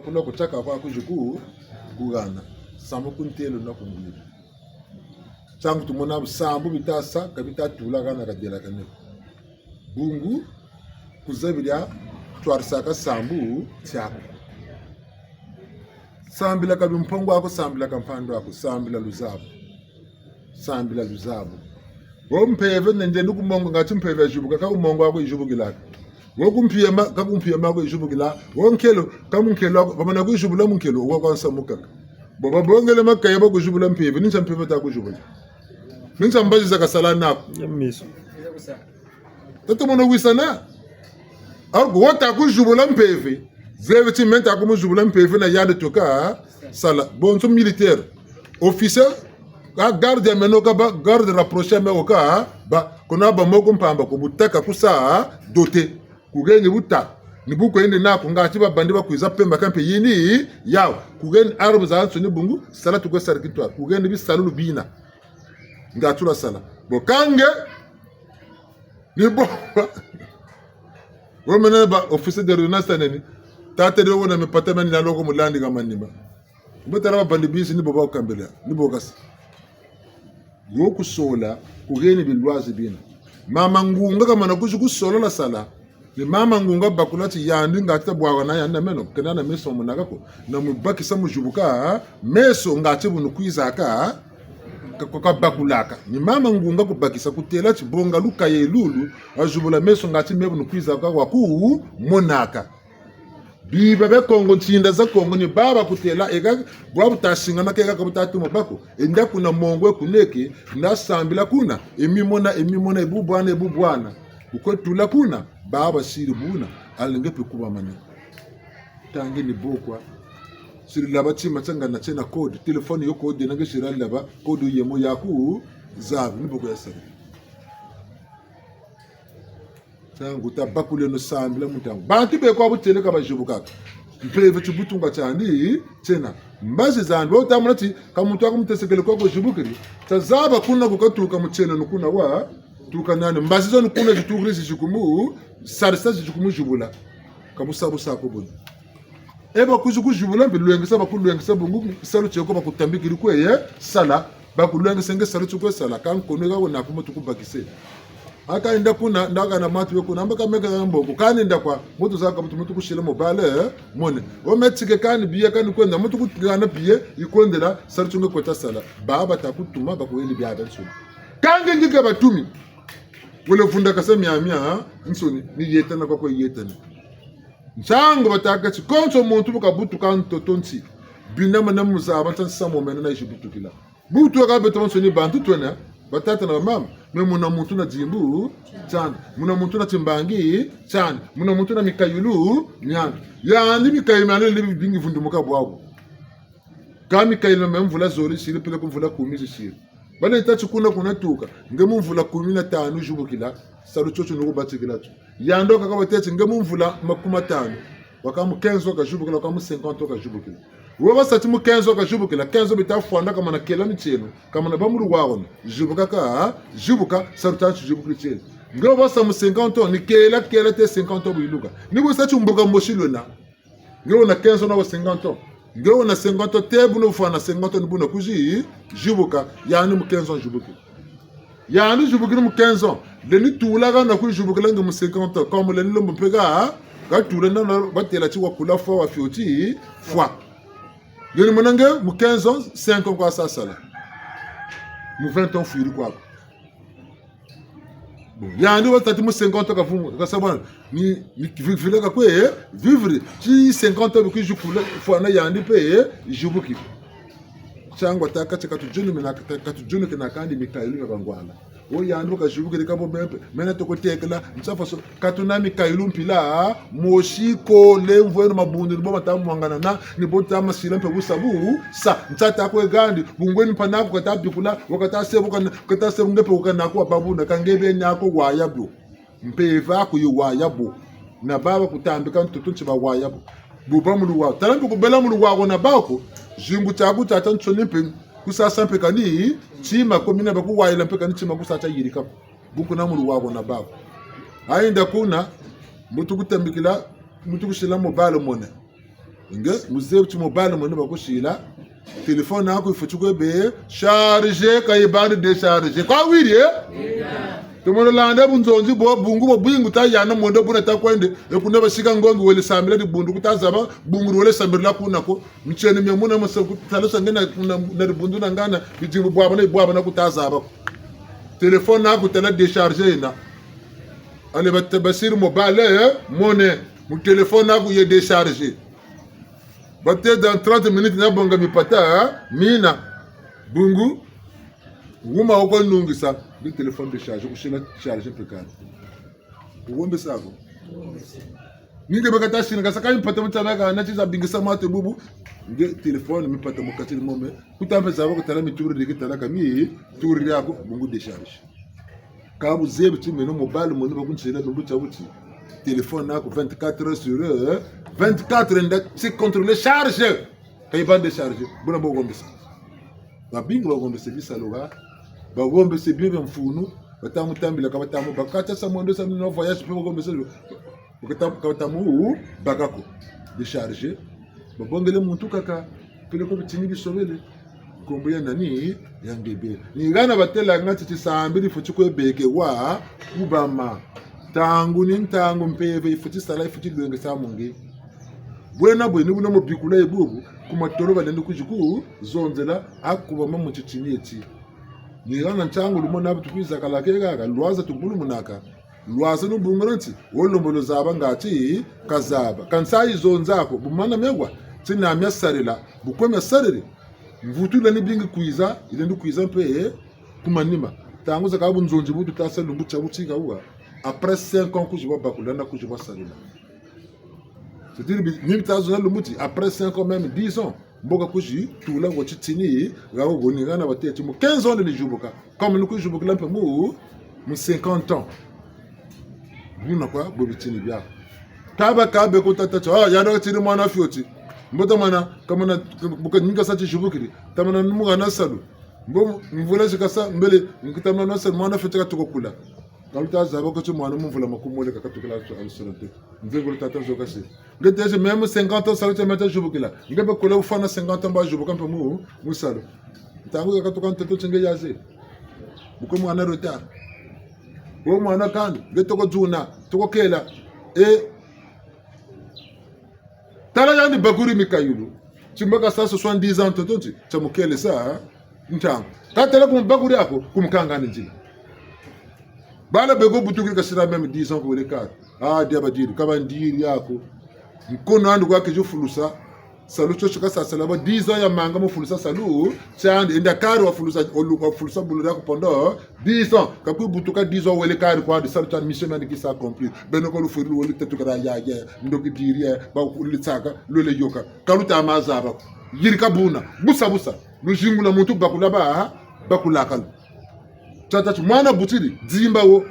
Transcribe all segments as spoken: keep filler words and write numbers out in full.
Kuna kutiaka kwa kuzi ku, ku hana. Sambu ku ntelo na ku ngwilu. Ntangu tumona bu sambu bita sa, ka bita tula hana kadelakane ko. Bungu, ku zebi dia twarisaka sambu tiaku. Sambila ka bimpongo aku, sambila ka mpandu aku, sambila luzabu. Sambila luzabu. Wo mpeve nende ni ku mongo ngati mpeve yazibuka, ka ku mongo aku yizibukilaka. Wo ku mpiema, ka ku mpiema aku yizibukila. Wo nkelo, ka mu nkelo aku, bamana kuyizibula mu nkelo, wo kwa nsamukaka. Bo babongele makaya ba kuzibula mpeve, ni nsa mpeve ta kuzibula. Ni nsa mbazi za kasala naku. Ya miso. Tata mono wisana. Alors, wo ta kuzibula mpeve. Zebi ti me nta kumuzibula mpeve na yandi tuka sala. Bonso militaire. Officier, ka garde ya meno ka ba, garde rapproché ya me wo ka ba, kuna ba moko mpamba ko bu ta ka kusa doté. Ku heni bu ta. Ni bu kwenda naku ngati babandi bakwiza pemba kampe yini yawu. Ku heni armes zazansoni bungu, sala tukwe sala kintwari. Ku heni bisalulu bina. Ngati lwa sala. Bo ka nge, ni bo. Wo mena ba officier d'ordonnance ta neni. Tata de wo na mipata meni na loko mu landi ha manima. Mbo tala babandi bisi ni bo bakambila, ni bo kasa. Yo kusola, ku heni bilwazi bina. Mama ngunga kamana kuzi kusola lwa sala. Ni mama ngunga bakula ti yandi ngati ta bwabana yandi na meno, kena na meso monaka ko. Na mu bakisa mu zibuka, meso ngati bu nu kwizaka, ka, ka, ka bakulaka. Ni mama ngunga kubakisa kutêla ti bonga lukaye lulu, wazibula meso ngati me bu nu kwizaka wa ku monaka. Biba bia Kongo, ntinda za Kongo ni baba kutêla, eka bwa bu ta singana keka ka bu ta tuma bako. Enda kuna mongo e kuneke, nda sambila kuna, e mimona, e mimona, e bubwana, e bubwana. Bu kwe tula kuna, baba siri buna, alinge pe kuba mani. Tangi ni bo kwa. Siri laba tima tianga na tiena code, téléphone yo code, nange siri laba, code yemo yaku, zabi, ni bo kwa ya sari. Ntangu tabakuleno sambila mu ntangu. Bantu be kwa butele ka bazibukaka. Mpeve tibutunga tiandi, tiena. Mbazi zandi, wo tamona ti, ka muntu aku mutesekele kwa kuzibukiri. Tazaba kuna ku katuka mu tiena ni kuna wa, tuka nani. Mbazi zo ni kuna zitukiri zizi kumu, sarisa zizi kumu zibula. Ka busa busa ko buni. E ba kwizi kuzibula mpe lwengesa, bakulwengesa bungu, salu tieko bakutambikiri kwe ye sala, bakulwengesa nge salu tieko sala, ka nkono eka wena ku mutu kubakise. Aka enda kuna, ndaka na matu we kuna, mbaka meka na mboko, kani nda kwa, mutu zaka mutu, mutu kusila mobile, eh, mone. O metike kani biye, kani kwenda, mutu kugana biye, ikwendela, salu tienge kweta sala. Baba ta kutuma, bakuheli biabiansoni. Ka nge nge ka batumi. Wele vundakasa miamia, ha? Nsoni, ni yetana kwa kwe yetana. Nsangu batâka ti, konso muntu bu kabutuka ntoto nti, bina mana muzaba nsa nsamu mena na yizi butukila. Butuka beto bansoni bantu twena, batata na bamama, me muna muntu na dimbu tiandi, muna muntu na timbangi tiandi, muna muntu na mikayulu miandi. Yandi mikayulu miandi lebi bingi vundumuka bwabu. Ka mikayulu mia mvula zole siri, peleko mvula kumi zisiri. Bana tâ ti kuna kuna tuka, nge mu mvula kumi na tanu zibukila, salu tiotio ni kubatikila tio. Yandi wakaka batêle ti nge mu mvula makumi matanu, waka mu quinze ans kazibukila, waka mu cinquante ans kazibukila. Wo basa ti mu quinze ans kazibukila, quinze ans bita fwanda kamana kela mitieno, kamana bâ mu luwawanu, zibuka ka, zibuka, salu tiatio zibukila tiele. Nge wo basa mu cinquante ans, ni kela, kela te cinquante ans bu yiluka. Ni bu sa ti mbuka mosi lwena. Nge wena quinze ans na wa cinquante ans. Nge wena cinquante ans, te buna wufwana cinquante ans ni buna kwizi zibuka, yandi mu quinze ans zibuki. Yandi zibuki ni mu quinze ans. Lendi tula hana kwizi zibukila nge mu cinquante ans. Comme lendi lomba mpe ha, ha tula na, na batêla ti wakula fwa, wafioti fwa. Lendi mona nge mu quinze ans, cinq ans kwa sa sala. Mu vingt ans fwiri kwaku. Bon, yandi watâ ti mu cinquante ans kavungu, kasa bwana, ni, ni vi-, vivre ka kwe, eh, vivre, ti cinquante ans bikwizi kula, fwana yandi mpe, eh, zibuki. Tiangu watâka ti katudjunumina, ka-, katudjunukina kandi mikayulu mia bangwala. O yandi bu kazibukiri ka bo mpe, mena toko tekela, nsa faso, katuna mikayulu mpila, mosi ko, lemvweno mabundu, ni bo mata mwanganana, ni bo ta masila mpe busa bu, sa, nsa ta kwe handi, bungweni mpangi'aku kata bikula, wakata sebu kana, kata sebu nge mpe wakana ko wa babu na ka nge beni ako waya bio. Mpeve aku yi waya bo. Na baba kutambika ntoto nti ba waya bo. Bu bâ mu luwawanu. Tala mpe kubela mu luwawanu na bako. Zingu tiaku tiatiansoni mpe. Kusasa mpe kani. Tima ko mina bakuwayila mpe kani tima kusa tiayirika ko. Bu kuna mu luwawanu na bako. Ayenda kuna. Muntu kutambikila. Muntu kusila mobile money. Nge, muzebi ti mobile money bakusila. Téléphone aku il faut ti kwe be charger, ka yibandi décharger. Kwa wiri, eh? Tomono landa bunzonzi bo, bungu bo bwingi ta yana mwendo buna ta kwende, e kuna basika ngongi wele sambila dibundu ku ta zaba, bungu wele sambila kuna ko. Mitieno mia muna masa ku tala sa nge na, na, na dibundu na ngana, bidimbu bwabana, bwabana ku ta zaba ko. Téléphone aku tala décharger yena. Allez, ba, basiri mobile, eh, money. Mu téléphone aku ye décharger. Ba te dans trente minutes na bonga mipata, hein? Mina. Bungu. Wuma wo ko nungisa. Bi téléphone décharger, kusila charger mpe kani. Wuhombesa ko. Ni nge beka ta sina, kasa ka mipata mu tabaka, na tiza bingisa mate bubu. Nge téléphone mipata mu kati ni mo me. Ku ta mpe zaba ko tala mituri diki tala ka mituri diaku, bungu décharger. Ka buzebi ti meno mobile money bakunsila lumbu tia buti. Téléphone aku vingt-quatre heures sur, euh, vingt-quatre nda ti contrôler charge. Ka yibandi décharger. Buna bo hombesa. Babingi bahombese bisalu ha. Bahombese bio bia mfunu. Bata mu tambila ka bata mu baka. Ka ta sa mwendo sa mino voyage mpe bahombese. Ka ta, ka bata mu baka ko. Décharger. Babongele muntu kaka. Peleko bitini bisobele. Nkombo ya nani? Ya nge beni. Ni hana batêla nga ti tisambiri faut ti kwe beke wa kubama. Ntangu ni ntangu mpeve il faut ti sala, il faut ti lwengesa mu nge. Bwena bwe ni buna mu bikula ye bubu, ku matolo balendi kwizi ku zonzela, ha kubama mu titini eti. Ni hana ntangu lumona bu tukwiza kala ke haha, lwaza tubulumunaka. Lwaza lubungula nti, wo lombo luzaba ngati kazaba. Ka nsayi zonza ko, bu mana mia wa, ti na mia sarila, bu kwe mia sariri. Mvutu lendi bingi kwiza, yilendi kwiza mpe, eh, ku manima. Ntangu zakaka bu nzonzi bu tuta sa lumbu tia buti ka wa. Après cinq ans kwizi bwa bakula na kwizi bwa sarila. C'est-à-dire, bi, ni bita zonza lumbu ti, après cinq ans, même dix ans, mbo ka kwizi tula wo titini, ha wo ni hana batêle ti mu quinze ans ni zibuka. Comme ni kwizi zibukila mpe mu, mu cinquante ans. Buna kwa, bo bitini bia. Kaba kabe ko tata ti, ah, yandi katiri mwana fioti. Mbo tamana, kamana, bu ka ninga sa ti zibukiri. Tamana ni mu hana salu. Mbo mvula zi kasa, mbele, nki tamana salu, mwana fioti katuka kula. Ka luta zaba ko ti mwana mu mvula makumole ka katukila alu solo te. Nze ngolo tata zo kasi. Nge têle même cinquante ans salu tia meta zibukila. Nge mpe kula wufwana cinquante ans mba zibuka mpe mu, mu salu. Ntangu ya katuka ntoto ti nge yaze. Bu kwe mwana retard. Wo mwana kani, nge toko dzuna, toko kela. Eh, tala yandi bakuri mikayulu. Ti mbo kasa soixante-dix ans ntoto ti, tia mu kele sa, ntangu. Ka tala ku mu bakuri ako, ku mu kangani nzila. Bala beko butukiri kasila même dix ans ku wele kati. Ah, dia badiri, ka bandiri ako. Nkono andi kwa kwizi fulusa. Salu tio ti kasa sala bo dix ans ya manga mu fulusa salu. Tiandi, enda kari wafulusa, oluka wafulusa bulu diaku pendant dix ans. Ka kwizi butuka dix ans wele kari kwandi salu tiandi mission miandi kisa accomplir. Beno ko lufwiri wele tatu kara ya, ya, ndoki diri ya, ba kulitsaka, lwele yoka. Ka luta ma zaba ko. Yirika buna. Busa, busa. Luzingula muntu bakula ba, bakulaka lu. Tata ti mwana butiri, dimba wo.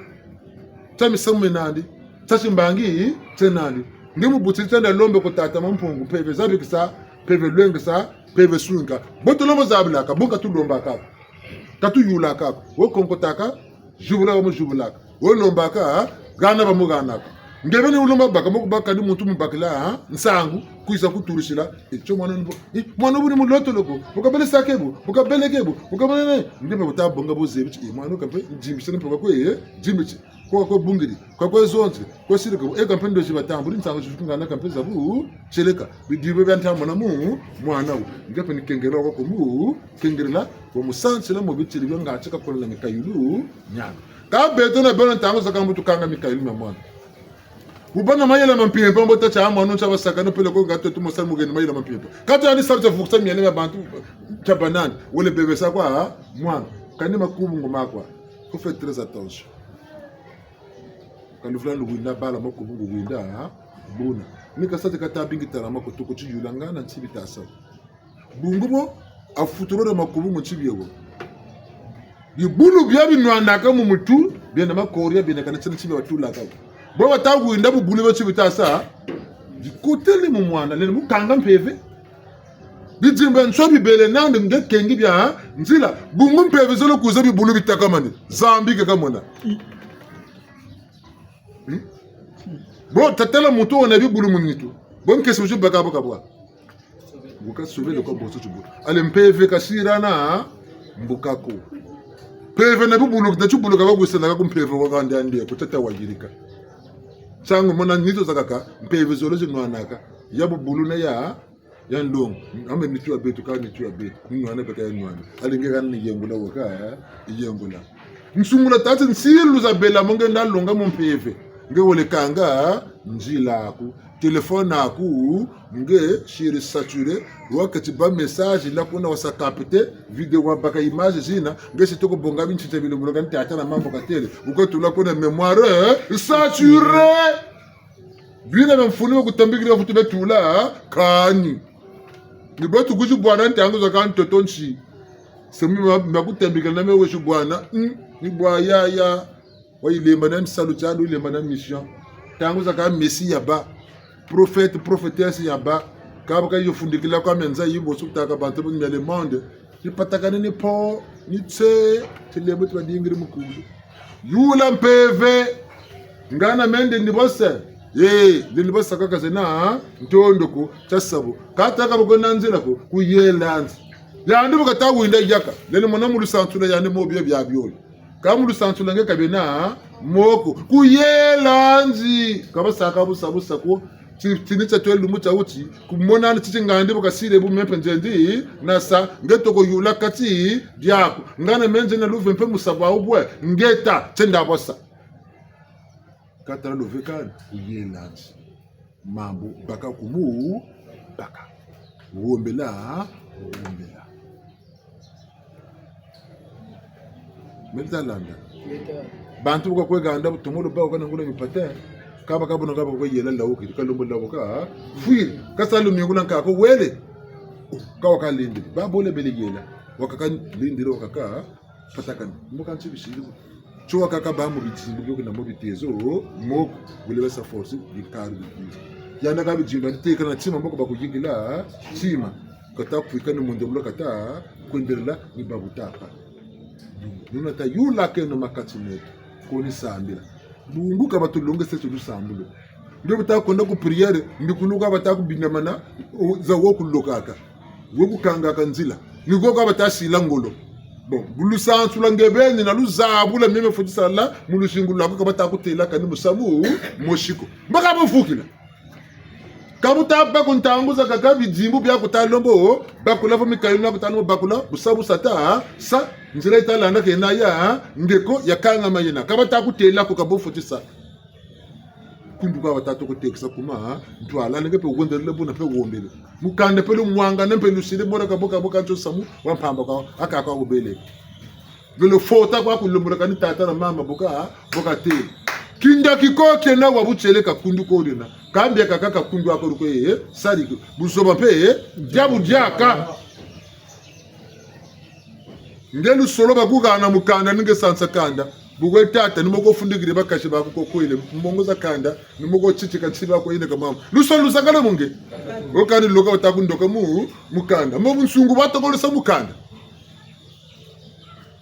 Tia misamu mie nandi, tia timbangi tie nandi. Nge mu butiri tienda lombe ko tata Mampungu, mpeve zabikisa, mpeve lwengisa, mpeve sunga. Bo tulombo zabilaka, bo ka tulombaka ko. Ka tuyulaka ko. Wo konkotaka, zibula wo mu zibulaka. Wo lombaka, hana ba mu hanaka. Nge beni wulomba baka, mo kubaka ni muntu mu bakila, ha? Nsangu, kwiza kuturisila. E tio mwana ni bo. E, mwana bu ni mu lotolo ko. Bu kabele sake bu, bu kabele ke bu, bu kabele ne. Nge mpe bu ta bonga bu zebi ti, e, mwana kampe, dimbisi ni mpe kwa kwe, e, dimbisi. Kwa kwe bungiri, kwa kwe zonzi, kwa siri ke bu. E kampe ndozi batambuli, nsangu zi kungana kampe za bu, tieleka. Bidibo bia ntamona mu, mwana wu. Nge mpe ni kengerela kwa ku mu, kengerela, wa mu sansila mu bitiri bio ngati ka kola na mikayulu, miandi. Ka beto na beno ntangu zakaka mbo tukanga mikayulu mia mwana. Wubâ na mayela ma mpimpa, mbo ta tia mwana ntia basaka, no peleko nga tutu mo sa mu heni mayela ma mpimpa. Ka tiandi salu tia vukisa miela mia bantu, tia banani, wele bebesa kwa, ha? Mwana, kani makubu ngo makwa. Faut faire très attention. Ka luvula luwinda bala makubu ngo winda, ha? Buna. Ni kasa ti ka ta bingi tala ma ko tuku ti yula ngana nti bita sa. Bungu bo, afutulole makubu mu nti bie bo. Bibulu bia binwanaka mu mutu, biena makoria, biena kana tiena ti bia batulaka. Bo bata winda bibulu bio ti bita sa, bikotele mu mwana, lele mu kanga mpeve. Bidimbu bia nswa bibele nandi nge kengi bia nzila, bungu mpeve zolo kwiza bibulu bitakamane, Nzambi ke kamona. Hmm? Bo tatala muntu wena bibulu mu nitu, bo nkesi wuzi baka bo kabwa. Wuka sobele kwa bonso tibulu. Allez, mpeve kasirana mbuka ko. Mpeve na bubulu, na tibulu ka bakwisanaka ku mpeve kwa kanda yandi, ku tata wayirika. Nsangu mona nitu zakaka, mpeve zole zinwanaka. Ya bubulu na ya, ya nlongo. Ame nitu ya beto, ka nitu ya beto. Ni nwana bata ya nwana. Allez nge kani yengula waka, yengula. Nsungula tâ ti nsilu za bela mo nge nda longa mu mpeve. Nge wele kanga nzila aku. Téléphone aku, nge siri saturé, waketi bâ message la kuna wasa capté, vidéo wabaka image zina, nge si toko bonga bintsitsa bilembolo kani tata na mama katêle, wuka tula kuna mémoire, eh, saturé. Bina bia mfunu bia kutambikila futu bia tula, kani. Ni bo tukuzi bwana ntangu zakaka ntoto nsi. Se mi ma, ma kutambikila na me wesi bwana, mm, ni bwa ya, ya. Wayilemba na misalu tiandi, wayilemba na mission. Ntangu zakaka Messie yabâ. Prophète, prophétesse yabâ. Kâ baka yo fundikila kwa menza yi bo sukutaka bantu bo mia le monde. Ni patakani ni po, ni tse, tilembo ti badingiri mukulu. Yula mpeve. Ngana me ndendi bo se. Eh, ndendi bo se kaka zena, ntondo ko, tia sa bo. Kâ tâka bo ko na nzila ko, kuyela nzi. Yandi bu kata winda yaka. Lele mona mu lusansu lwa yandi mo bio bia biole. Kâ mu lusansu lwa nge ka biena mo ko. Kuyela nzi. Ka basaka busa busa ko. Ti, tini tia twele lumbu tia wuti. Kumona ni titi ngandi bu kasiri bu me mpe nzendi. Nasa, nge toko yula kati diaku. Ngana me nzena luve mpe musabu wawu bwe. Nge ta, tienda bwasa. Kâ tala luve kani, kuyela nzi. Mambu baka kumu baka. Wombela, wombela. Meli ta landa. Bantu bu kakwe ganda, bu tomolo ba, wuka nangula mipate. Kaba kabona kaba kwe yela lawuki, kalombo lawuka. Fwiri, kasa lumingu lwa nkaka wele. Oh, ka waka lindiri. Ba bole bele yela. Wakaka lindiri, wakaka patakani. Mbo ka nti bisiri. Tio wakaka bâ mu bidimbu bio kina mu bitezo, moko, bule basa force, bikaru bikuru. Yandi ka bidimbu, andi teka na tima, moko bakuyikila, tima. Kata kwika ni mu ndembolo kata, kwendelela ni babu tapa. Nuna ta yula keno makati meto, ko ni sambila. Bungu ka batulongese ti lusambulu. Nge bu ta kwenda ku prière, mbi kunu ka bata kubindamana, o, za wo kulokaka. Wo kukangaka nzila. Ni ko ka bata sila ngolo. Bon, bu lusansu lwa nge beni na luzabu lwa mie me fweti sala, mu luzingu lwaku ka bata kutêla kani musamu, mosi ko. Mbo ka buvukila. Ka bu ta bâ ku ntangu zakaka bidimbu bia kuta lombo, bakula vo mikayulu na kuta lombo bakula, busa busa ta, sa, nzila yi ta landa kena ya, nge ko, ya kangama yena. Ka bata kutêla ko ka bo fweti sa. Kundu kwa bata toko tekisa kuma, ntwala, nge mpe wendelele buna mpe wombele. Mukanda mpe lumwangane mpe lusiri mona ka bo ka bo ka ntio samu, wa mpamba kwa, aka kwa wubele. Velo fota kwa kulombola kani tata na mama boka, boka te. Kinda kiko kiena wa butieleka kundu ko diena. Kambia kaka ka kundu ako luko ye, sari ko. Buzoba mpe, eh, diabu diaka. Nge lusolo bakuhana mu kanda, ni nge sansa kanda. Bu kwe tata, ni mo ko fundikiri bakasi baku ko kwele. Mbongo za kanda, ni mo ko titika nsi baku yine ka mama. Lusolo lusakala mu nge. Wo kani loka bata kundoka mu, mu kanda. Mo bunsungu bata kolesa mu kanda.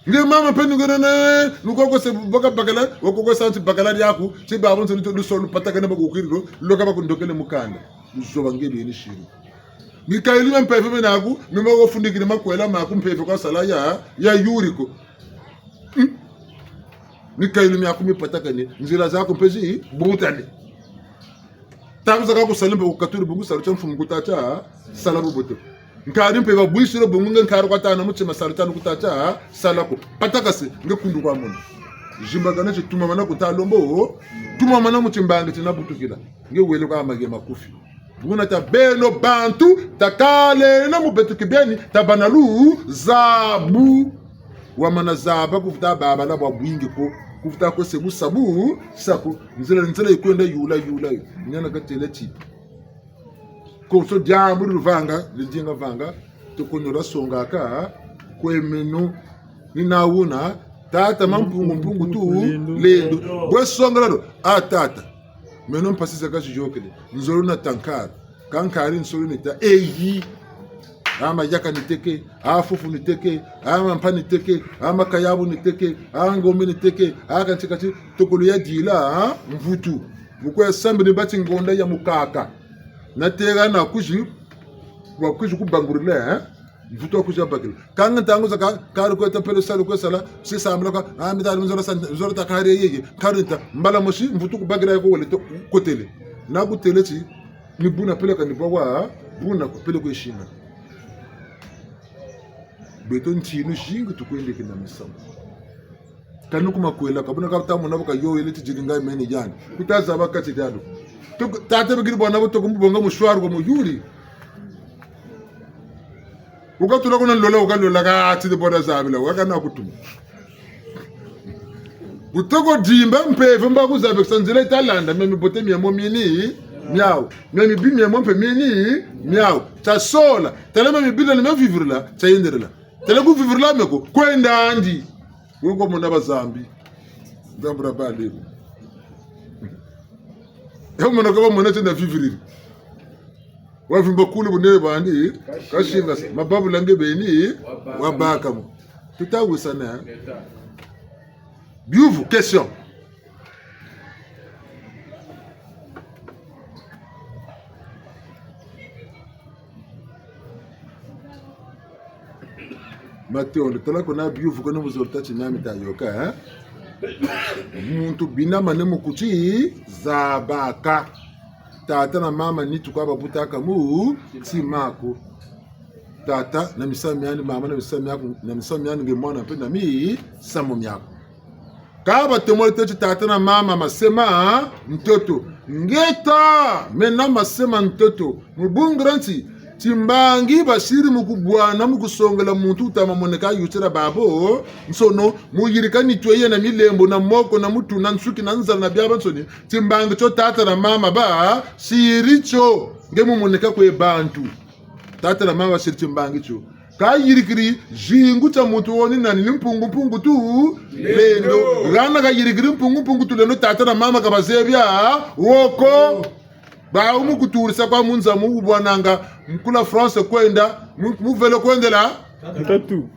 Nge mama mpe nungenene, nukoko se baka bakala, wakoko santi bakala diaku, ti babo nse lusolo patakana bakukiriro, loka bakundokele mu kanda. Buzoba nge beni siri. Mikayulu mia mpeve mena aku, mima wafundikiri makwela maku mpeve kwa sala ya, ya yuri ko. Hmm? Mikayulu miaku mipatakane, nzila zaku mpe zi butane. Ntangu zakaka ku salu mpe ku katuri bungu salu tia mfumu kuta tia sala bubote. Nkari mpe babwisiro bungu nge nkari kwa tana mutima salu tiani kuta tia sala ko. Patakase nge kundu kwa mona. Zimbakana ti tumamana kuta lombo, tumamana mu timbangi tina butukila. Nge wele kwa mage makufi. Buna ta beno bantu, takaleno mu beto kibeni, tabâ na luzabu. Wamana zaba kuvuta babala bwa bwingi ko, kuvuta kwe se busabu, sa ko, nzila, nzila yi kwenda yula, yula yo. Niana katêla ti. Konso diambu di luvanga, di dinga vanga, tukunula songaka, kwe meno, ni na wuna, tata Mampungu, Mpungu Tulendo. Bwe songela lo, a tata. Meno mpasi zakaka ziyôkele, nzolo na ta nkari. Ka nkari nsolo ni ta, eyi. A mayaka ni teke, a fufu ni teke, a mampa ni teke, a makayabu ni teke, a ngombe ni teke, a kanti kanti, tokolo ya dila, a mvutu. Mu kwe sambila ni bati ngonda ya mukaka. Na tega na kuzi, Wa kwizi kubangurila, eh? Mvutu wa kwizi bakila. Kanga ntangu zakaka, kari kwe ta pele salu kwe sala, si sambila ka, ah, mi ta nzolo sa, nzolo ta kari yeye, kari nta, mbala mosi, mvutu kubakila yo ko wele to, kotele. Na kutele ti, ni buna peleko ni bwa, buna ko peleko yishinga. Beto ntinu zingi tukwendeke na misamu. Kani ku makwela, ka buna ka ta mona bo ka yo yele ti diri nga meni yandi. Ku ta zaba kati dialu. Toko, tata bikiri bwana bo toko mu bonga mushwaru kwa muyuri. Wu katula kuna lola, wu kalola ka ti de bwana zabila, wu kana kutuma. Wu toko dimba mpeve mba kuzabekisa nzila yi ta landa, mia mibote mia mo mieni, miawu. Mia mibi mia mo mpe mieni, miawu. Tia sola, tala mia mibi na mia vivirila, tia yenderela. Tala ku vivirila meko, kwenda ndi. Wo ko mona ba Zambie. Nzambi ra ba lebo. E mona ko ba mona tienda viviriri. Wa vimba kulu bune bandi, kashinga sa. Mababu lange beni, wa baka mo. Tuta wisana. Biyuvu, question. Matondo, tala kuna biyuvu kuna muzolo tâ ti nami ta yoka, eh? Muntu bina mane mu kuti zabaka. Tata na mama nitu kwa babutaka mu ntima aku. Tata na misamu miandi, mama na misamu miaku, na misamu miandi nge mwana mpe na misamu miaku. Ka batomole tâ ti tata na mama mase ma ntoto. Ngeta, mena mase ma ntoto. Mu bungu dia nti, timbangi basiri mu kubwana mu kusongela muntu wuta ma moneka yutila babo. Nsono, mu yirika nitu yeye na milembo, na moko, na mutu, na nsuki, na nzala, na biabiansoni. Timbangi tio tata na mama basiri tio. Nge mu moneka kwe bantu. Tata na mama basiri timbangi tio. Ka yirikiri zingu tia muntu wo ni nani, ni Mpungu Mpungu Tulendo. Hana ka yirikiri Mpungu Mpungu Tulendo, tata na mama ka bazebi wo ko. Bawu mu kuturisa kwa mu nza mu wubwananga, mu kula France kwenda, mu, mu velo kwendela? Ntatu.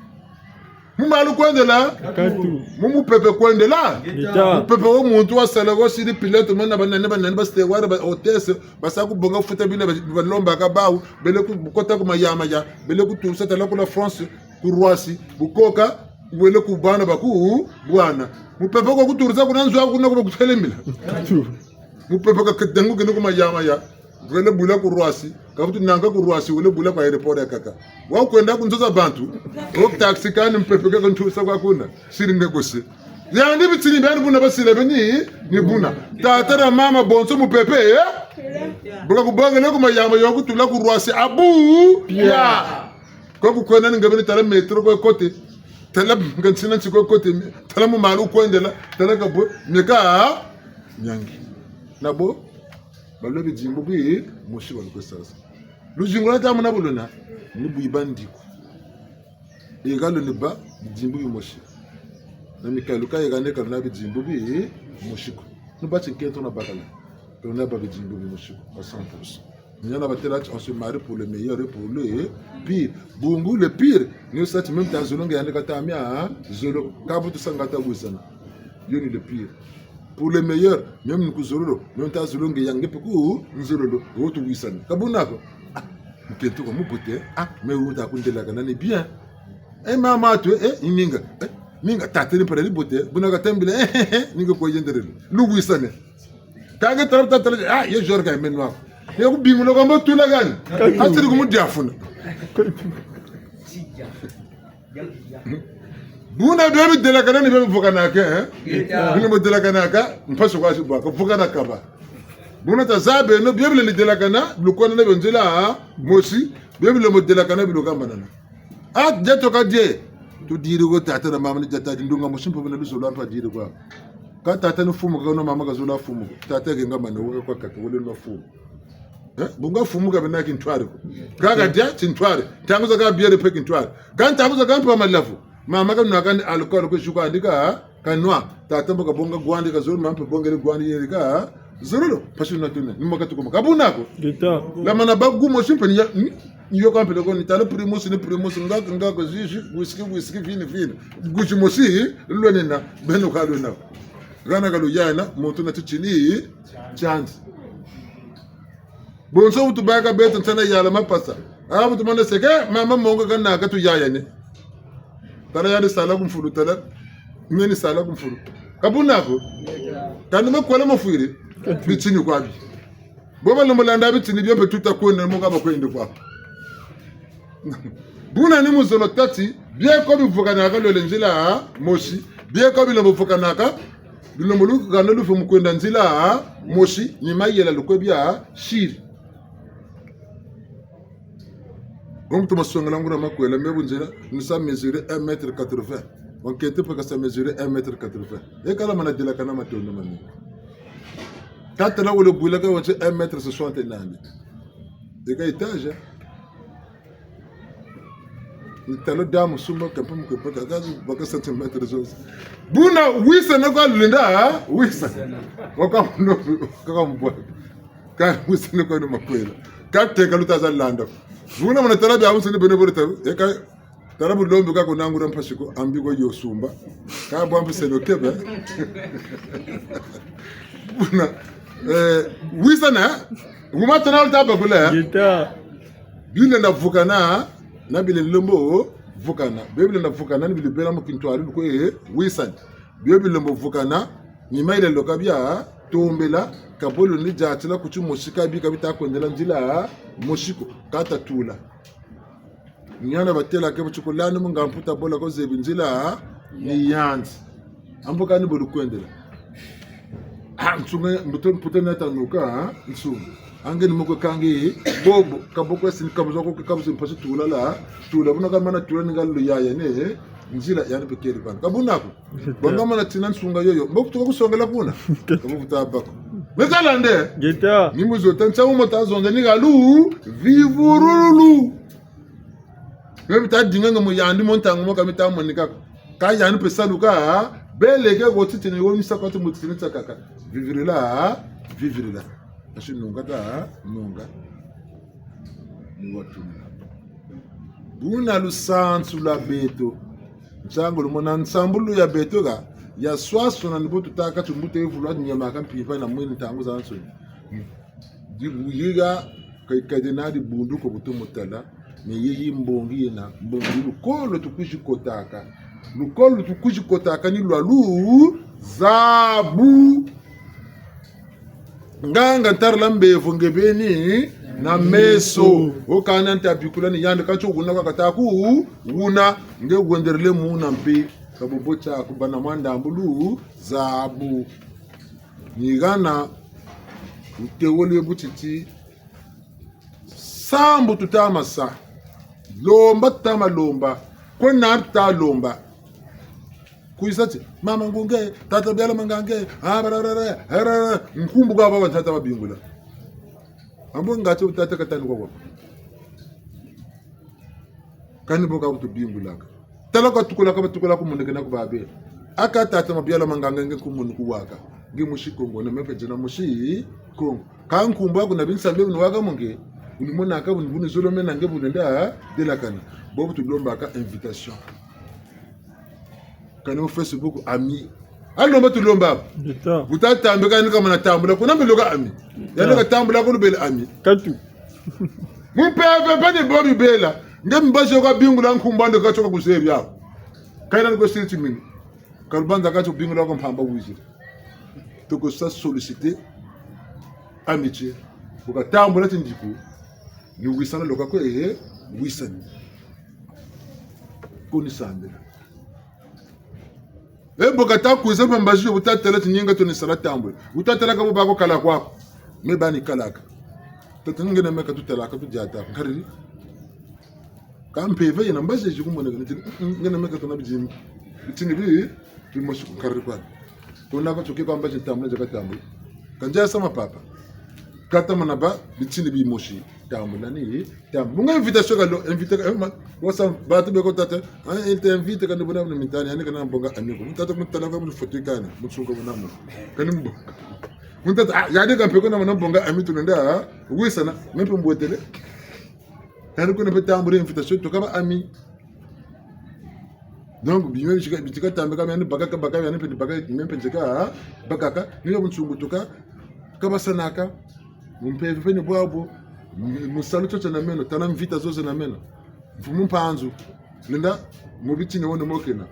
Mu malu kwendela? Ntatu. Mu mupepe kwendela? Ngeta. Mupepe wo muntu wasala wo siri pilote, mona banani, banani, ba steward, ba hôtesse, basa kubonga futa bina, ba, balombaka bawu, bele ku, kota ku Mayamaya, bele kuturisa tala kula France, ku Roissy, bu koka, wele ku bana ba ku bwana. Mupepe ko kuturisa kuna nzo aku kuna ku ba kutelemila. Ntatu. Mupepe ka ketengu kene ku Mayamaya. Wele bula ku Roissy. Ka vutu nanga ku Roissy, wele bula ku aéroport ya kaka. Wa kwenda ku nzo za bantu. Wo taxi kani mupepe ka kuntusa kwa kuna. Siri négocier. Yandi bitini biandi buna basila beni, ni buna. Tata na mama bonso mupepe, eh? Bu ka kubongele ku Mayamaya yo kutula ku Roissy abu. Ya. Ko ku kwenda ni nge beni tala métro ko kote. Tala nga ntsina ntsi ko kote. Tala mu malu kwendela. Tala ka bo. Meka. Nyangi. Na bo. Balwe bidimbu bimosi balukwe sasa. Luzingu lwa tamu na bulona, ni bwiba ndiku. Ega lwe ni ba bidimbu bimosi. Na mikalu ka ega ne ka luna bidimbu bimosi ko. Ni ba ti nkento na bakala. Ka luna ba bidimbu bimosi ko, à cent pour cent. Ni hana batêla ti on se marie pour le meilleur et pour le pire. Bungu le pire, ni yo sa ti même ta zolo nge yandi ka ta mia zolo. Ka bu tusa nga ta wizana. Yo ni le pire. Pour le meilleur, même ni ku zololo, même ta zolo nge ya nge mpe ku nzololo, wo tuwisana. Ka buna ko. Ah, nkento kwa mubote, ah, mais wo ta kundelakana ni bien. Eh, mama tu, eh, ninga, eh, ninga, tata ni mpala ni bote, buna ka tambila, eh, eh, eh, ninga kwa yenderele. Luwisane. Ka nge tala, tala, tala, ah, ye George ka meno ako. Ye kubingula kwa mbo tula kani. Katu. Hatiri ku mu diafuna. Buna bia bidelakana ni bia bivukanaka, eh? Ngeta. Bina mu delakana ka, mpasi kwa si bwa, ka vukana kaba. Buna ta zabeno, bia bile delakana, lukwana na bia nzila, ah, mosi, bia bile mu delakana, bilukambanana. Ah, dia toka die. Tudiri ko tata na mama ni dia tata, ndunga mosi mpe bina luzolo mpe diri kwa. Ka tata ni mfumu, ka na mama ka zola mfumu. Tata ke nga mane, waka kwa kaka, wele na mfumu. Eh? Bu nga mfumu ka bena kintwari ko. Kaka dia tintwari. Ntangu zakaka bière mpe kintwari. Ka ntangu zakaka mpe malavu. Mama ka nwa kani alcool ko, jus kwandi ka, ka nwa. Tata mbo ka bonga gwandi ka zolo, mama mpe bongele gwandi yeri ka zolo. Mpasi na tuna, ni maka tukuma. Ka buna ko. Ngeta. La mana ba gu mosi mpe ni ya, ni, ni yo ka mpe le ko, ni tala primus, ni primus, nga, nga ko, jus, jus, whisky, whisky, vin, vin. Gu ti mosi, lwenina, beno ka lwena. Hana ka luyana, muntu na titini, tiandi. Bonso bu tubaka beto nsana yala mapasa. Abu tumona seke, mama mongo kana katu yaya ne. Tala yandi sala ku mfulu, tala. Meni sala ku mfulu. Ka buna ko. Kani makwela mafwiri. Bitini kwa bi. Bo balombo landa bitini bio mpe tuta kwenda mo ka bakwenda kwa. Buna ni mu zolo tâ ti, bieko bivukanaka lwele nzila mosi, bieko bilombo vukanaka, bilombo lukana lufwe mu kwenda nzila mosi, ni mayela lukwe bia siri. Bon, tuma songela nguria makwela, me bu nzila, nous sommes mesurés un mètre quatre-vingts. Wankete mpe ka sa mesurer un mètre quatre-vingts. E kala mana delakana matondo mamingi. Ka tala wele bwila ka wanze un mètre soixante nandi. E ka étage, hein. Ni talo damu sumba kampe mu kepeka, kazi baka centimètre zonzi. Buna wisa na kwa lenda, ha? Wisa. Waka mno, kaka mbwa. Ka wisa na kwa ni makwela. Ka teka luta za landa. Buna mwana tala bia wisa ni bene bole tabu. E ka tala bu lombi ka kunangura mpasi ko, ambi ko yo sumba. Ka bwa mpese lo kebe. Buna, eh, wisa na, wuma tana luta bakula, eh? Gita. Bilenda vukana, na bile lombo vukana. Be bilenda vukana, ni bile bela mu kintwari lukwe, eh, wisa. Bio bilombo vukana, ni mayela loka bia tombela, ka bolo ni diatila kuti mosi ka bi ka bita kwendela nzila mosi ko, ka ta tula. Ni yana batela ke bu ti ko lani mu nga mputa bola ko zebi nzila ni yandi. Ambo kani bo lukwendela. Ah, nsunga, mbuto, mputa na tanuka, ah, nsunga. Ange ni moko kange, bobo, kaboko esi ni kabuzo ko, kabuzo mpasi tula la, tula, buna kamana tula ni nga luyaya ne, nzila yandi mpe keri bana. Ka buna ko. Bonga mana tina nsunga yoyo. Mbo kutuka kusongela kuna. Kabu kuta bako. Meta lande. Gita. Ni mu zo tâ ntia wumo ta zonza ni galu. Vivurululu. Me bita dinga nga mu yandi mo ntangu mo ka mita monika. Ka yandi mpe saluka. Beleke ko titini wo misa kwa ti mu titini tiakaka. Vivirila. Vivirila. Asi nunga ta, nunga. Ni watumina. Buna lusansu lwa beto. Nsangu lumona nsambulu ya beto ga, ya swaswana ni bo tutâka ti mbuta evulwa nyama ka mpimpa na mwini ntangu zazansoni. Di buyiga, ka, ka dina dibundu ko bu tumutala, ni yeyi mbongi yena, mbongi lukolo tukwizi kotaka. Lukolo tukwizi kotaka ni lwa luzabu. Nganga ntarila mbevo nge beni na meso. Wo kana nta bikula ni yandi ka tio wuna kwa kata ku wuna nge wenderele muna mpe. Ka bobo tia kubana mwa ndambulu zabu. Ni hana wutewele bu titi. Sambu tuta ma sa. Lomba tuta ma lomba. Kwena tuta lomba. Kwiza ti, mama Ngunge, tata Biala Mangange, ah, bararara, arara, nkumbu kwa baba tata babingula. Ambo ngati tata katani kwa baba. Kani bo ka bu tubingulaka. Tala kwa tukulaka, ba tukulaka kumonekena ku babe. Aka tata Mabiala Mangange nge kumoni kuwaka. Nge musi Kongo, na me mpe nzena musi Kongo. Ka nkumbu aku na binsambe buni waka mo nge. Uni monaka buni, buni zolo mena nge buni nda delakana. Bobu tulombaka invitation. Kani mu Facebook, ami. Alomba tulomba. Ndita. Buta tambika ni kamana tambula. Kuna mbiloka ami. Yandi katambula ko lubele ami. Katu. Mu mpeve mpe ni bo bibela. Nge mbazi yo kabingula nkumbu andi ka tio ka kuzebi ako. Kayina ni kwe siri timinu. Ka lubanza ka tio bingula ko mpamba wiziri. Toko sa solliciter amitié. Bu katambula tindiku. Ni wisana loka ko, eh, wisani. Ko ni sambila. E bo kata kwiza mpe mbazi yo, bu tatala ti ninga to ni sala tambula. Bu tatala ka bo bako kala kwaku. Me ba ni kalaka. Tata nge na me ka tutalaka, tudiataka. Nkariri. Ka mpeve yena mbazi zi kumoneka ni ti, mm, mm, nge na me ka tuna bidimbu. Bitini bi, bimosi ku nkariri kwani. Tuna ko tuke kwa mbazi tambula, nzeka tambula. Ka nzia sama papa. Kata mana ba, bitini bimosi. Tambula ni, tambula. Bunga invitation ka lo, invite ka, eh, ma, wasa, bantu beko tata, ah, il t'invite ka ni buna buna mintani, yandi kana mbonga ami ko. Mu tata mu tala kwa mu foto kani, mu sunga buna mu. Kani mbonga. Mu tata, ah, yandi ka mpe ko na mbonga ami tunenda, ah, wisana, me mpe mbwetele. Yandi kuna mpe tambula invitation, tukaba ami. Donc, bima bitika, bitika tambika, miani bakaka, baka, miani mpe bakaka, miani mpe nzeka, bakaka, ni yo bunsungu tuka, kabasanaka, mu mpeve mpe ni bwabo, Mu salu tio tiena meno, tala mvita zo zena meno. Mfumu Mpanzu, lenda mu bitini wone mo kena.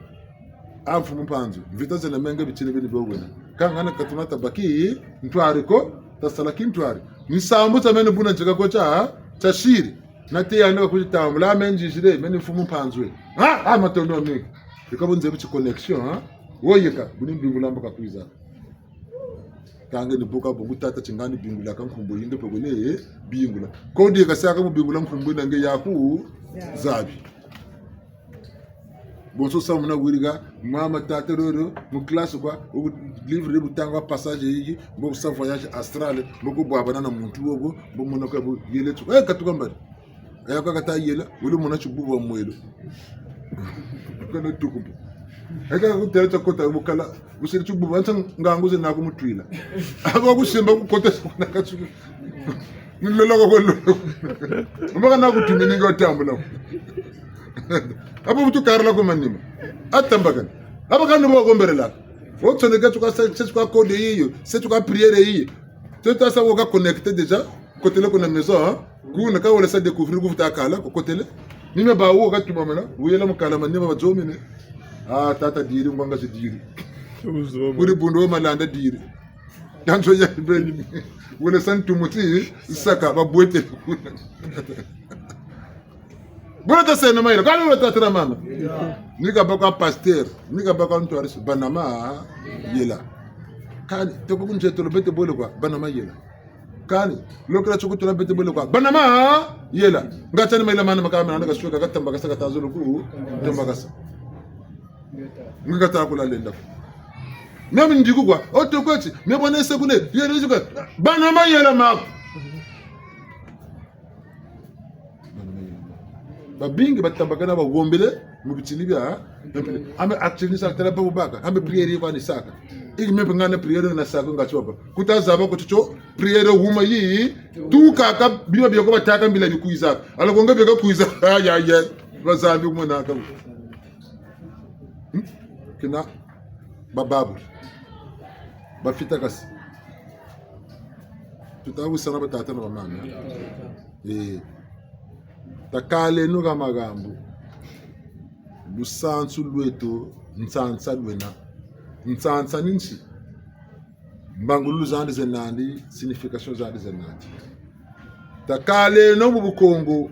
A Mfumu Mpanzu, mvita zena meno nge bitini beni bio wena. Kâ ngana ka tuna tabaki ntwari ko, tasala kintwari. Ni sambu tia meno buna nzeka ko tia, tia siri. Nate yandi ka kutitambula, a me nzizire, me ni Mfumu Mpanzu we. Ha, ha, matondo mingi. Yeka bu nzebi ti connexion, ha? Wo yeka, bu ni bingula mbo kakwiza. Kâ nge ni bu ka bungu tata ti ngani bingula ka nkumbu yi nge pe kwele, eh, bingula. Kodi yeka saka mu bingula nkumbu yi na nge yaku, zabi. Bonso sa muna wirika, mama tata roro, mu classe kwa, u livre bu tanga passage yi, mbo sa voyage astral, mbo ku bwabana na muntu wo, mbo muna kwa bu yele tu. Eh, katuka mbari. Aya kwa kata yela, wele mona tibuba mwelo. Kana tukumbu. Eka kutela tia kota bu kala, bu siri tibuba, nsa ngangu zena ku mutwila. Ako kusimba ku kota kuna katsu. Ni lolo ko lolo. Mbaka na kutumini nge watambula. Apo butu karila ku manima. Atambakani. Aba kani bo komberela. Wotsoneka tuka sa, se tuka code yiyo, se tuka prière yiyo. Tuta sa woka connecté déjà. Kotele kuna maison, hein? Kuna ka wele sa découvrir ku futa kala, ko kotele. Ni me ba wo ka tuma mana, wuyela mu kala manima ba zomene. Ah, tata diri, ngwanga zi diri. Kuri bundu wo malanda diri. Kanzo ya beni. Wele sa ntumu ti, saka, ba bwete. Buna taseno mayela, kani wele tatira mama. Ni kabaka pasteur, ni kabaka ntwarisi, bana mayela. Kani, toko kunze tolo bete bole kwa, bana mayela. Kani, lokela tio kutula bete bole kwa, bana mayela. Nga tiani mayela mana makame, nanda kasweka, katambakasa, kata zolo ku, tambakasa. Nga kata kula lenda. Mia mindiku kwa, oto kweti, mia bwana ese kune, yele zika, bana mayela mako. Babingi batambakana bawombele mu bitini bia, ambe actuellement sa tala pa bubaka, ambe prière kwa ni saka. Iki me pe ngana prière na saka nga tiopa. Kuta zaba ko tio prière wuma yi, tuka ka bima biako bataka mbila bikwiza. Ala ko nga bika kwiza. Ay, ay, ay. Bazambi kumona ka. Hmm? Kina bababu. Bafita kasi. Tuta wisana batata na bamama. Eh. Takaleno ha mahambu. Lusansu lweto, nsansa lwena. Nsansa ni nsi. Mbangululu zandi zena nandi, signification zandi zena nandi. Takaleno mu Bukongo.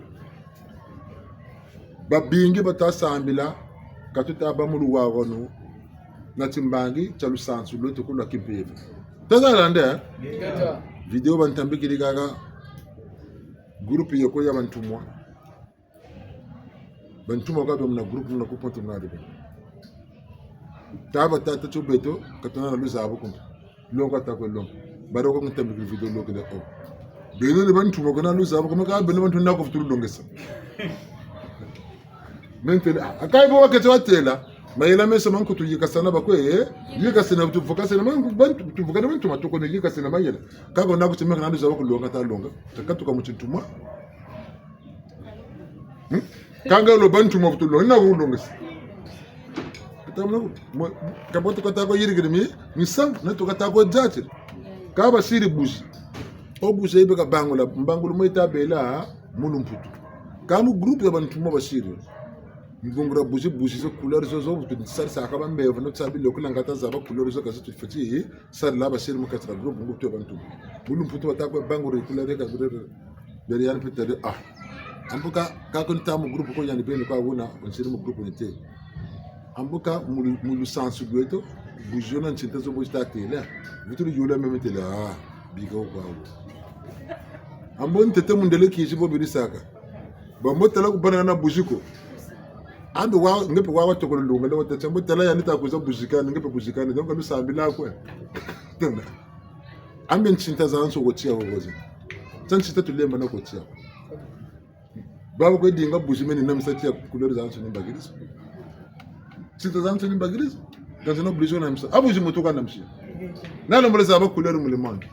Babingi bata sambila, ka tuta bâ mu luwawanu, na timbangi tia lusansu lweto ku lwa kimpeve. Tazala nde, eh? Ngeta. Vidéo bantambikiri haha, groupe yoko ya bantumwa. Bantumwa ka be muna groupe muna ku ponto muna de. Taba tata tio beto, ka tuna na luzabu kumpa. Longa ta kwe longa. Baro ko ntambikiri vidéo lokele o. Beno ni bantumwa ko na luzabu, kuma ka beno bantu na ko futulu longesa. Mentele, a kai bo waketi watela. Mayela meso ma nkutu yikasana bakwe, eh? Yikasana tuvukasana, ma nkutu bantu, tuvukana bantu matoko ne yikasana mayela. Kako na kutimeka na luzabu ko longa ta longa. Takatuka mu tintumwa. Hmm? Kanga lo bantu mavutu lo, ina wulongesi. Katamuna ku, mo, kaboto kata ko yirikiri mi, mi sang, na to kata ko dzatiri. Ka basiri buzi. O buzi ibe kabangula, mbangulu mo ita bela, mu lumputu. Ka mu groupe ya bantu mo basiri. Mbungura buzi, buzi zo couleur zo zo, butu sari saka bambevo, no tsabi lo kula ngata zaba couleur zo kazi tufeti, sari la basiri mu kati ka groupe, groupe ya bantu. Mu lumputu bata ko bangura couleur ka groupe. Beri yani pe tari, ah. Ambu ka, ka ko nta mu groupe ko yani beni kwa wuna, nsiri mu groupe ni te. Ambu ka mu lu-, mu lusansu lweto, buzi yo na nsinta zo bo zita têla. Vuturi yola meme têla, ah, bika wo kwa wo. Ambu ntete mundele kizi bo biri saka. Bambo tala kubana na buzi ko. Ambe wa, nge pe wa watokolo lunga, le watete, ambu tala yani ta kwiza buzi kani, nge pe buzi kani, donc lusambila kwe. Tena. Ambe nsinta zazansoni ko tia wo ko ze. Sa nsinta tulembana ko tia. Baba kwe dinga buzi meni namisa tia couleur zazansoni mbakirizo. Nsinta zazansoni mbakirizo. Kansi na buzi namisa. A buzi muntu ka namisa. Na lombola zaba couleur mu le monde.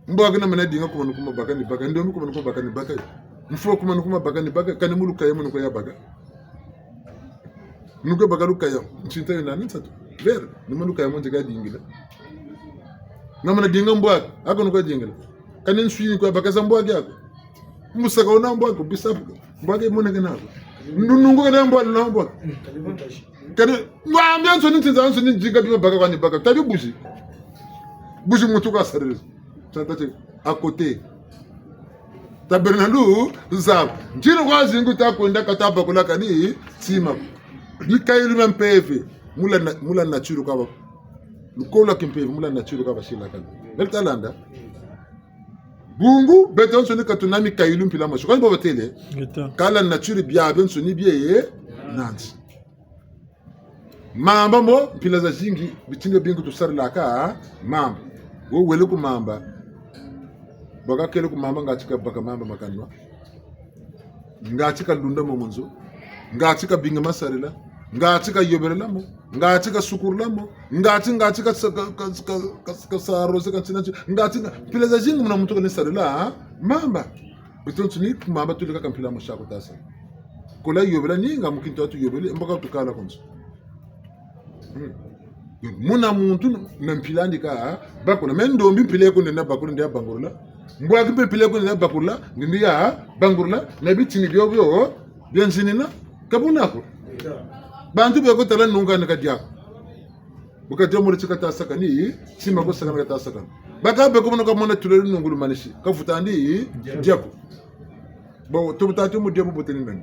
Mbwa kina mena dinga ku manu ku mabaka ni baka. Ndombi ku manu ku mabaka ni baka. Mfwa ku manu ku mabaka ni baka. Kani mu lukaya manu ko ya baka. Nuke baka lukaya, nsinta yo nani nsatu. Vert, ni ma lukaya mo nzeka dingila. Na mana dinga mbwa, ako nuke dingila. Kani nswini kwa baka za mbwaki ako. Musaka wuna mbwaki, bisapu. Mbwaki moneke nako. Ndunungu kani mbwaki na mbwaki. Kani, mwambiansoni ntinza zansoni nzinga bima baka kwani baka. Tabi buzi. Buzi muntu kwa saririza. Tata te, à côté. Tabere na lu, zaba. Ntinu kwa zingu ta kwenda kata bakula kani, tima. Bikayulu bia mpeve, mu la na-, mu la nature kwa ba. Lukolo lwa kimpeve, mu la nature kwa basilaka. Bele talanda. Bungu, beto nsoni ka tuna mikayulu mpila mosi. Kani bo batêle? Ngeta. Kâ la nature biabiansoni bie, nandi. Mamba mo, mpila zazingi, bitini bia bingi tusarilaka mamba. Wo wele ku mamba. Baka kele ku mamba ngatu ka baka mamba ma kanwa. Ngatu ka lunda mo mu nzo. Ngatu ka bingi masarila. Ngatu ka yobelela mo. Ngatu ka sukurula mo. Ngatu, ngatu ka sa-, ka, ka, ka, ka, ka sa arroser ka ntina nti-, ngatu nga-, mpila zazingi muna muntu kani sarila mamba. Beto nsoni ku mamba tuleka ka mpila mosi ko tasa. Kola yobela ni nga mu kintu tuyobele, mbo ka tukala konso. Hmm. Muna muntu na mpila andi ka bakula. Me ndombi mpila ko nde na bakula nde ya bangurula. Mbwaki mpe mpila ko nde na bakula, nde ya bangurula. Na bitini bio bio, bia nzinina. Ka buna ko. Bantu beko tala nunga ni ka dia ko. Bu ka dia mole ti ka ta sakani, tima ko sakana ka ta sakana. Baka beko mona ka mona tula lunungu lumanisi. Ka vuta andi, dia ko. Bon, to bu tâ ti mu dia bu buteni nani.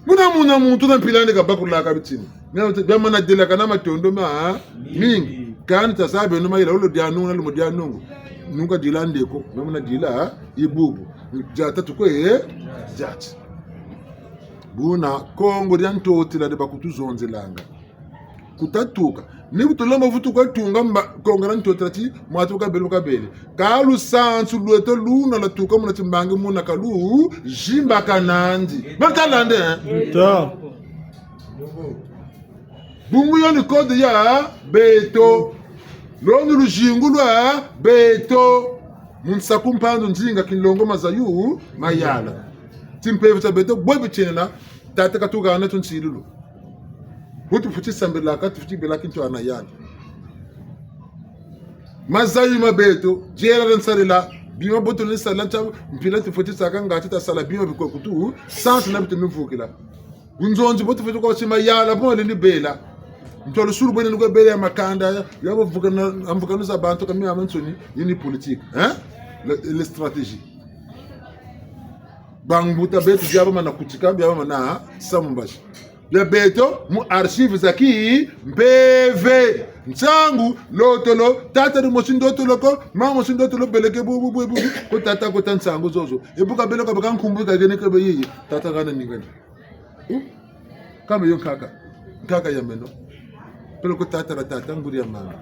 Muna, muna muntu na mpila andi ka bakulaka bitini. Bia, bia mana dilaka na matondo ma, mingi. Kani tasa beno mayela wolo dia nungu, na lumo dia nungu. Nungu ka dila ndeko, bia mana dila, ibubu. Dia tatu kwe, dia ti. Buna, Kongo dia Ntotila di bakutuzonzelanga. Ku tatuka. Ni bu tulomba vutu kwa tunga mba-, Kongo dia Ntotila ti, mwatu kabele, kabele. Kâ lusansu lweto luna lwatuka muna timbangi muna ka luzimbakana nandi. Bele talande, eh? Nta. Bungu yo ni code ya beto. Lo ni luzingu lwa beto. Mu nsaku mpandu nzinga kinlongo mazayu mayala. Timpeve tia beto bwe bitienena. Tata ka tuhana tio nsilulu. Bu tufweti sambilaka, tufweti bêlaka ntwala yandi. Mazayu ma beto, diela dia nsarila, bima bo tuni sarila ntia mpila tufweti saka ngatu tasala bima bikwe kutu, sansi na bi tuni vukila. Bunzonzi bo tufweti kwa sima yala, bo lendi bêla. Ntwalusulu bwene ni kwa bêla ya makanda, ya, ya bavukana, mvukano za bantu ka miamiansoni, yi ni politique, hein? Le, le stratégie. Bambuta beto bia bamana kutika, bia bamana samu mbazi. Bia beto mu archive za kimpeve. Nsangu, lotolo, tata dimosi ndotolo ko, mama mosi ndotolo beleke bu, bu, bu, bu, bu. Ko tata ko ta nsangu zozo. E bu kabele ko baka nkumbu ka gene ke be yiyi. Tata ngana ningani. Hmm? Kâ me yo nkaka. Nkaka ya meno. Peleko tata dia tata, nguri ya mama.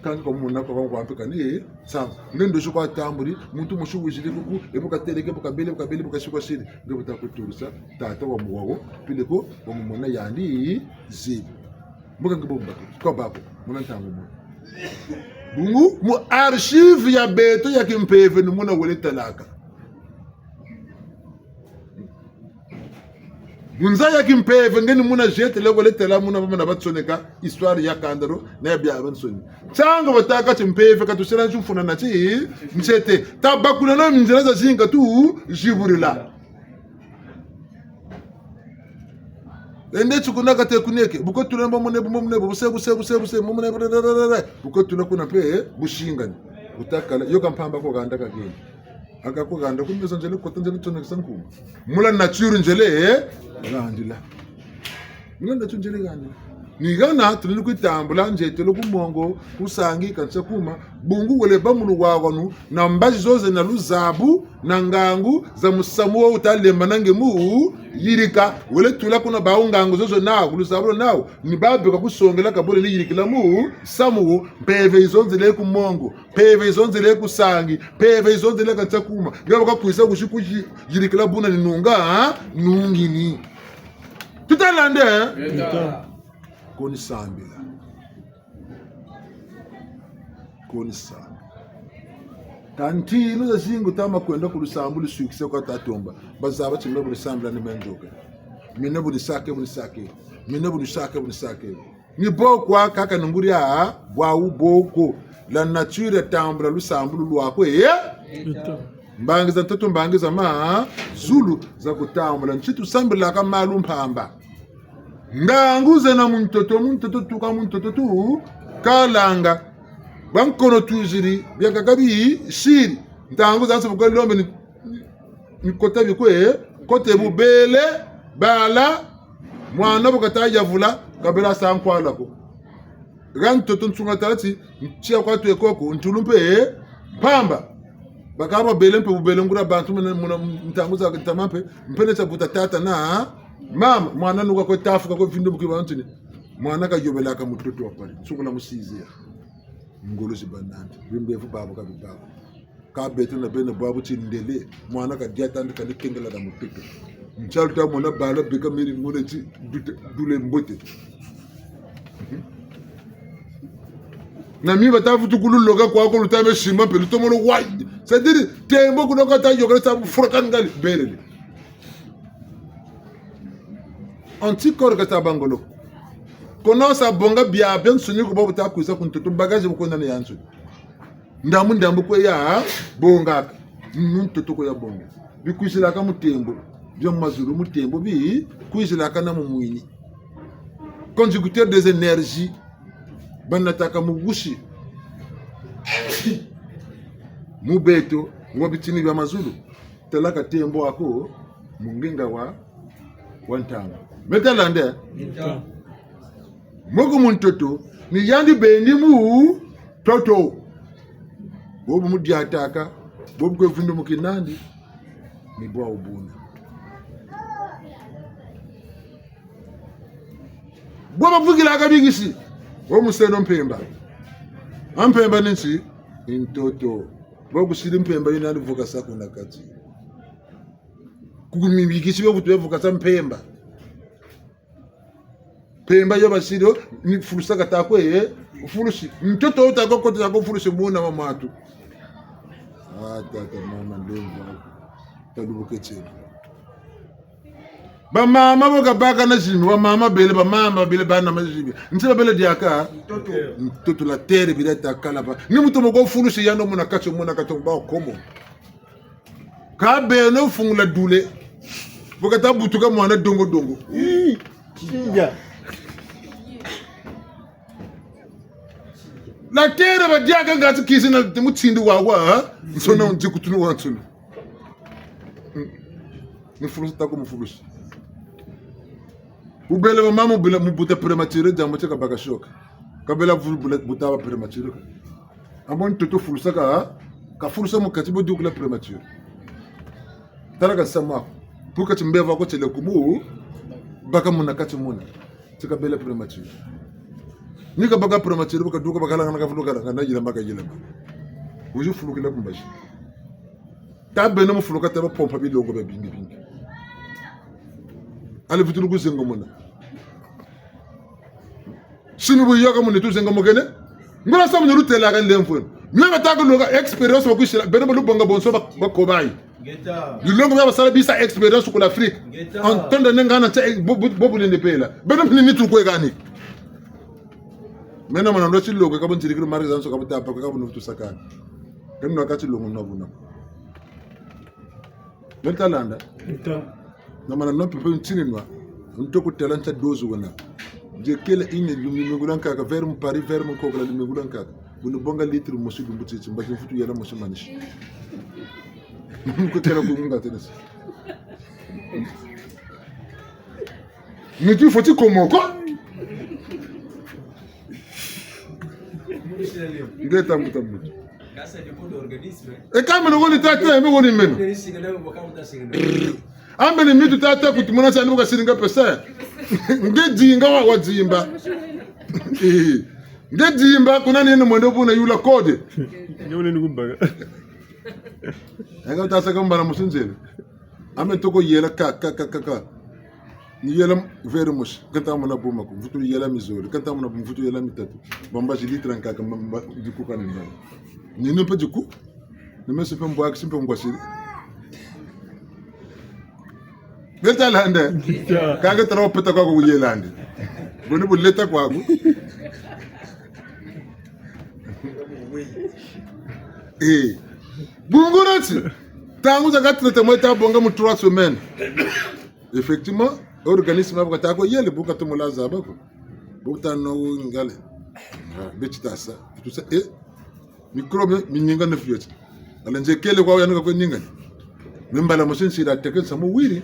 Kâ nge kwa mona kwa, kwa mpe kani, eh, sa, nge ndosi kwa tambuli, muntu mosi wiziri kuku, e bu kateleke, bu kabele, bu kabele, bu kasi kwa siri. Nge bu ta kuturisa, tata wa mu wawo, peleko wa mu mona yandi, zebi. Mbo ka nge bo mba, kwa bako, mona ntangu mona. Bungu, mu archive ya beto ya kimpeve ni muna wele talaka. Mu nza ya kimpeve, nge ni muna zietele wele tala muna bamana batsoneka histoire ya kanda dio, na ya biabiansoni. Ntangu batâka ti mpeve, ka tusila nti mfuna na ti, ntete. Tabakula na minzila zazingi ka tuzibulila. Ende ti kuna kate kuneke, bu ko tula mbo mone, mbo mone, bu se, bu se, bu se, bu se, mbo mone, bu ko tula kuna mpe, bu singani. Bu ta kala, yo ka mpamba ko ganda ka geni. Aka ko ganda, ku meso nzele kota nzele tsonekesa nkuma. Mu la nature nzele, eh, gandila. Mu la nature nzele gandila. Ni hana, tulini kwe tambula, nzietolo ku mongo, ku nsangi, kansi kuma, bungu wele bâ mu luwawanu, na mbazi zozo na luzabu, na ngangu, za musamu wo wuta lembana nge mu yirika, wele tula kuna bawu ngangu zozo nawu, luzabu lo nawu, ni bawu beka kusongela ka bo lendi yirikila musamu wo, mpeve yizonzele ku mongo, mpeve yizonzele ku nsangi, mpeve yizonzele kansi kuma, nge baka kwiza kuzi kuzi yirikila buna ni nunga, ha? Nungini. Tuta landa, eh? Tuta. Ko ni sambila. Ko ni sambila. Ka ntinu zazingi tama kwenda ku lusambulu, luswikise kwa tatomba. Bazaba ti me bu ni sambila ni me nzoka. Mina bu ni sake, bu ni sake. Mina bu ni sake, bu ni sake. Ni bo kwa kaka ni nguri ya bwawu bo ko. La nature tambula lusambulu lwa kwe, eh? Mbangi za ntoto, mbangi za mazulu, za kutambula. Nti tusambilaka malu mpamba. Ngangu zena mu ntoto, mu ntoto tuka, mu ntoto tukalanga. Bwa nkono twiziri, biakaka bisiri. Ntangu zansoni bu kwe lombe ni, ni kota bikwe, kote bubele, bala, mwana bu kata yavula, ka bela sa nkwala ko. Ga ntoto nsunga tala ti, ntia kwa twe koko, ntulu mpe mpamba. Bakaka babele mpe bubele nguria bantu muna, muna ntangu za ntama mpe, mpe ne tia buta tata na mama, mwana nuka kwe tafuka kwe vindu mu kiba ntini. Mwana kayobelaka mutoto wa pari, nsukula mu six heures. Ngolo zi banandi, bimbevo babo ka bibabo. Ka beto na beno bwabu ti ndele, mwana kadia tandi kani kengela na mutoto. Ntialu ta mona bala beka miri ngone ti dute, dule mbote. Na mi bata vutu kululoka kwa ko luta me simba mpe lutomolo wai. C'est-à-dire, tembo kuna kata yokele sa furaka ngali, belele. Anticorps kata bangolo. Kono sa bonga biabiansoni ko babu ta kwiza ku ntoto bagage bu kwenda na yansoni. Ndambu ndambu kwe ya bongaka. Mu ntoto kwe ya bonga. Bikwizilaka mu tembo. Bia mu mazulu mu tembo bikwizilaka na mu mwini. Conducteur des énergies. Banataka mu busi. Mu beto, wa bitini bia mazulu. Talaka tembo ako, mu nginga wa, wa ntangu. Me tala nde? Ntangu. Moko mu ntoto, ni yandi bendi mu ntoto. Bobu mu diataka, bobu kwe vundumuki nandi, ni bwawu buna. Bwa bavukilaka bikisi, wo museno mpemba. A mpemba ni nti? Ni ntoto. Bwa kusiri mpemba yina yandi vukasa kuna kati. Kuku mi bikisi bia vutu bia vukasa mpemba. Mpemba yo basiri, ni fulusa kata kwe, eh, fulusi. Ntoto wuta ko kota ko fulusi muna wa matu. Ah, tata, mama, ndemva. Talubuke tiena. Bamama bo kabaka na zimi, bamama bele, bamama bele bana mazimi. Nti babele diaka? Ntoto. Ntoto la terre bila ta kala ba. Ni mutomo ko fulusi yandi muna kati, muna kati ba komo. Ka beno fungula dule. Bu kata butuka mwana dongo dongo. Ii, tinda. La terre badiaka ngati kisi na mutindu wawa, ha? Nsona nzikutunu wa nsona. Mm. Mufulusi tako mufulusi. Bubele bamama bubele mu buta prématuré, diambu tia kabaka choc. Ka bela vu-, bula-, buta ba prématuré. Amo ntoto fulusaka, ha? Ka fulusa mu kati bo dukula prématuré. Tala ka samu ako. Pour que timbevo ako tiele kumu, baka muna kati muna. Ti kabela prématuré. Ni kabaka prématuré, bu kaduka, bakalangana, kafuluka, kana yilama, kayilama. Wizi fulukila ku mbazi. Ta beno mufuluka, ta bapompa bilongo bia bingi bingi. Allez, vutulu ku zengo mona. Simi bu yoka muna tu zengo mokene. Ngula samu ni lutelaka nlemvo. Mio bataka loka expérience bakwisila, beno balubonga bonso ba, ba cobaye. Ngeta. Bilongo bia basala bisa expérience ku l'Afrique. Ngeta. Entendre ne ngana tia, bo, bo, bo bulende pela. Beno mini nitu kwe kani. Mena mana ndo tilongo ka bo nzirikiri marque zansoni ka bo tapa, ka bo nutu sakana. Kani nwa ka tilongo nwa buna. Beno ta landa. Ngeta. Na mana nwa mpe mpe ntininwa. Nto kutela ntia dozo wena. Nzekele ine lumimengula nkaka, verre mu pari, verre mu nkokela lumimengula nkaka. Buni bonga litre mosi lumbu titi, mbaki mvutu yela mosi manisi. Kutela ku nunga tenesi. Nitu foti komoko. Ngeta mbuta mbuta. E ka meno woni tata, me woni meno. A meno mitu tata kuti muna sa ni bu kasiringa pesa. Nge dinga wa, wa dimba. Eh. Nge dimba kuna nene mwendo buna yula code. Nge wole ni kumbaka. Eka utasaka mbala musunzele. A me toko yela ka, ka, ka, ka, ka. Ni yela verre mosi, kanta mona buma ko, mvutu yela mizole, kanta mona mvutu yela mitatu. Bamba zi litre nkaka, mba, mba, dikuka ni mbala. Ni ni mpe diku, ni me si mpe mbwaki, si mpe ngwasiri. Ngeta lande. Ngeta. Kake tala wapeta kwa kuyelande. Boni buleta kwaku. Eh. Bungu na ti, ntangu zakaka traitement ta bonga mu trois semaines. Effectivement, organisme abu kata ko yele, bu katomo la zaba ko. Bu kata no ngale. Ah, beti tasa. Tout ça, eh. Microbe, mininga ne fioti. Ala nze kele kwa yanuka kwe ninga. Mimbala mosi nsira teke nsamu wiri.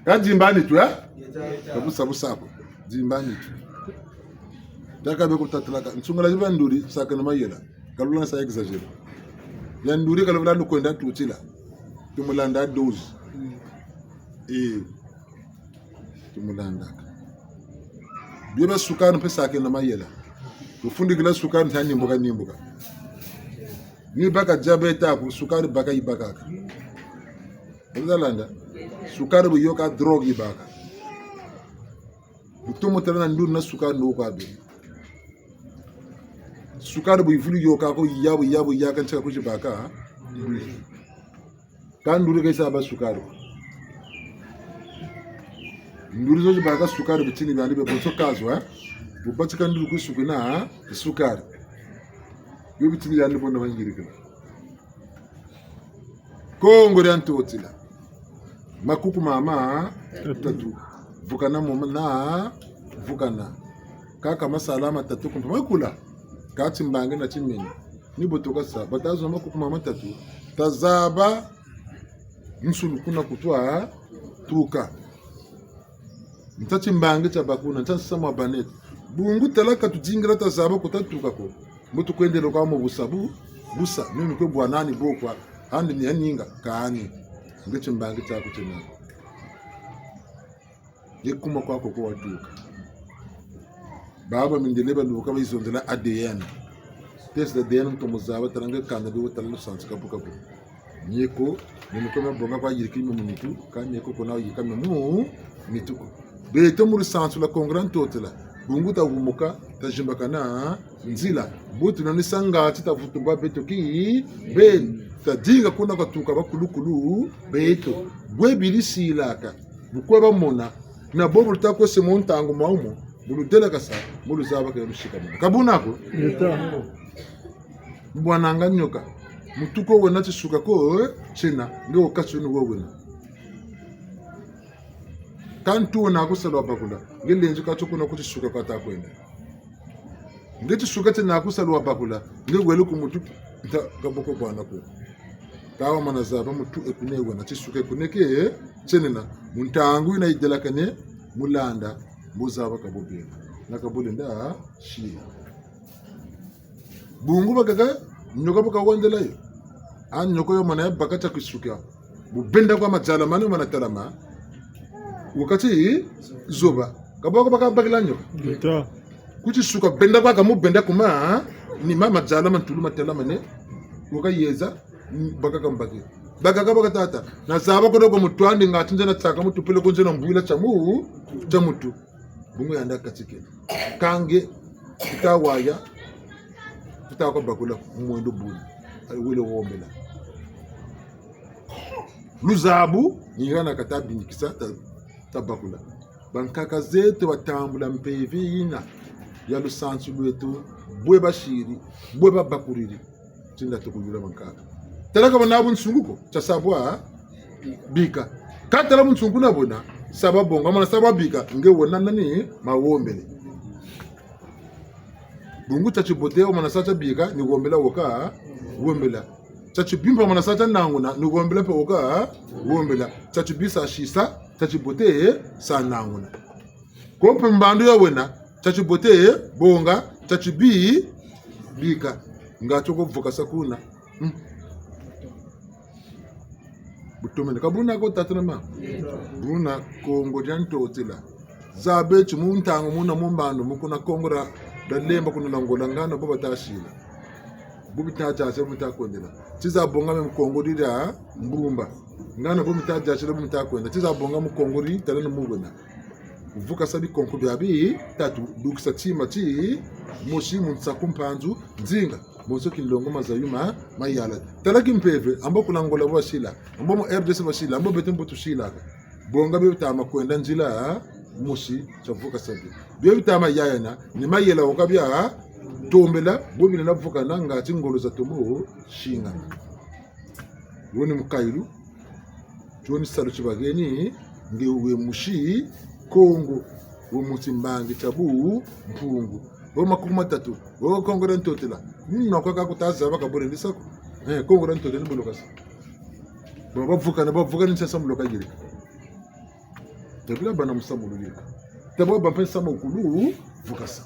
Ka zimba nitu, eh? Ka busa busa ko. Zimba nitu. Taka be ku tatalaka. Nsungula ziba nduri, saka na mayela. Ka lula sa exagérer. Ya nduri ka lula lukwenda tutila. Tumulanda dose. Eh. Tumulandaka. Bio bia sukari mpe saka na mayela. Kufundikila sukari nta nimbuka nimbuka. Ni baka diabète aku, sukari baka yibakaka. Oza landa? Sukari bu yoka drogue yibaka. Bu tomo tala na nduri na sukari no kwa be. Sukari bu yivulu yoka ko ya bu ya bu ya ka ntika ku zibaka. Ka nduri ka yisa ba sukari. Nduri zo zibaka sukari, bitini biandi bia bonso kazwa, eh? Bu batika nduri ku sukina, eh? Sukari. Yo bitini biandi bo na bangirikila. Kongo dia Ntotila. Makuku mama, tatu. Vukana mama na, vukana. Kaka masala matatu kumpa makula. Ka timbangi na timeni. Ni bo tuka sa, bata zwa makuku mama tatu. Tazaba nsulu kuna ku twa tuka. Nta timbangi tia bakuna, nta nsamu wa banete. Bungu tala ka tudingila tazaba ku ta tuka ko. Mbo tukwendele kwa mu busa bu, busa. Mimi kwe bwa nani bo kwa, handi ni haninga, kani. Nge timbangi tiaku tiena ko. Ye kuma kwaku ko watuka. Baba mindele baluka bayizonzela A D N. Test A D N ntomo zaba tala nge kanda dio tala lusansu kabu kabu. Nieko, nieko mia bonga kwa yiriki mu nitu, ka nieko kuna yirika mu nitu ko. Beto mu lusansu lwa Kongo dia Ntotila. Bungu tawumuka, tazimbakana nzila. Butu na nisanga ti tavutu bwa beto ki beni. Tadinga kuna katuka bakulukulu beto. Bwe biri silaka. Bu kwe bamona, na bo bu luta kwe se mu ntangu mwa wumo, bu ludelakasa, bu luzaba ke lusikamana. Ka buna ko? Leta. Mbwananga nioka. Mutu ko wena tisuka ko, eh, tiena, nge wo kati wunu wo wena. Ka ntu wena ku salu wa bakula, nge lenzi ka tio kuna ku tisuka kwa ta kwenda. Nge tisuka tiena ku salu wa bakula, nge wele ku mutu nta kaboko bwana ko. Ka wamana zaba mutu e kuna wena, tisuka e kuna ke, tienina, mu ntangu yina yidelakane, mu landa, mbo zaba ka bo bena. Na ka bo lenda, sila. Bungu bakaka, nioka bu kawendela yo. A nioka yo mana ya baka tia ku tisuka. Bu benda kwa mazala mane mana talama. Wakati zoba. Ka bo ko baka bakila nioka. Leta. Ku tisuka benda kwa ka mu benda kuma. Ni ma mazala ma ntulu ma talama ne. Waka yeza. Bakaka mbaki. Bakaka baka tata. Na zaba ko doko mutu andi ngati nzena tsaka mutu pele ko nzena mbwila tia mu. Tia mutu. Bungu yandi katikila. Kâ nge, tuta waya, tuta kwa bakula mwendo buni. Ayi wele wombela. Luzabu, ni hana kata bindikisa ta, ta bakula. Bankaka zeto batambula mpeve yina ya lusansu lweto, bwe basiri, bwe babakuriri. Tinda tukuyula bankaka. Tala ka bana bunsungu ko, tia sa bwa bika. Ka tala bunsungu na bwena, sa bwa bonga, mana sa bwa bika, nge wena nani, ma wombele. Bungu tia tibote, wamana sa tia bika, ni wombela woka, wombela. Tia tibimpa, wamana sa tia nanguna, ni wombela mpe woka, wombela. Tia tibi sa sisa, tia tibote, sa nanguna. Ko mpe mbandu ya wena, tia tibote, bonga, tia tibi, bika. Nga tio ko vukasa kuna. Hmm. Bu tomene. Ka buna ko tata na mama. Buna Kongo dia Ntotila. Zabe ti mu ntangu muna mu mbandu mu kuna Kongo dia, dia Lemba kuna Angola ngana bo bata sila. Bu bita tia se bu bita kwendela. Ti za bonga me mu Kongo dia Mbumba. Ngana bo bita tia se bu bita kwenda. Ti za bonga mu Kongo di tala na mu wena. Vukasa bikonko bia bitatu, dukisa tima ti mosi mu nsaku mpanzu, nzinga, bonso kinlongo mazayu ma, mayala. Tala kimpeve, ambo kuna Angola basila, ambo mu R D C basila, ambo beto mbo tusilaka. Bonga bie bitama kwenda nzila, mosi, tia vukasa bio. Bio bita ma yayana, ni mayela wo ka bia tombela, bo bina na vukana ngatu ngolo za tomo singana. Wo ni mukayulu, tio ni salu ti baheni, nge we musi Kongo, we musi mbangi tia bu Mpungu. Wo makuku matatu, wo Kongo dia Ntotela. Ni na kwa ka kuta zaba ka bole ni sa ko. Eh, Kongo dia Ntotela ni bu lo kasa. Ba, ba vukana, ba vukana ni sa mu lo kayirika. Tabila bana mu sa mu lo yirika. Tabila ba mpe sa mu kulu vukasa.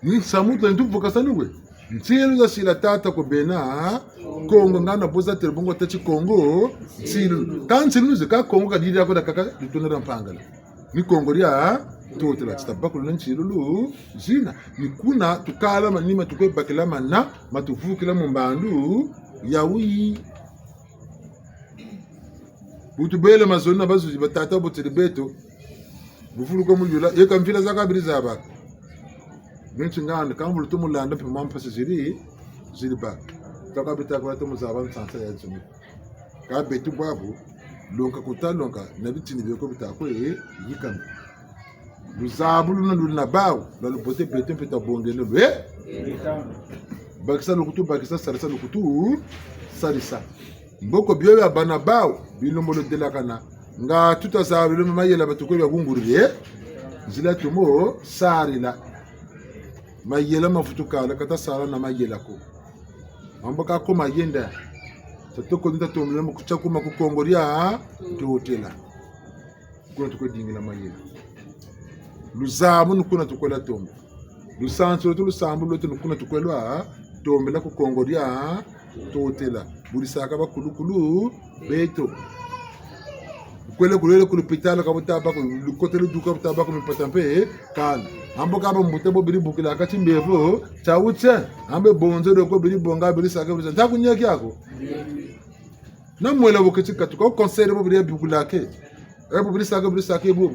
Ni nsamu twa ntu vukasa ni we. Nsilu za sila tata ko bena Kongo ngana bo za tele bongo tâ ti Kongo. Nsilu. Ka nsilu ni ze ka Kongo ka didi ako da kaka dituna da Mpangala. Ni Kongo dia Ntotela ti ta bakulu na nsilu lu zina. Ni kuna tukala manima tukwe bakila mana, ma tuvukila mu mbandu ya wi. Bu tubele mazono na bazuzi ba tata bo tele beto. Bu vulu ko mu yula, ye ka mvila za kabiri zaba. Beno ti nganda, ka mvulu tu mu landa mpe mwa mpasi ziri, ziri ba. Taka bita kwa tu mu zaba nsansa ya nzumi. Ka beto bwabu, lonka kuta lonka, na bitini bio ko bita kwe, yikana. Luzabu luna luli na bawu, lwa lubote beto mpe tabongele lwe. Bakisa lukutu, bakisa, sarisa lukutu, sarisa. Mboko bio bia bana bawu, bilembolo delakana. Nga tuta zabilo mayela ma tukwe bia gungurire. Nzila tumo sarila. Mayela ma vutukala, kata sala na mayela ko. Mambo ka ko mayenda. Tatoko nita tombele mu kutia kuma ku Kongo dia Ntotela. Kuna tukwe dingila mayela. Luzabu ni kuna tukwe lwa tombe. Lusansu lweto, lusambu lweto ni kuna tukwe lwa tombela ku Kongo dia Ntotela. Bu disaka bakulukulu beto. Kwele kulele ku lupitalu ka buta ba ko, lukotele duka buta ba ko mipata mpe, kala. Ambo ka bambuta bo biri bukila kati mbevo, tia wutia, ambe bonzo doko biri bonga, biri saka, biri sa. Nta kunyaki ako. Na mwela bo keti katuka, o conseil bo biri bukila ke. E bo biri saka, biri saka, e bo.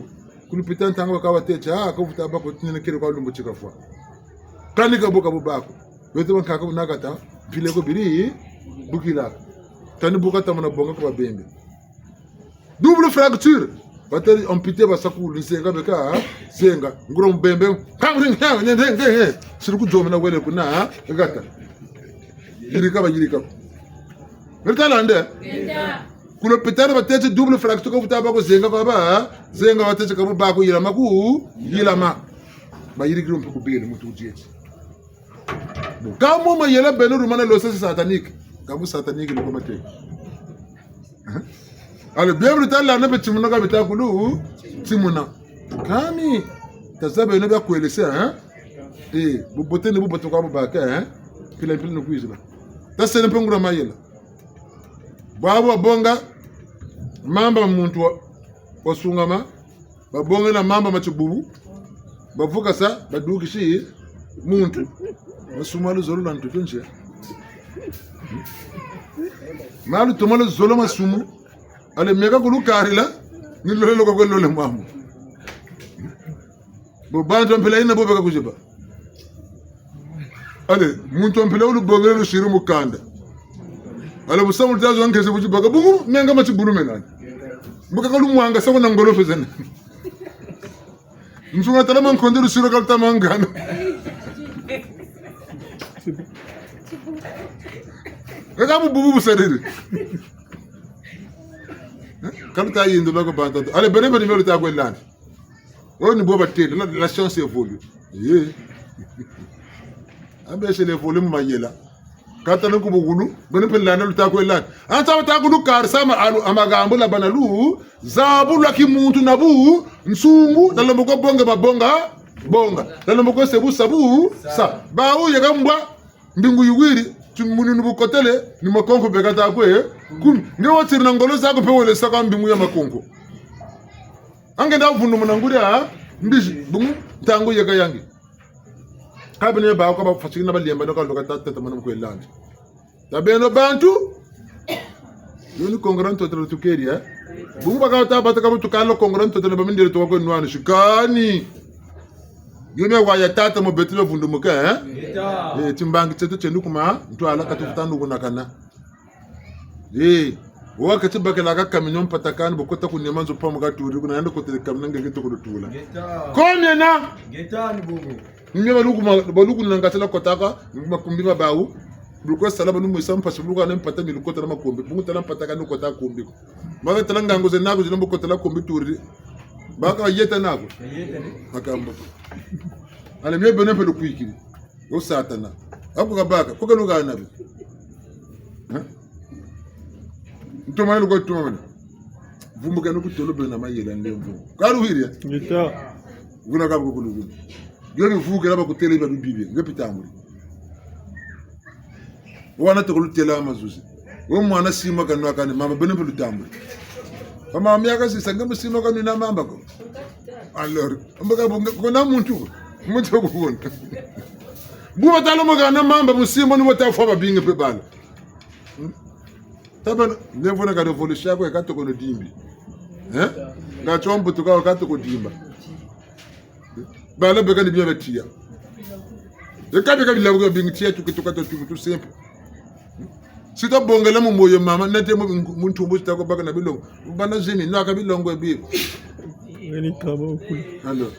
Ku lupitalu ntangu baka batêle ti, ah, ko vuta ba ko tinene kele kwa lumbu ti kafwa. Kani ka bo ka bo ba ko. Beto bankaka bu nakata, mpila ko biri, bukila. Kani bu kata mona bonga ku babembe. Double fracture. Batêle amputé ba sakulu zenga beka, zenga. Ngura mubembe. Siri ku zomena wele kuna, gata. Yirika ba yirika. Meri tala nde? Ku lupitalu batêle ti double fracture ko vuta ba ko zenga kwa ba, zenga batêle ti ka bu ba ko yilama ku, yilama. Ba yirikiri mpe ku bele mutu dieti. Bon, ka mo mayela beno lumana lo sa satanique. Ka bu satanique lo ko mate. Hein? Alors, Bible ta landa mpe timuna ka bita kulu, timuna. Kani, ta zaba beno bia kwelese, hein? Eh, bubote ni bubote kwa bubaka, hein? Mpila mpila ni kwizila. Ta sene mpe nguria mayela. Bwabu babonga mamba ma muntu wa, wasungama, babongela mamba ma tibubu, bavukasa, badukisi muntu. Masumu ma luzolo lwa ntoto ntia. Ma lutoma luzolo masumu, ale meka kulukarila, ni lole lo ka kwe lole mwamu. Bo bantu ba mpila yina bo beka kuziba. Ale, muntu wa mpila wu lubongele lusiri mukanda. Ale, bu samu lutazo nkese bu tibaka, bungu, menga ma tibulu menani. Mbuka ka lumwanga sa ko na ngolo fezene. Nsunga tala mankonde lusiri ka luta mangana. Eka bu bubu busariri. Ka luta yindula ko bantu. Ale, bene bene melo ta kwe landi. Oyo ni bo batêle, la, la science évolue. Eh. Ambe se évolue mu mayela. Kata na ku bugulu, beno mpe landa luta kwe landa. Ansa bata kulukarisa ma alu, amagambo la bana lu, zabu lwa kimuntu na bu, nsungu, na lombo ko bonga mabonga, bonga. Na lombo ko sa bu sa bu, sa. Bawu yeka mbwa, mbingu yiwiri, ti mununu bu kotele, ni makonko beka ta kwe, kumi. Nge watiri na ngolo zaku mpe wele sa kwa mbingu ya makonko. Ange nda vundu muna nguri, ah? Mbizi, bungu, ntangu yeka yangi. Ka beno ba ko ba fasiki na ba lemba no ka loka ta tata mana mu kwe landi. Ta beno bantu. Yo ni Kongo dia Ntotela tukeri, eh? Bungu baka ta bata ka bu tukala Kongo dia Ntotela ba mindele to kwe nwani sikani. Yo mia wa ya tata mo beto bia vundumuka, eh? Eh, timbangi tieto tieno kuma, ntwala ka tufuta nukunakana. Eh, Wa kati bakela ka camion mpata kani, bu kota ku nema nzo pamu ka turi, kuna yandi kotele camion nge ke toko tula. Ngeta. Combien na? Ngeta ni bobo. Nge baluku ma-, baluku na ngati la kotaka, makumbi ma bawu. Buluko sala banu mwisa mpasi buluka na mpata ni lukota na makumbi. Bungu tala mpata kani lukota kumbi ko. Baka tala ngangu ze naku zina bu kotela kumbi turi. Baka yeta naku. Yeta ni. Makambo. Ale mie beno mpe lukwikiri. Wo Satana. Ako kabaka, ko kaluka na bi. Hein? Ntoma yenu kwa tuma mana. Vumbuka no kutolo bena mayela ndemvo. Kaluhiri? Ngeta. Vuna kabu kulugu. Yo ni vukela bakutele ba bibibi. Nge pitambuli. Wana toko lutela mazuzi. Wo mwana sima kanwa kani mamba beno mpe lutambuli. Mama miaka sisa nge mu sima kanwa na mamba ko. Alors, mbaka bunga, kuna muntu ko. Muntu ko kuna. Bu batalo mo kana mamba mu sima ni bata fwa babingi mpe bala. Hmm? Tabana, nge vona ka révolution ko ka toko no dimbi. Hein? Nga tio mbutu ka ka toko dimba. Bala beka ni bia batiya. Eka beka bila ko bingi tiya tuki tuka to tuki tu simple. Si tabongela mu moyo mama, nate mu, mu ntumbu si tako baka na bilongo. Bana zini, naka bilongo ebi. Ngani kaba okuli. Alors.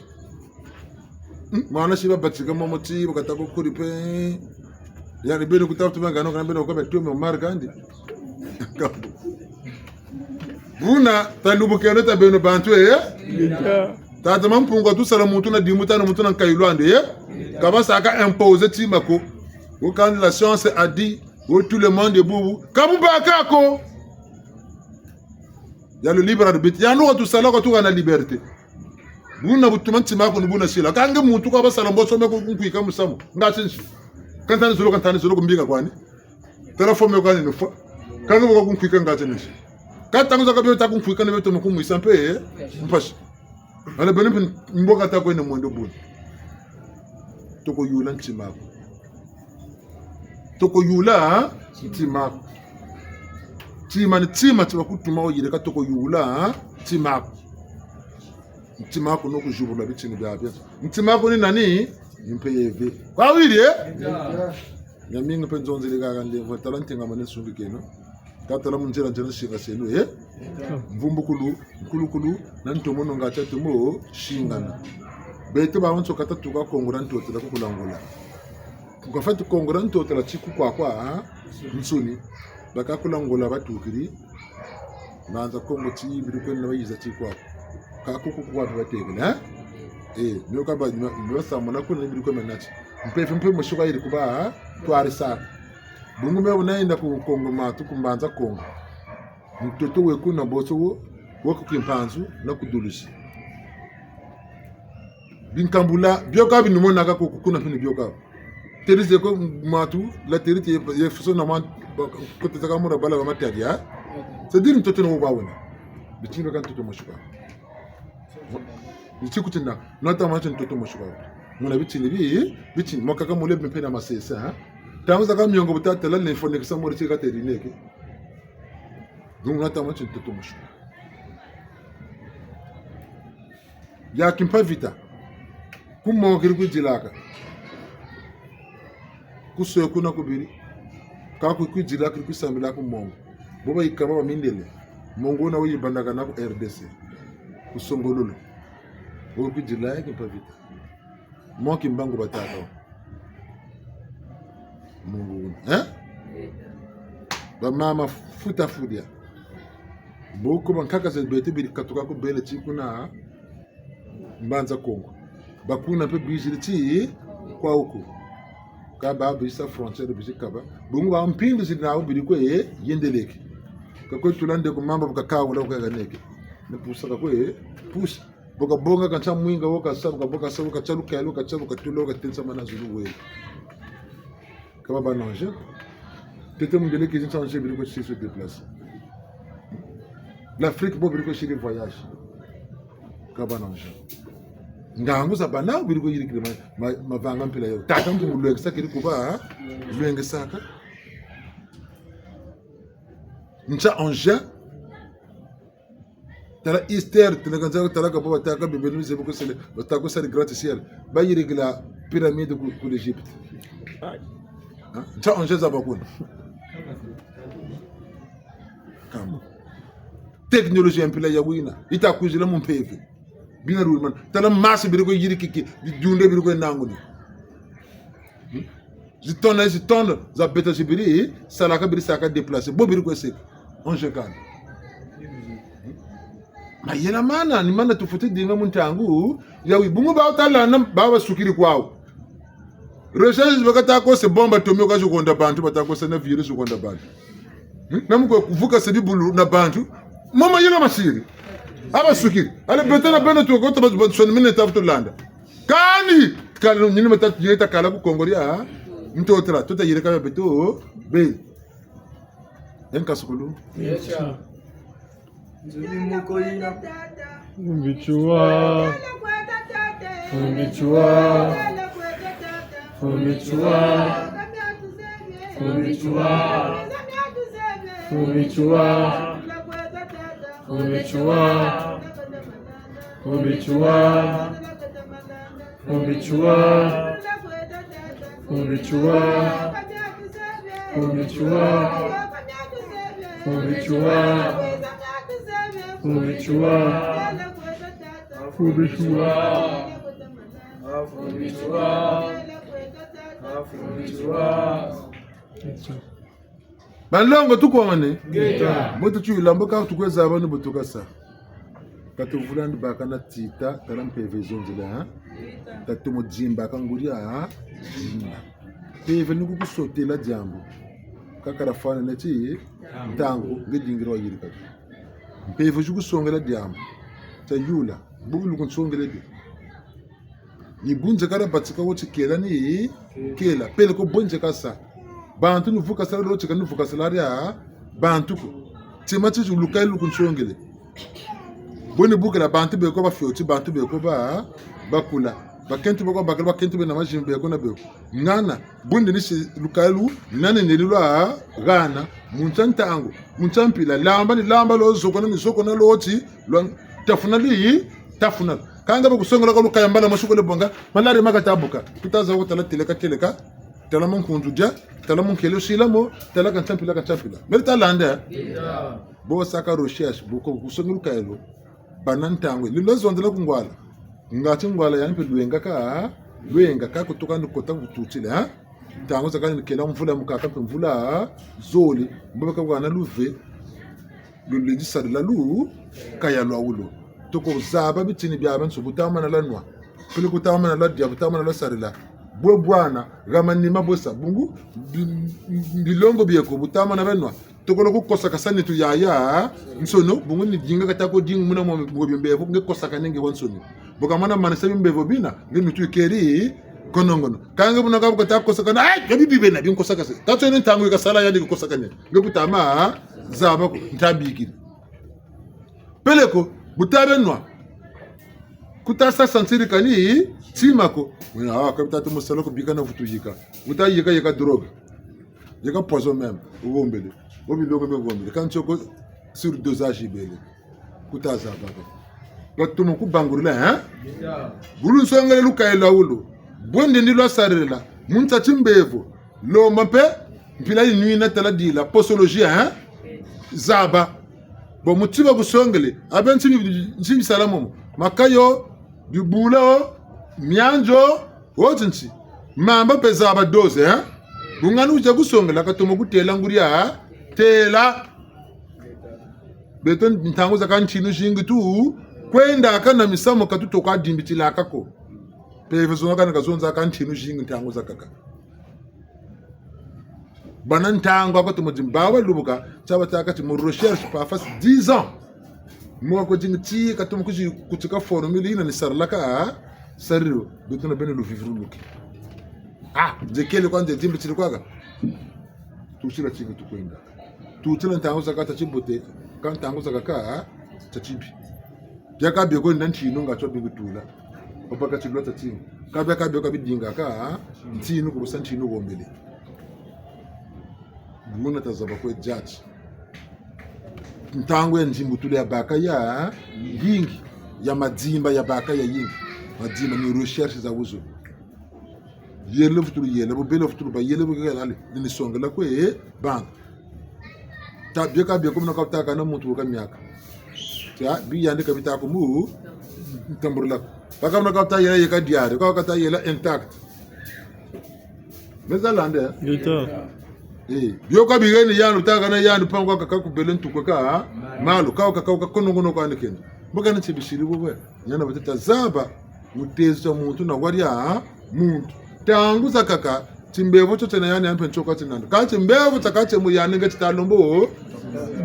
Hmm, mwana si babatika momo ti, bakata ko kuri mpe. Yandi beno kuta tuma ngano kana beno kwa betume Omar kandi. Buna, talubukeno ta beno bantu, eh? Ngeta. Tata Mampungu tusala muntu na dimbu tanu muntu na nkayilu andi, eh? Ka basaka imposer tima ko. Wo kandi la science a dit, wo tout le monde est bubu. Ka bu baka ko. Ya le libre arbitre. Ya no tusala ko tuka na liberté. Buna bu tuma ntima ko ni buna sila. Ka nge muntu kwa basala mboso me ko kunkwika musamu. Nga tinsi. Kantani zolo, kantani zolo kumbika kwani. Tala fo me kwani nufwa. Ka nge bu kwa kunkwika nga tinsi. Ka ntangu zakaka bio ta kunkwika ni bio tuma kumwisa mpe, eh? Mpasi. Ale beno mpe mboka ta kwene mwendo buna. Toko yula ntima ko. Toko yula, ha? Ntima ko. Ntima ni ntima ti bakutuma wo yirika toko yula, ha? Ntima ko. Ntima ko no kuzibula bitini biabio. Ntima ko ni nani? Ni mpe yeve. Kwa wiri, eh? Ngeta. Nyamingi mpe nzonzele kaka ndemvo tala ntengamane nsungikeno. Ka tala mu nzila nzila singaseno, eh? Mvumbukulu, nkulukulu, na ntomono nga tia tomo singana. Beto bawonso ka tatuka Kongo dia Ntotela ku kula Angola. Ku kafweti Kongo dia Ntotela ti ku kwakwa, ha? Nsoni. Baka kula Angola batukiri. Mbanza Kongo ti biri kwenda bayiza ti kwakwa. Ka kuku kwa batekele, eh? Eh, nio kaba, nio, nio samuna kuna biri kwenda nati. Mpeve mpe mosi kwa yiri kuba, ha? Twarisaka. Bungu me bu nayenda ku Kongo matu ku Mbanza Kongo. Ntoto we kuna boso wo, wo ku Kimpanzu na ku Duluzi. Binkambula, bio ka binimonaka ku, ku kuna mpe ni bio ka. Terize ko matu, la terite ye, ye fuso na man, ba, kote taka mura bala ba matadi, ha? C'est-à-dire ntoto no kwa wona. Bitini beka ntoto mosi kwa. Nti kutina, nata mwa ti ntoto mosi kwa. Muna bitini bi, bitini, mwa kaka mule mpe na masese, ha? Ntangu zakaka miongo bu tatela l'info nekisa mori ti ka teri neke. Donc, nata mwa ti ntoto mosi kwa. Ya Kimpa Vita. Ku Mongo keri kwidilaka. Ku Swe kuna kubiri. Ka ku kwidila keri kwisambilaka ku Mongo. Bo bayikaba ba mindele. Mongo wuna wuyibandakana ku R D C. Ku Songololo. Wo kwidila ya Kimpa Vita. Mo Kimbangu batata. Mongo wuna. Hein? Bamama futa fudia. Bo ko bankaka ze beto beri katuka ku bele ti kuna Mbanza Kongo. Bakuna mpe biziri ti kwawu ko. Ka ba bisa frontière bizi kaba. Bungu ba mpindu ziri nawu biri kwe yendeleke. Ka kwe tula nde ku mamba bu kakawula bu kaganeke. Ni pusa ka kwe pusa. Bu kabonga ka ntia mwinga wo kasa, bu kabonga sa, bu katia lukaya, bu katia, bu katula, bu katensa mana zulu we. Ka ba bâ na engin. Ntete mundele keri ntia engin biri kwe ti se déplacer. L'Afrique bo biri kwe siri voyage. Ka ba bâ na engin. Ngangu za bana biri kwe yirikiri ma, ma, mavanga mpila yo. Tata Mpungu lwengesa keri kuba, lwengesaka. Ntia engin. Tala Easter, tala kanza, tala ka bo batâka bebe ni zebu ko sele, batâka sali gratte-ciel. Bayirikila pyramide ku, ku l'Égypte. Hein? Ntia engin za bakuna. Kamba. Technologie ya mpila ya wina, yi ta kwizila mu mpeve. Bina rulman. Tala masi biri kwe yirikiki, bidunde biri kwe nanguni. Hmm? Zitondo, zitondo, za beto zibiri, salaka biri saka déplacer. Bo biri kwe seka. Onje kani. Hmm? Mayela mana, ni mana tufweti dinga mu ntangu yayi. Bungu bawu talanda, bawu basukiri kwawu. Recherche zi ba kata kosa bombe atomique zi honda bantu, bata kosa na virus zi honda bantu. Hmm? Na mu kwe kuvukasa bibulu na bantu. Mo mayela masiri. A basukiri. Allez beto na beno tuka kota ba, ba, soni mine ta vutu landa. Kani, kala nini mata yeta kala ku Kongo dia. Ntotra, tuta yirika beto, be. Enka sukulu. Yes, sir. Nzuli moko yina. Fumbituwa. Fumbituwa. Fumbituwa. Fumbituwa. Fumbituwa. Fumbituwa. Fumbituwa. Fumbituwa. Fumbituwa. Fumbituwa. Fumbituwa. Fumbituwa. Banlongo tukomane. Ngeta. Mbo tuti yula mbo ka tukwe zaba ni bu tuka sa. Ka tuvula ndi baka na tita, tala mpeve zonzela, ha? Tatomo dimbaka nguria, ha? Dimba. Mpeve ni ku kusotela diambu. Kakala fwana neti, ntangu, nge dingira wa yirika. Mpeve zi kusongela diambu. Tayula, bu lukunsongele di. Ni bu nzeka dia batika wo ti kela ni kela. Peleko bo nzeka sa. Bantu ni vukasala lo ti ka ni vukasala dia bantu ko. Tima ti lukayi lukunsongele. Bo ni bukela bantu beko bafioti, bantu beko ba, bakula. Bakento beko bakela, bakento bena mazimba beko na beko. Ngana, bu ndi ni si lukayi lu, nani ni lwa, gana. Mu ntia ntangu, mu ntia mpila, lamba ni lamba lo, zokona ni zokona lo ti, lwa, tafuna li, tafuna. Kanga bakusongela kwa lukaya mbala mosi kole bonga, malari ma kata buka. Ku ta zaba ko tala teleka teleka, tala mu nkunzu dia, tala mu nkele sila mo, tala ka ntia mpila ka ntia mpila. Meri ta landa. Bo saka recherche, bo ko kusongela lukaya lo. Bana ntangu, lilo zonzela ku ngwala. Ngati ngwala yani mpe lwenga ka, lwenga ka kutuka ni kota kututila, ha? Ntangu zakaka ni kela mvula mukaka mpe mvula zole, mbo baka bwana luve. Lulendi sarila lukaya lwawu lo. Toko zaba bitini biabiansoni, bu tamana lwa nwa. Peleko bu tamana lwa dia, bu tamana lwa sarila. Bwe bwana, ha manima bwe sa. Bungu, bi-, bi-, bilongo bieko, bu tamana lwa nwa. Toko lo kukosakasa nitu yayansoni, bungu ni dinga kata ko dinga muna mwa, mwa bimbevo, nge kosakane nge wansoni. Bu kamana manisa bimbevo bina, nge nitu yikeri, konongono. Kâ nge buna ka bu kata kosakana, ai, ka bibi bena, binkosakase. Ka nsoni ntangu yikasala yandi kukosakane. Nge ku tama, zaba ko, nta bikiri. Peleko, bu ta bê nwa. Ku ta sa sentir kani, tima ko. Muna, ah, ka bu ta tomo sala ko bika na vutu yika. Bu ta yika, yika drogue. Yika poison même, wuhombele. Bo bilongo bê wuhombele. Kâ ntioko surdosage yibele. Ku ta zaba ko. Batomo kubangurila, hein? Bu lunsongele lukaya lwawu lo. Bwe ndendi lwa sarila. Mu ntia timbevo. Lomba mpe, mpila yi nwina tala dila, posologie, hein? Zaba. Bon, mu ti bakusongele, abe nti bi-, nti bisala momo. Makayo, bibula o, mianzo, o ti nti. Mamba mpe zaba dose, hein? Bu ngana wutia kusongela, katomo kutêla nguria, têla. Beto ntangu zakaka ntinu zingi tu, kwendaka na misamu ka tutoka dimbitilaka ko. Mpeve zonzaka na kazonzaka ntinu zingi ntangu zakaka. Bana ntangu ako tomo dimba wa lubuka, tia batâka ti mu recherche pa face dix ans. Mu ako dingi ti, katomo kuzi kutika formule yina ni sarilaka, sarilo, beto na beno luvivululuki. Ah, nzekele kwa nze dimbitili kwaka. Tutila tingi tukwenda. Tutila ntangu zakaka tia tibote, kâ ntangu zakaka, tia tibi. Biakaka bieko na ntinu nga tio bingi tula. Papa ka tilwa tia tingi. Kâ biakaka bieko bidingaka, ntinu kubusa ntinu wombele. Buna tazaba kwe judge. Ntangu ya nzimbutulu yabaka yayingi, ya madimba yabaka yayingi. Madimba ni recherche za wuzo. Yele vutulu yele, bu bele vutulu ba, yele bu kala ale, ni nisongela kwe, eh, bantu. Ta, bio ka bio ko muna ka wuta kana muntu wo ka miaka. Tia, bi yandi ka bita ko mu, ntambulula ko. Baka muna ka wuta yela yeka diari, ka wuta yela intact. Meza lande? Yuto. Eh, bio ka biheni yandi, wuta kana yandi mpangu kaka kubele ntuka ka, ha? Malu, ka kaka ka konongono kwa nikeni. Mbo kani ti bisiri bwe bwe. Ntiana bateta zaba, mu tezo tia muntu na wadia, ha? Muntu. Ntangu zakaka, timbevo tio tiena yandi mpe ntio ka tinandi. Ka timbevo tiakaka tie mu yandi nge tita lembo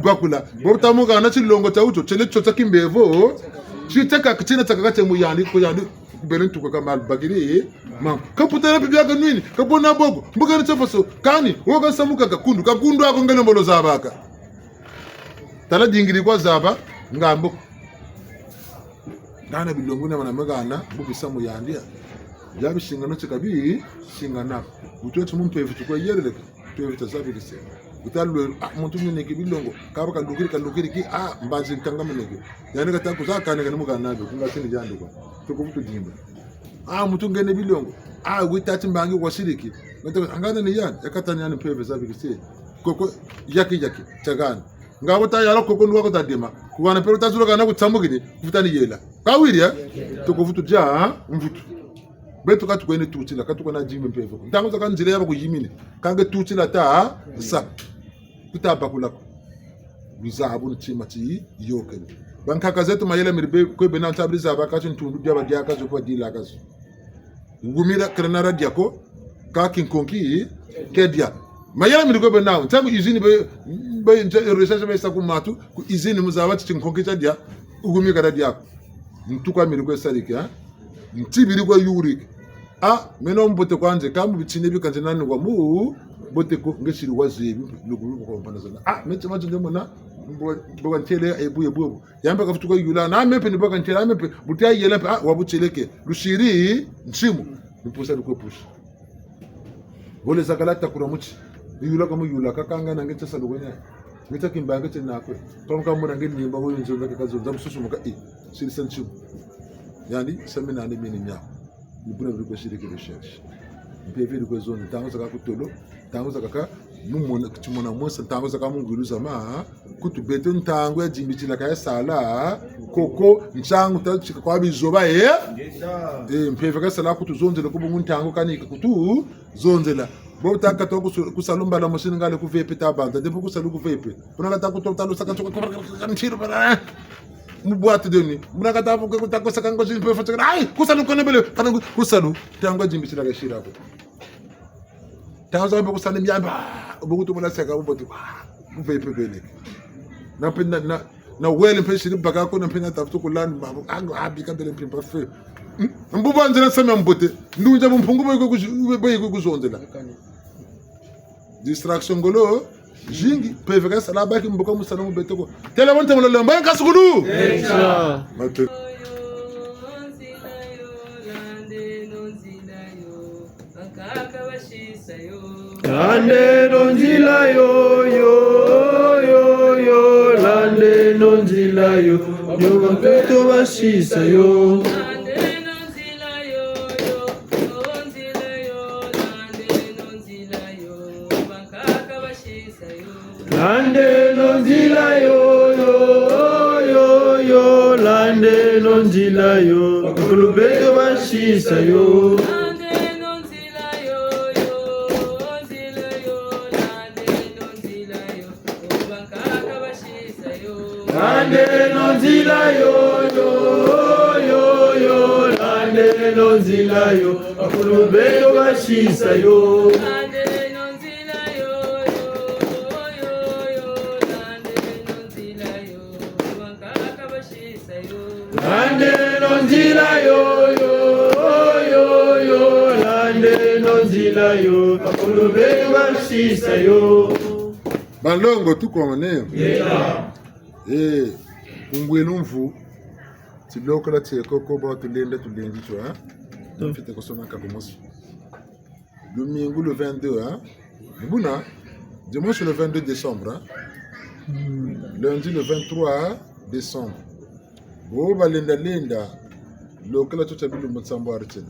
bakula. Bo tamu kana tilongo tia wutio, tiele tio tia kimbevo. Titia kaka, tiena tiakaka tie mu yandi, ko yandi, kubele ntuka ka malu bakiri, ma. Ka puta na mpe biaka nwini, ka bona boko, mbo kani tia faso, kani, wo ka samu kaka kundu, ka kundu ako nge lembolo zabaka. Tala dingiri kwa zaba, ngambo. Ngana bilongo na mana magana, bu bisamu yandi ya. Ya bisingana ti ka bi, singana. Butwe ti mu mpeve tukwe yeleleka, mpeve ta zabikise. Buta lwe, ah, muntu ngeneke bilongo, kaba kalukiri, kalukiri ki, ah, mbazi nkanga meneke. Yandi kata kuza kane kane mugana bi, kunga tini yandi kwa. Tuku vutu dimba. Ah, muntu ngene bilongo. Ah, wita ti mbangi wasiriki. Ngata, ngana ni yandi, yakata ni yandi mpeve zabikise. Koko, yaki, yaki, tiagana. Nga wuta yala koko ndwa kuta dema. Kuwana pelo ta zulu kana kutsamukini, kufuta ni yela. Ka wiri, eh? Tuku vutu dia, ha? Mvutu. Beto ka tukwene tutila, ka tukwena dimi mpeve ko. Ntangu zakaka nzila ya ba kuyimini. Ka nge tutila ta, ha? Sa. Kuta bakula ko. Luzabu ntima ti yokele. Bankaka zeto mayela miri be, kwe bena ntabiri zaba ka ti ntundu dia badiaka zo kwa dilaka zo. Wumira kere na dia ko, ka kinkonki ke dia. Mayela miri ko bena, ntangu usine be, be, nta recherche be sa ku matu, ku usine mu zaba ti kinkonki tia dia, wumira kere dia ko. Ntuka miri ko sariki, ha? Nti biri ko yuriki. Ah, meno mbote kwa nze, kambu bitine bi ka nze nani kwa mu, mbote ko, nge siri wa zebi, lukulu kwa mpana zana. Ah, meti mati nde mona, mbo, mbo ka ntele, ebu, ebu, ebu. Yambe kafutuka yula, na mpe ni baka ntela, mpe, butia yela mpe, ah, wabuteleke. Lusiri, nsimu, ni pusa lukwe pusa. Bole zakala takura muti, yula kamu yula, kakanga na nge tia salu kwenya. Nge tia kimba nge tia nakwe. Pamuka muna nge nimba, wo nzo nge kazo, nza mususu muka, eh, siri sa nsimu. Yandi, samina ane mini nya. Ni buna biri kwe siri ke recherche. Mpeve biri kwe zonza, ntangu zakaka ku tolo, ntangu zakaka, mu mona, ti mona mwensa, ntangu zakaka mu ngwilu za ma, kutu beto ntangu ya dimbitila ka ya sala, koko, ntangu ta tika kwa bizoba, eh? Eh, mpeve ka sala kutu zonzela ku bungu ntangu kani ka kutu zonzela. Bo ta kata ku su-, ku salu mbala mosi ngale ku vepe ta banza, depo ku salu ku vepe. Buna kata ku to ta lo saka tsoka, ntiro bara. Mu boîte de nuit. Muna kata fu-, kata kosa kango zi mpe fo tsaka. Ai, ku salu kone bele. Kana ku, ku salu. Ntangu ya dimbitila ka siri ko. Ntangu zakaka mpe ku salu miamba. Bo kutu muna saka mbote. Ku vepe bele. Na mpe na, na, na wele mpe siri baka ko na mpe na tafutu ku landi ma. Ango abi ka bele mpe mpa fe. Hmm? Mbuba nzela samu ya mbote. Ndunza mu mpungu bo yiko ku, bo yiko ku zonzela. Distraction ngolo zingi, mpeve ka sala baki mboka mu sala mu beto ko. Tela bonte mu lolo, mbo ya nkasukulu. Echa. Mate. Landeno nzila yo, yo, yo, yo, landeno nzila yo, yo, yo, yo, landeno nzila yo, yo, bakweto basisa yo. Landeno nzila yo, yo, yo, nzila yo, landeno nzila yo, bankaka basisa yo. Landeno nzila yo, yo, yo, yo, landeno nzila yo, bakulu beto basisa yo. Landeno nzila yo, yo, nzila yo, landeno nzila yo, bankaka basisa yo. Landeno nzila yo, yo, yo, yo, landeno nzila yo, bakulu beto basisa yo. Landeno nzila yo, yo, yo, yo, landeno nzila yo, bankaka basisa yo. Landeno nzila yo, yo, yo, yo, landeno nzila yo, bakulu beto basisa yo. Banlongo, tukomane. Yeka. Eh, kungwenu mvu, tilokela tieko ko ba tulenda tulendi tio, eh? Mfite kusona kakumosi. Lumingu le vingt-deux, hein? Ni buna, dimanche le vingt-deux décembre, hein? Lundi le vingt-trois décembre. Bo balenda lenda, lokela tio tia bilumbu nsambwari tiena.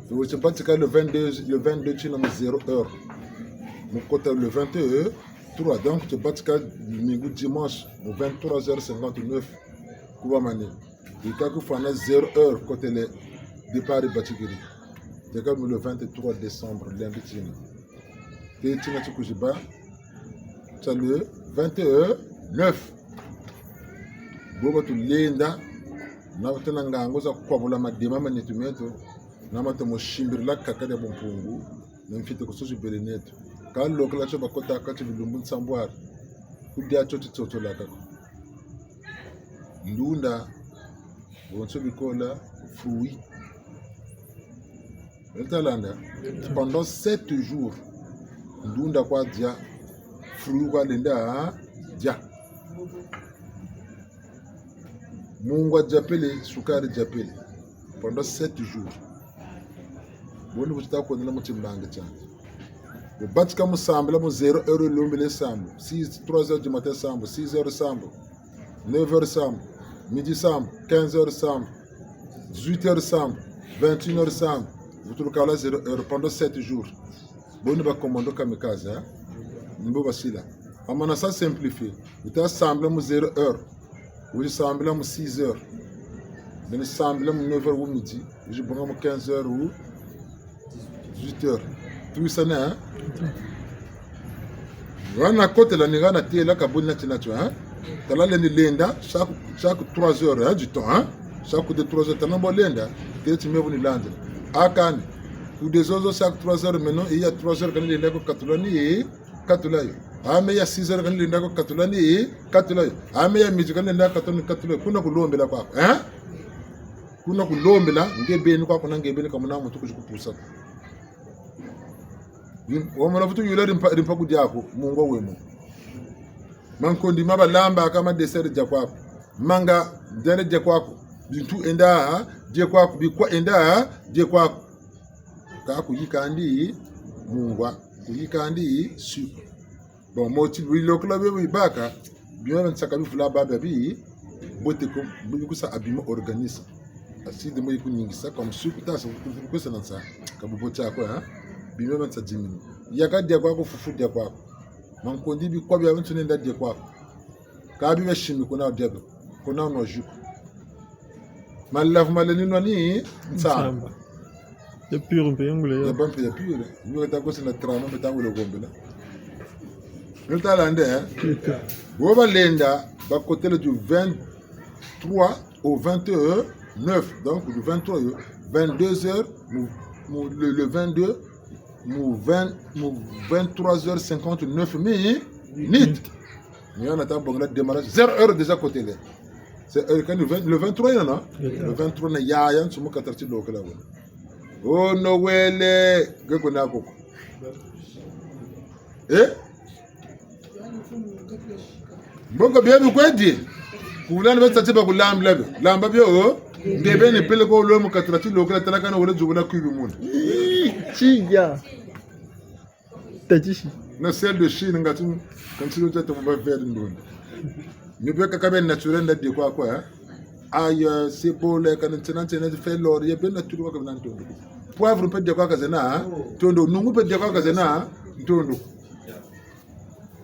Tuwetse patika le vingt-deux, le vingt-deux tina mu zéro heure. Mu kota le vingt-deux, vingt-trois. Donc, tubatika lumingu dimanche, mu vingt-trois heures cinquante-neuf. Ku bamani. Yika kufwana zéro heure, kotele départ batikiri. Yika mu le vingt-trois décembre, lundi tina. Te tina ti kuziba, tia le vingt-neuf. Bo batulenda, na batena ngangu za kwabula madema ma nitu meto, na matomo simbirila kaka dia bumpungu, na mfite kususu bele neto. Ka lokela tio bakota kati bilumbu nsambwari. Kudia tio ti totolaka ko. Ndunda, bonso bikola, fruit. Beno ta landa? Pendant sept jours, ndunda kwa dia, fruit kwa lenda, hein, dia. Mungwa dia pele, sukari dia pele. Pendant sept jours. Bo ni bu tuta kwendela mu timbangi tiandi. Wubatika mu sambila mu zéro heure, lombele sambu. Six, trois heures du matin sambu, six heures sambu, neuf heures sambu, midi sambu, quinze heures sambu, dix-huit heures sambu, vingt et une heures sambu. Vutuluka la zéro heure pendant sept jours. Bo ni ba commando kamikaze, hein? Ni bo basila. Amana sa simplifier. Wuta sambila mu zéro heure. Wizi sambila mu six heures. Beni sambila mu neuf heures ou midi. Wizi bonga mu quinze heures ou dix-huit heures. Tuwisane, hein? Hana kotela ni hana tela ka buni nati natio, hein? Tala lendi lenda, chaque, chaque trois heures, hein, du temps, hein? Chaque de trois heures, tala mbo lenda, teti mebu ni landa. Akani, ku de zozo chaque trois heures, maintenant, il y a trois heures, kani lenda ko katula ni, katula yo. Ame ya six heures kani lenda ko katula ni, katula yo. Ame ya midi kani lenda katula ni, katula yo. Kuna kulombela kwaku, hein? Kuna kulombela, nge beni kwaku na nge beni kamuna muntu kuzi kupusa. Wamana vutu yula rimpa, rimpa ku diaku, mungwa wemo. Mankondi ma balamba ka ma dessert dia kwaku. Manga, ndele dia kwaku. Bintu enda, dia kwaku, bikwa enda, dia kwaku. Ka kuyikandi mungwa, kuyikandi sucre. Bon, moti bilokela bio bibaka, bima bia nsaka bivula baba bi, bote ko, bikusa abîmer organisme. Acide mo yikuningisa, comme sucre ta sa, kukwesa na nsa, ka bubote ako, hein? Bima bia nsa diminuer. Yaka dia kwaku, fufu dia kwaku. Mankondi bikwa bia bintu nenda dia kwaku. Ka bi bia chimique kuna dia bio. Kuna nwa jus ko. Malavu malendi nwa ni nsamba. Nsamba. Ya pur mpe ya ngule yo. Ya ba mpe ya pur. Mpe kata kosa na trama mpe ta ngule kombela. Nta landa, hein? Kita. Bo balenda, bakotele du vingt-trois au vingt-neuf. Donc, du vingt-trois, vingt-deux heures, mu, mu, le, le vingt-deux, mu vingt, mu vingt-trois heures cinquante-neuf minutes. Ni hana ta bongela démarrage, zéro heure déjà kotele. C'est, euh, quand le vingt, le vingt-trois, il y en a? Le vingt-trois. Le vingt-trois, na yaya, nsumu katara tilokela wena. Oh, Noël, nge kuna koko. Eh? Mbongo bia bikwedi. Kuvula ni betsati bakulambila bio. Lamba bio, oh. Nge beni pele ko lo mu katara tilokela tala kana wele zubula kwibi muna. Ih, tiya. Tatishi. Na sel de Chine, nga ti, kansi lo tata mba vert ndonda. Ni beka ka beni naturel nda dia kwaku, hein? Aïe, euh, c'est beau, le, kana ntsena, ntsena, fait l'or, ye beni naturel kwa kabina ntondo. Poivre mpe dia kwaku zena, hein? Ntondo, nungu mpe dia kwaku zena, hein? Ntondo.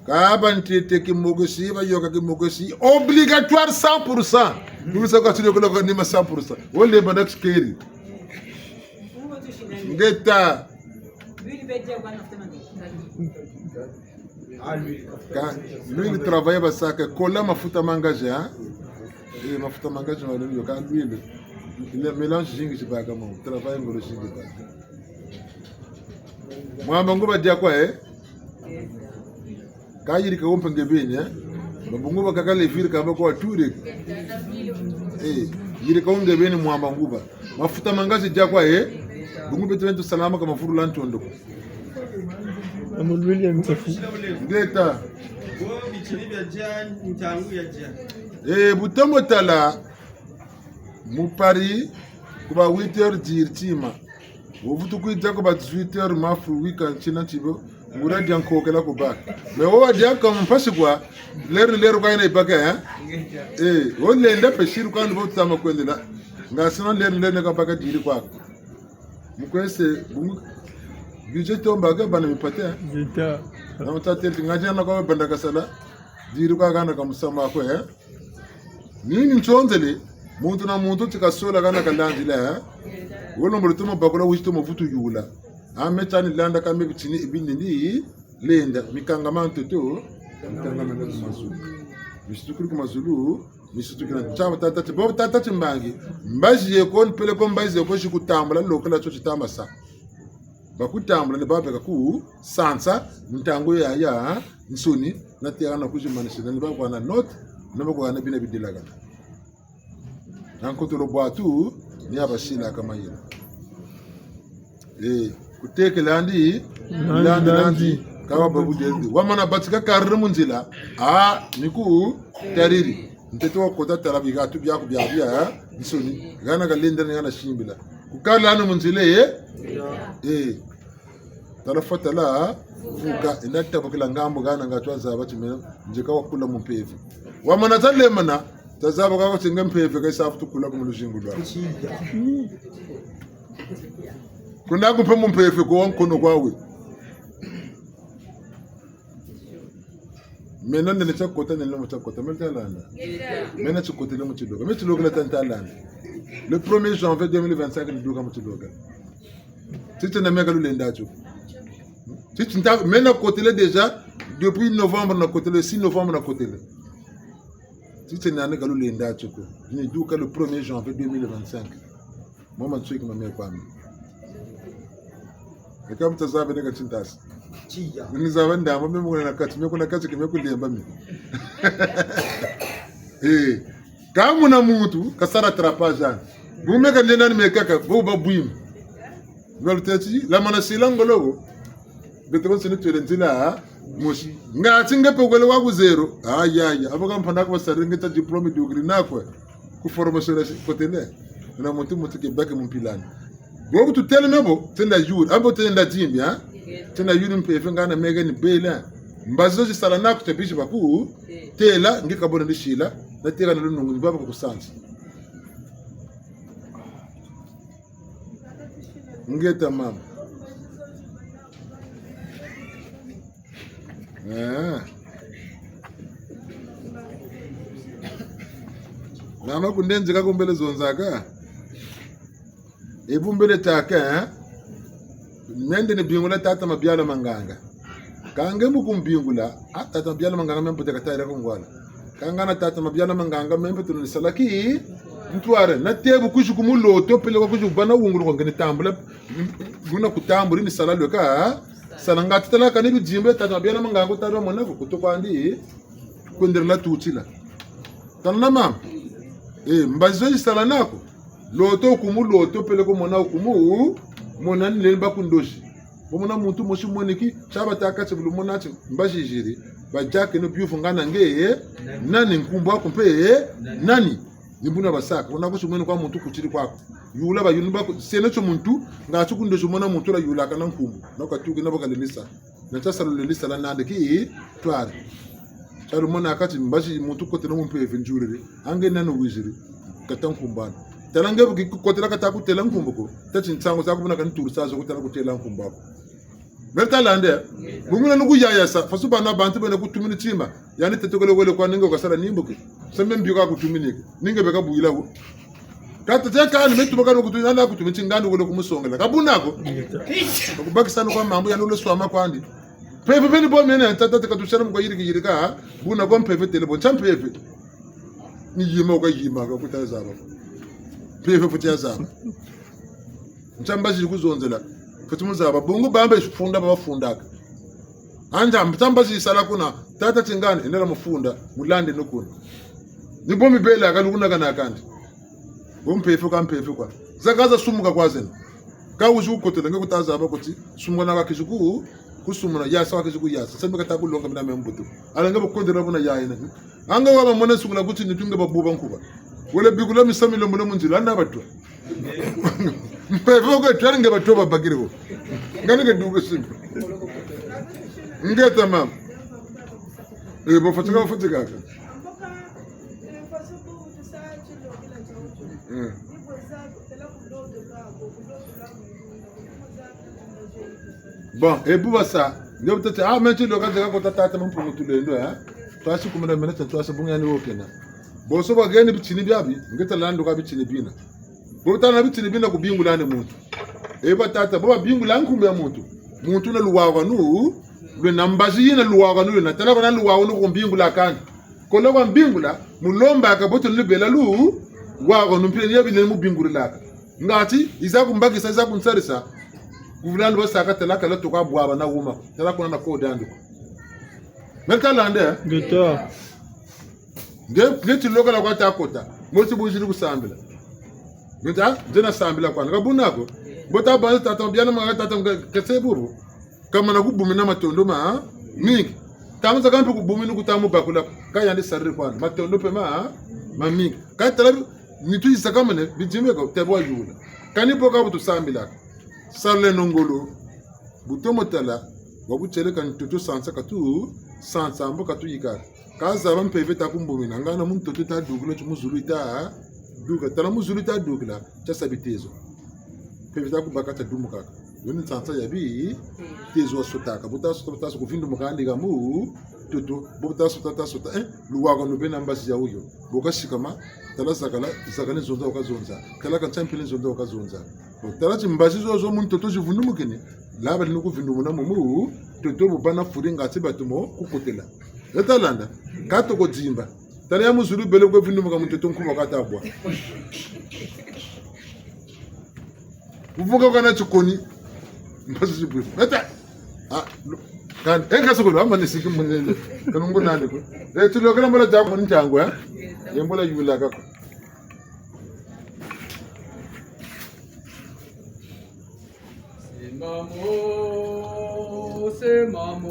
Ka ba ntete kimoko si, ba yoka kimoko si, obligatoire cent pour cent. Nous sommes cassés le cœur ni ma cent pour cent. On les banda tikeri. Ngeta. Ka, l'huile travaille ba saka, kola mafuta ma ngazi, hein? Eh, mafuta ma ngazi ma l'huile, ka l'huile. Il y a mélange zingi zibaka mo, travail ngolo zingi baka. Mwamba nguba dia kwa, eh? Ka yirika wo mpe nge beni, eh? Mabungu ba kaka levure ka ba kwa ture. Eh, yirika wo nge beni mwamba nguba. Mafuta ma ngazi dia kwa, eh? Bungu beto beto salama ka mavurula ntondo. Amu l'huile ya nsafu. Ngeta. Eh, bu tomo tala. Mu Paris, ku ba huit heures diri tima. Wo vutu kwita ku ba dix-huit heures, mafu wika ntsina tibo, nguria dia nkokela ku ba. Mais wo wadia ka mpasi kwa, l'heure ni l'heure kwa yina yibaka, hein? Eh, wo lenda mpe siri kwa ni bo tama kwendela. Nga sina l'heure ni l'heure ni ka baka diri kwa. Mu kwese, bungu, budget tomba ka bana mipate, hein? Budget. Na mu tatêle ti ngati hana kwa banda kasala, diri kwa hana ka musamu ko, eh? Ni ni nsonzele, muntu na muntu ti kasola hana kalandila, eh? Wo lembolo tomo bakula, wizi tomo vutu yula. A me tani landa ka me bitini ibi nindi lenda, mikangama ntoto, mikangama na ku mazulu. Misitukiri ku mazulu, misitukiri na taba tata ti, bo tata ti mbangi. Mbazi ye ko, ni peleko mbazi ye ko, zi kutambula, lokela tio titamba sa. Ba kutambula ni babeka ku sansa, ntangu yayansoni, na teka na kuzimanisila, ni ba kwa na note, ni ba kwa na bina bidelakana. Na nkotolo bwatu, ni ya basilaka mayela. Eh, kutekela ndi, nandi, nandi, nandi, nandi. Kawa babu derdi. Wamana batika kariri mu nzila, ah, ni ku tariri. Ntete wa kota tala bigatu biaku biabiansoni. Hana kalendela ni hana simbila. Kukala hana mu nzila, eh? Eh. Tala fwa tala vuka, enda tabukila ngambu hana ngatu wazaba ti meno, nzeka wakula mu mpeve. Wamana talemana, tazaba kako ti nge mpeve, ka yisa vutu kula ku mu luzingu lwa. Kuna ku mpe mu mpeve ko wa nkono kwa we. Mena nene tia kota, nene mo tia kota, mena tia landa. Mena tikotele mu tiloka. Mena tiloka la tanta landa. Le premier janvier deux mille vingt-cinq, ni duka mu tiloka. Titi na meka lulenda tio. Titi nta, mena kotele déjà, depuis novembre na kotele, six novembre na kotele. Titi na meka lulenda tio ko. Ni duka le premier janvier deux mille vingt-cinq. Mama nsweki mame kwami. Eka mutazabe neka tintasi. Tiya. Ni zaba ndambu, me mukuna na kati, me kuna kati, ke me kulemba me. Eh, ka muna muntu, kasala trapage ani. Bu me ka nena ni me kaka, bo ba bwimi. Naluteti, lamana sila ngolo ko. Beto bonso ni twele nzila mosi. Ngati nge pe wele wa ku zéro. Ayi, ayi. Abo ka mpangi aku basarila nge ta diplôme degré na kwe. Ku formation la si kotele. Na muntu muntu ke bake mu mpila ani. Bobu tutele me bo, tenda yuri. Abo tenda dimbi, ha? Tenda yuri mpeve ngana mege ni bela. Mbazi zo zisala naku tabisi baku. Têla, nge kabona ni sila. Na teka na lunungu, ni baba kukusansi. Ngeta mama. Eh. Mama kundenzi ka kumbele zonzaka. Ebu mbele taka, eh? Mende ni bingula tata Mabiala Manganga. Ka nge mu kumbingula, ah, tata Mabiala Manganga me mbote katayila ku ngwala. Ka ngana tata Mabiala Manganga me mpe tuna ni sala ki ntwari. Na tebu kwizi ku muloto, peleko kwizi kubana wungulu kwa nge ni tambula, buna kutambula ni sala lweka, sala ngati tala kani bidimbe tata Mabiala Manganga tala mona ko kutu kwandi, kwenderela tutila. Tala na mama. Eh, mbazi zo yisala naku. Loto ku muloto, peleko mona ku mu, mona ni lemba ku ndozi. Bo mona muntu mosi moniki, tia batâka ti bu lumona ti mbazi ziri, badiakeno biyuvu ngana nge, eh, nani nkumbu aku mpe, eh, nani? Ni buna basaka, wuna kusi mwene kwa muntu kutiri kwaku. Yula bayulu baku, sene tio muntu, ngati ku ndozi mona muntu la yulaka na nkumbu, na katuki na bakalelisa. Na tia salu lelisa la nandi ki twari. Tia lumona kati mbazi muntu kotele mu mpeve nzulele, ange nani wiziri, kata nkumbu ani. Tala nge bu ki kotela kata kutela nkumbu ko, tati nsangu zaku buna kani turu sa zo kutala kutela nkumbu aku. Meri tala nde, bunguna ni kuyayasa, fasu bana bantu bena kutumini tima, yani tetekele wele kwa ninge kasala nimbuki. Sembe mbi ka kutuminike, ninge beka bwila wo. Kata tia kani me tuma kani kutumini, nani kutumini ti ngani wele kumusongela. Ka buna ko. Kubakisa ni kwa mambu, yani wele swama kwandi. Mpeve beni bo mene, tata te katusala mu kwa yiriki yirika, buna kwa mpeve tele bo, ntia mpeve. Ni yima wuka yima, ka kuta zaba. Mpeve futi ya zaba. Ntia mbazi kuzonzela. Futi mu zaba. Bungu bambe funda baba fundaka. Anja, ntia mbazi yisala kuna. Tata ti ngani, enela mufunda. Mulande no kuna. Ni bo mibela, ka lukuna kana kandi. Bo mpeve ka mpeve kwa. Zaka za sumuka kwa zena. Ka wizi kukotela nge kuta zaba kuti. Sumuka na kakizi ku, kusumuna. Yasa kakizi kuyasa. Sembe kata kulonga mina me mbutu. Ala nge bakondela buna yayina. Anga waba mona sukula kuti nitu nge babuba nkuba. Wele bikula misamu milembolo mu nzila, ana batwa. Mpeve ko twari nge batwa babakiri ko. Ngani ke duka simba. Ngeta mama. Eh, bo fatika, fatika. Eh. Bon, ebu basa, Nge bu tâ ti, ah, meno ti loka nzeka kota tata Mpungu Tulendo, eh? Twasi kumina mena ti twasi bungu yandi wo kena. Bonso bwa geni bitini biabi, nge tala nduka bitini bina. Bo tala bitini bina ku bingula ni muntu. E ba tata, bo ba bingula nkumbu ya muntu. Muntu na luwawanu, lwena mbazi yina luwawanu, lwena tala kwa na luwawanu ku mbingula kani. Kola kwa mbingula, mu lombaka bo tuni bela luwawanu mpila ni ya bina mu bingulilaka. Ngati, yiza kumbakisa, yiza kunsarisa. Kuvula ni basaka tala kala toka bwaba na wuma. Tala kuna na koda nduka. Meno tala nde, eh? Ngeta. Nge, nge ti loka la kwa ta kota. Mo ti bu ziri ku sambila. Nge ta, nge na sambila kwa. Nga buna ko. Bo ta banza tata, biana ma tata, nga kese bubu. Kamana ku bumina matondo ma, ha? Mingi. Tamu za kampe ku bumina ku tamu bakula. Ka yandi sariri kwa. Matondo mpe ma, ha? Ma mingi. Ka tala bi-, nitu yisa kamane, bidimbu ko, te bwa yula. Kani bo ka bu tu sambila. Saleno ngolo. Bu tomo tala, wa bu tieleka ntoto sansa ka tu, sansa mbo ka tu yika. Ka zaba mpeve ta ku mbumina, ngana mu ntoto ta dukila, ti mu zulu yita duka. Tala mu zulu yita dukila, tia sa bitezo. Mpeve ta ku baka tia dumukaka. Yo ni nsansa ya bitezo wa sotaka. Bu ta sota, bu ta sota ku vindumuka andi ka mu ntoto. Bu ta sota, ta sota, eh, luwawanu bena mbazi ya wuyo. Bu ka sikama, tala zakala, zakala ni zonza wa ka zonza. Tala ka ntia mpila ni zonza wa ka zonza. Bon, tala ti mbazi zozo mu ntoto zi vundumukini, laba linu ku vindumuna mu, mu ntoto bu bana furi ngati batu mo ku kotela. Nge ta landa, ka toko dimba. Tala ya mu zulu bele kwe vindumuka mu ntoto nkuba ka ta bwa. Kuvuka kwa na tikoni. Mbazi zi bwe. Nge ta. Ah, lo-, kan, e ka sokolo, ama ni siki munene. Kanu ngu nani ko. E, ti lokela mbola ta ko ntangu, eh? Ye mbola yulaka ko. C'est maman, c'est maman.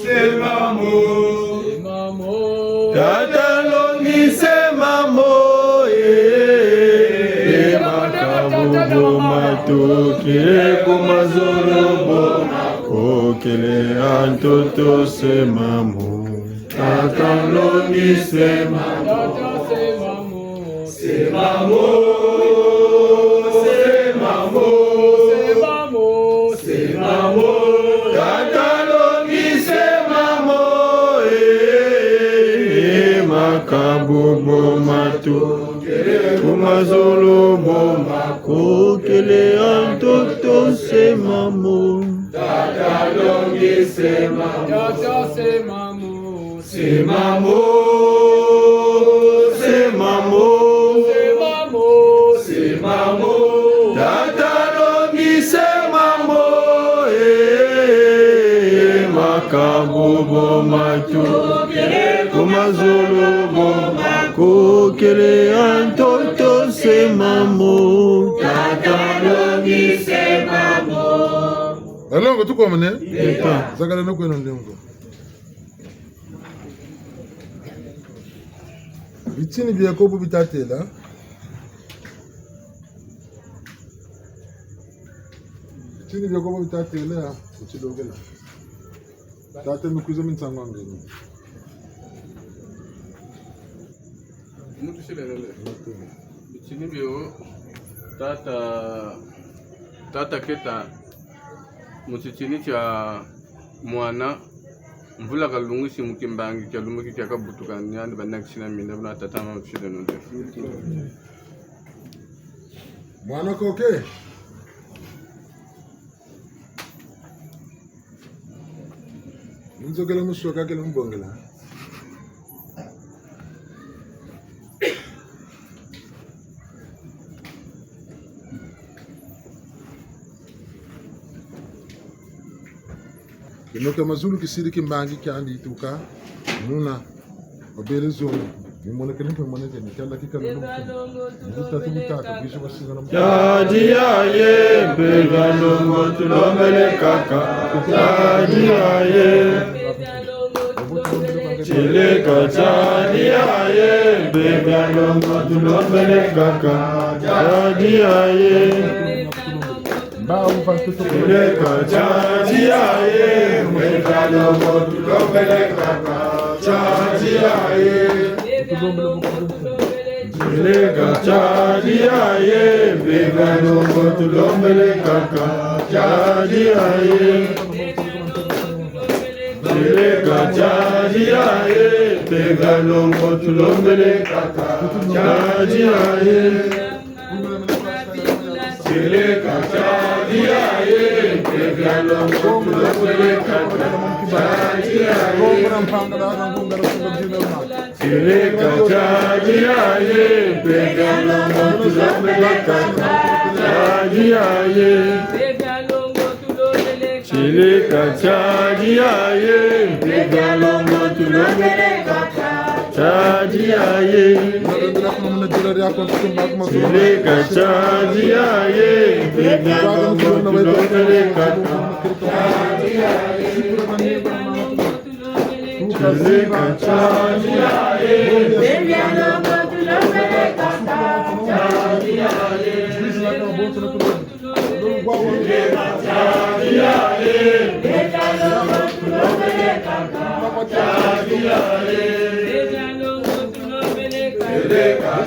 C'est maman. C'est maman. Tata Nlongi, c'est maman, eh, eh, eh, makabubu matoke, ku mazolo bo makokele, a ntoto, c'est maman. Tata Nlongi, c'est maman. Tata, c'est maman. C'est maman, c'est maman. C'est maman, c'est maman. Tata Nlongi, c'est maman. Eh, eh, eh, makabubu matoke, ku mazolo bo makokele, a ntoto, c'est maman. Tata Nlongi, c'est maman. Tata, c'est maman. C'est maman, c'est maman. C'est maman, c'est maman. Tata Nlongi, c'est maman. Eh, eh, eh, makabubu matoke, ku mazolo bo makokele, a ntoto, c'est maman. Tata Nlongi, c'est maman. Alongo, tukomene? Epa. Zakala no kweno ndengo. Bitini bia ko bu bita têla. Bitini bia ko bu bita têla, bu tilokela. Tata, mi kwiza mi nsangu wa ngeni. Muntu silelele. Muntu. Bitini bio, tata, tata Keta, mu titini tia mwana, mvula kalungisi mu kimbangi kia lumbu ki kia kabutuka, ni yandi banakisi na mina, buna tata mama tusile nonte. Mwana koke. Nzokela musoka kele mbongela. Kinoka mazulu kisiri kimbangi kiandi tuka muna. Obele zono. Mimonekene mpe monekene, kianda kikala lumbu. Mutatu mutatu, biso basingana mu. Tadi yaye, mpeve ya longo tulombele kaka. Tadi yaye. Tieleka tadi yaye, mpeve ya longo tulombele kaka. Tadi yaye. Tieleka tadi yaye, mpeve ya longo tulombele kaka. Tadi yaye. Tieleka tadi yaye, mpeve ya longo tulombele kaka. Tadi yaye. Tieleka tiadiaye, mpeve ya longo tulombele kaka, tiadiaye. Tieleka tiadiaye, mpeve ya longo tulombele kaka, tiadiaye. Tieleka tiadiaye, mpeve ya longo tulombele kaka, tiadiaye. Tieleka tiadiaye, mpeve ya longo tulombele kaka, tiadiaye. Tieleka tiadiaye, mpeve ya longo tulombele kaka, tiadiaye. Tieleka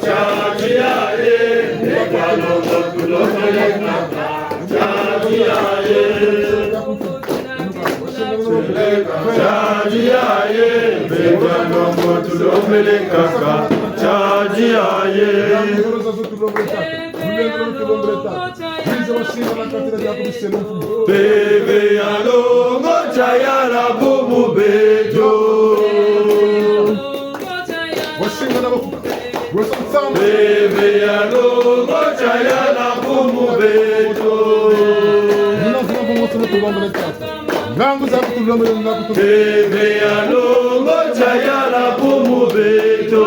tiadiaye, mpeve ya longo tulombele kaka, tiadiaye. Tiadiaye, mpeve ya longo tulombele kaka, tiadiaye. Mpeve ya longo tiayala bumu beto. Mpeve ya longo tiayala bumu beto. Mpeve ya longo tiayala bumu beto.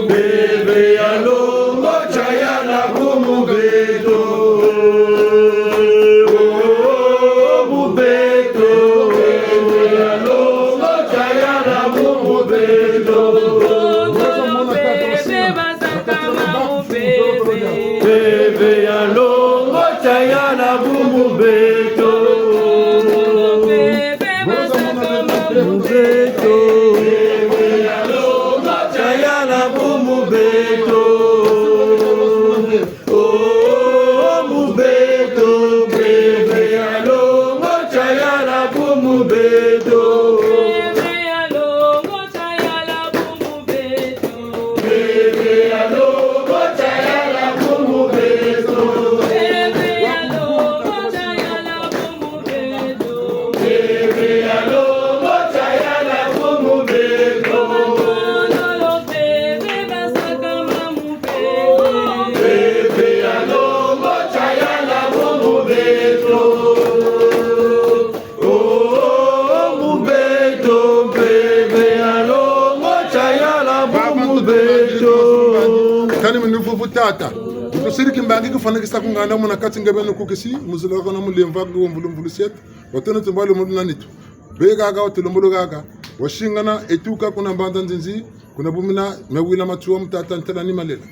Mpeve ya longo tiayala bumu beto. Oh, mu beto. Mpeve ya longo tiayala bumu beto. Mpeve ya longo tiayala bumu beto. Mu beto. Mpeve ya longo tiayala bumu beto. Oh, mu beto, mpeve ya longo tiayala bumu beto. Mpeve ya longo tiayala bumu beto. Mpeve ya longo tiayala bumu beto. Mpeve ya longo tiayala bumu beto. Mpeve ya longo tiayala bumu beto. Mpeve ya longo tiayala bumu beto. Oh, mu beto, mpeve ya longo tiayala bumu beto. Kani mini vuvu tata. Kusiri kimbangi kifwanikisa ku nganda muna kati nge beni kukisi, muzila kona mulemva ku mvulu mvulu sieto. Watene tumbalo mulu na nitu. Be kaka, watulombolo kaka. Wasingana, etuka kuna mbanza Nzinzi, kuna bumina, mawila matuwa mutata ntela ni malela.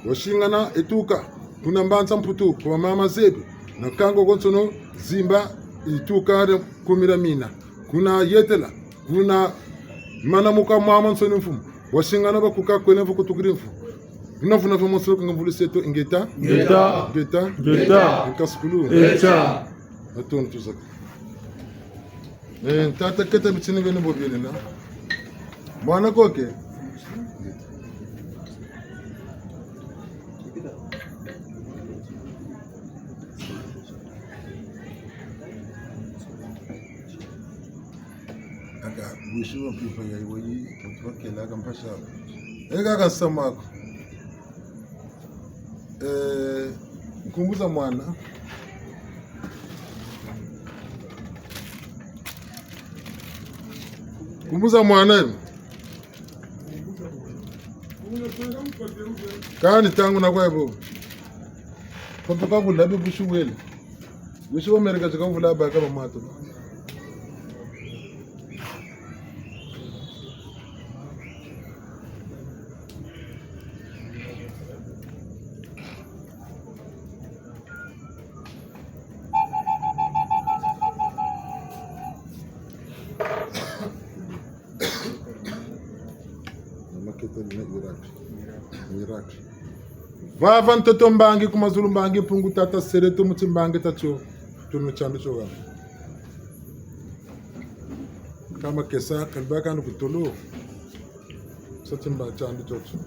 Wasingana, etuka, kuna mbanza Mputu, kwa mama zebi, na kango konsono, zimba, etuka, kumira mina. Kuna yetela, kuna mana muka mama nsoni mfumu. Wasingana bakuka kwene mvu kutukiri mvu. Kuna vuna vya monsoni kunga mvulu sieto, ingeta. Ingeta. Ingeta. Ingeta. Nkasukulu. Echa. Matondo tuzaka. Eh, tata keta bitini beni bo bienina. Mwana koke. Aka, bwisi wa mpipa ya iwe yi, mtu wa kela aka mpasi ako. Eka aka nsamu ako. Eh, nkumbu za mwana. Nkumbu za mwana yo. Kani ntangu na kwa ebo. Kwa mpe kwa bula be bwisi wele. Bwisi wa Amerika tika mvula baka ba mato. Na makete ni Irak. Irak. Vava ntoto mbangi, ku mazulu mbangi, Mpungu Tata Seleto, mu timbangi tatio. Tunu tiandi tio ha. Ka makesa, ka lubâka ni ku tolo. Sa timbangi tiandi tio tio.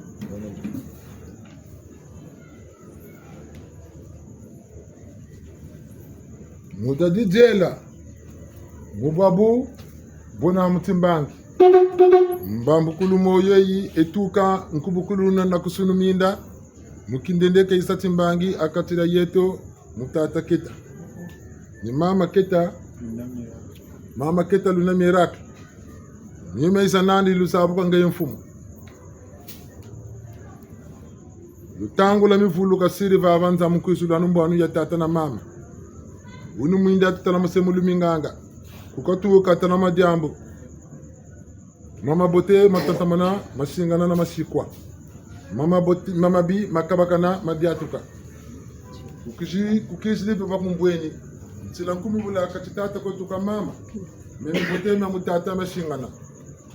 Mu tadi diela, mu bwabu, buna mu timbangi. Mbambukulu moyo yi, e tuka nkubukulu na, na kusunu minda, mu kindendeke yi sa timbangi, ha kati dia yeto, mu tata Keta. Ni mama Keta, mama Keta Luna Miracle. Ni me yiza nandi luzabu kwa ngeye mfumu. Lutangu lwa mivu lu kasiri vava nza mu kwizulu anu mbwanu ya tata na mama. Wunu mwinda tutala mase mu luminganga. Ku katuka tala madiambu. Ma mabote matatamana, masingana na masikwa. Ma mabote, ma mabi makabakana, madiatuka. Ku kizi, ku kizili pe bakumbweni. Nzila nkumi bula kati tata kweto ka mama. Me mibote mia mu tata masingana.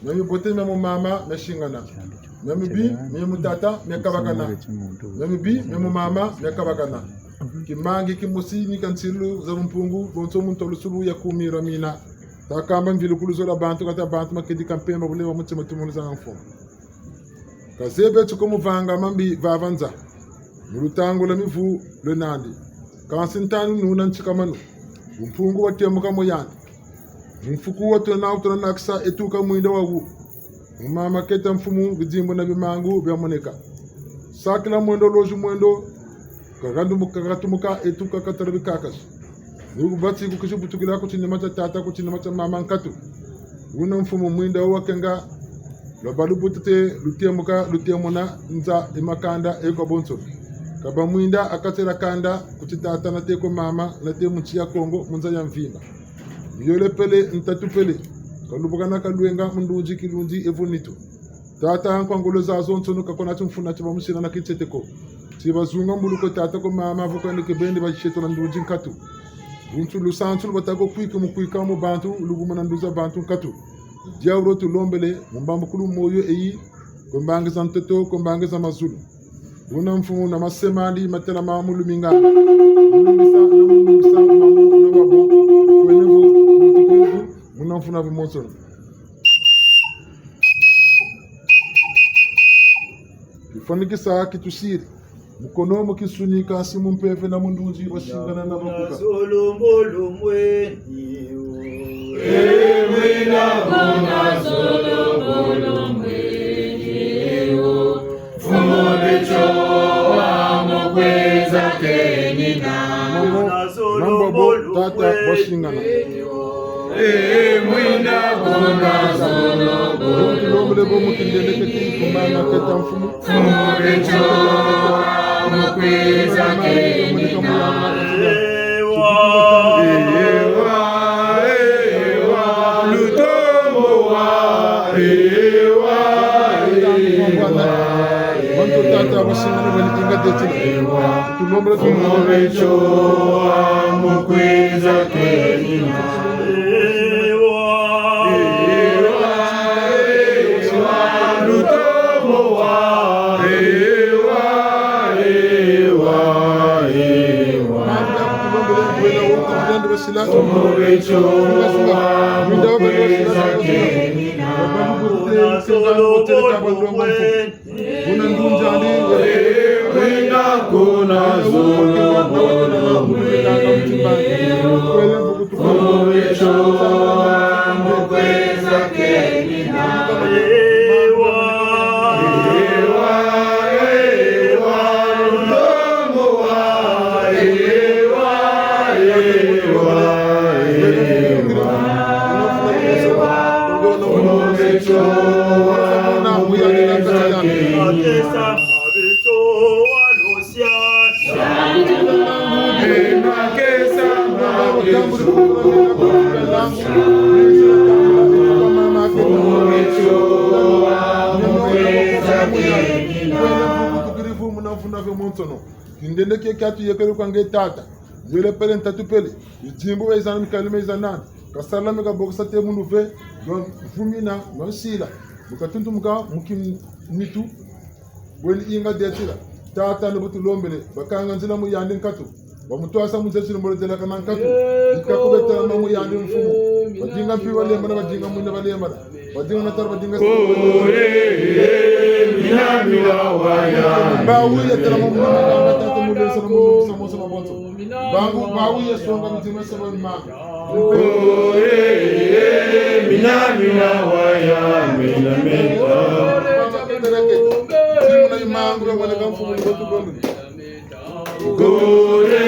Mia mibote mia mu mama miasingana. Mia mibi mia mu tata miakabakana. Mia mibi mia mu mama miakabakana. Kimbangi kimosi ni ka nsilu za bumpungu, bonso mu ntolo sulu ya kumi lwa mina. Takamba mvilukulu zola bantu, kata bantu makedi ka mpemba, buleba mutima tumunu za mfumu. Kazebi ti ko mu vanga mambi vava nza. Mu lutangu lwa mivu lwe nandi. Kansi ntanu nuna ntikamanu. Bumpungu bwatemuka mu yandi. Mu mfuku wa tuna, tuna nakisa e tuka mwinda wawu. Mu mama Keta mfumu, bidimbu na bimangu biamoneka. Sakila mwendo, lozi mwendo, kagatumuka, kagatumuka e tuka katala bikakasi. Ni ku bati ku kizi butukila ku tinima tia tata, ku tinima tia mama nkatu. Wuna mfumu mwinda wo wakenga, lwa balu butete, lutemuka, lutemuna nza e makanda e kwa bonso. Kaba mwinda ha kati dia kanda, ku ti tata nate ko mama, nate mu nsi ya Kongo, mu nza ya mvimba. Miyole pele, ntatu pele, kalubukana kalwenga, mu ndunzi, kilunzi, evo nitu. Tata, nkwa ngolo zazonsono, kakona timfuna ti bamusila na kintete ko. Ti bazunga mbulu ko tata ko mama, vo kwenda kebeni ba tieto na ndunzi nkatu. Buntu lusansu lu bata ko kwika mu kwika mu bantu, luguma na nduza bantu nkatu. Diawu lo tulombele, mu mbambukulu moyo eyi, kwe mbangi za ntoto, kwe mbangi za mazulu. Buna mfumu na mase mandi matela ma mu luminga. Mu lumbisa, na mu lumbisa, na mu, na mu bo, kwene bo, mu tukuvu, muna mfuna bimonsono. Kifwanikisa kitusiri. Mu kono mu kinsuni, kansi mu mpeve na mu ndunzi, basingana na bakuka. Zolombo lomweni yo. E mwina kuna zolombo lomweni yo. Mfumu Beto wa mu kwiza kenina. Mama, na mbabo, tata, basingana. E mwina kuna zolombo. Tulombele bo mu kindendeke ti kumana keta mfumu. Mfumu Beto wa mu kwiza kenina. Ewa, ewa, ewa, lutombo wa, ewa, ewa, ewa. Bantu tata basingana bani inga detila. Tulombele Mfumu Beto wa mu kwiza kenina. Ewa, ewa, ewa, lutombo wa, ewa, ewa, ewa. Mfumu Beto wa mu kwiza kenina. Buna ndunzi andi. Wina kuna zolombo lomweni. Mfumu Beto wa mu kwiza kenina. Ewa. Ewa, ewa, lutombo wa. Ewa, ewa, ewa. Kindendeke kia tuyekele kwa nge tata. Yole pele ntatu pele. Bidimbu biza nandi, mikayulu miza nandi. Kasala mi kabokesa te munu ve, lwa vumina, lwa nsila. Mu katuntumuka, mu kinitu, bweni inga detila. Tata ni bu tulombele, bakanga nzila mu yandi nkatu. Bamutwasa mu nzila, tiri mbolo delakana nkatu. Yika kubetela mamu yandi mfumu. Badinga mpi balembana, badinga mwina balembana. Badinga natala, badinga. Kole, eh, mina mila wa ya. Bawu ya tala mamu na mama tata mu lesa na mu sa mo sa mabonso. Bangu, bawu ya songa mitima sa ba mima. Kole, eh, mina mila wa ya, mina mila. Timu na imangu ya mwana kamfumu ni batu bondo. Kole,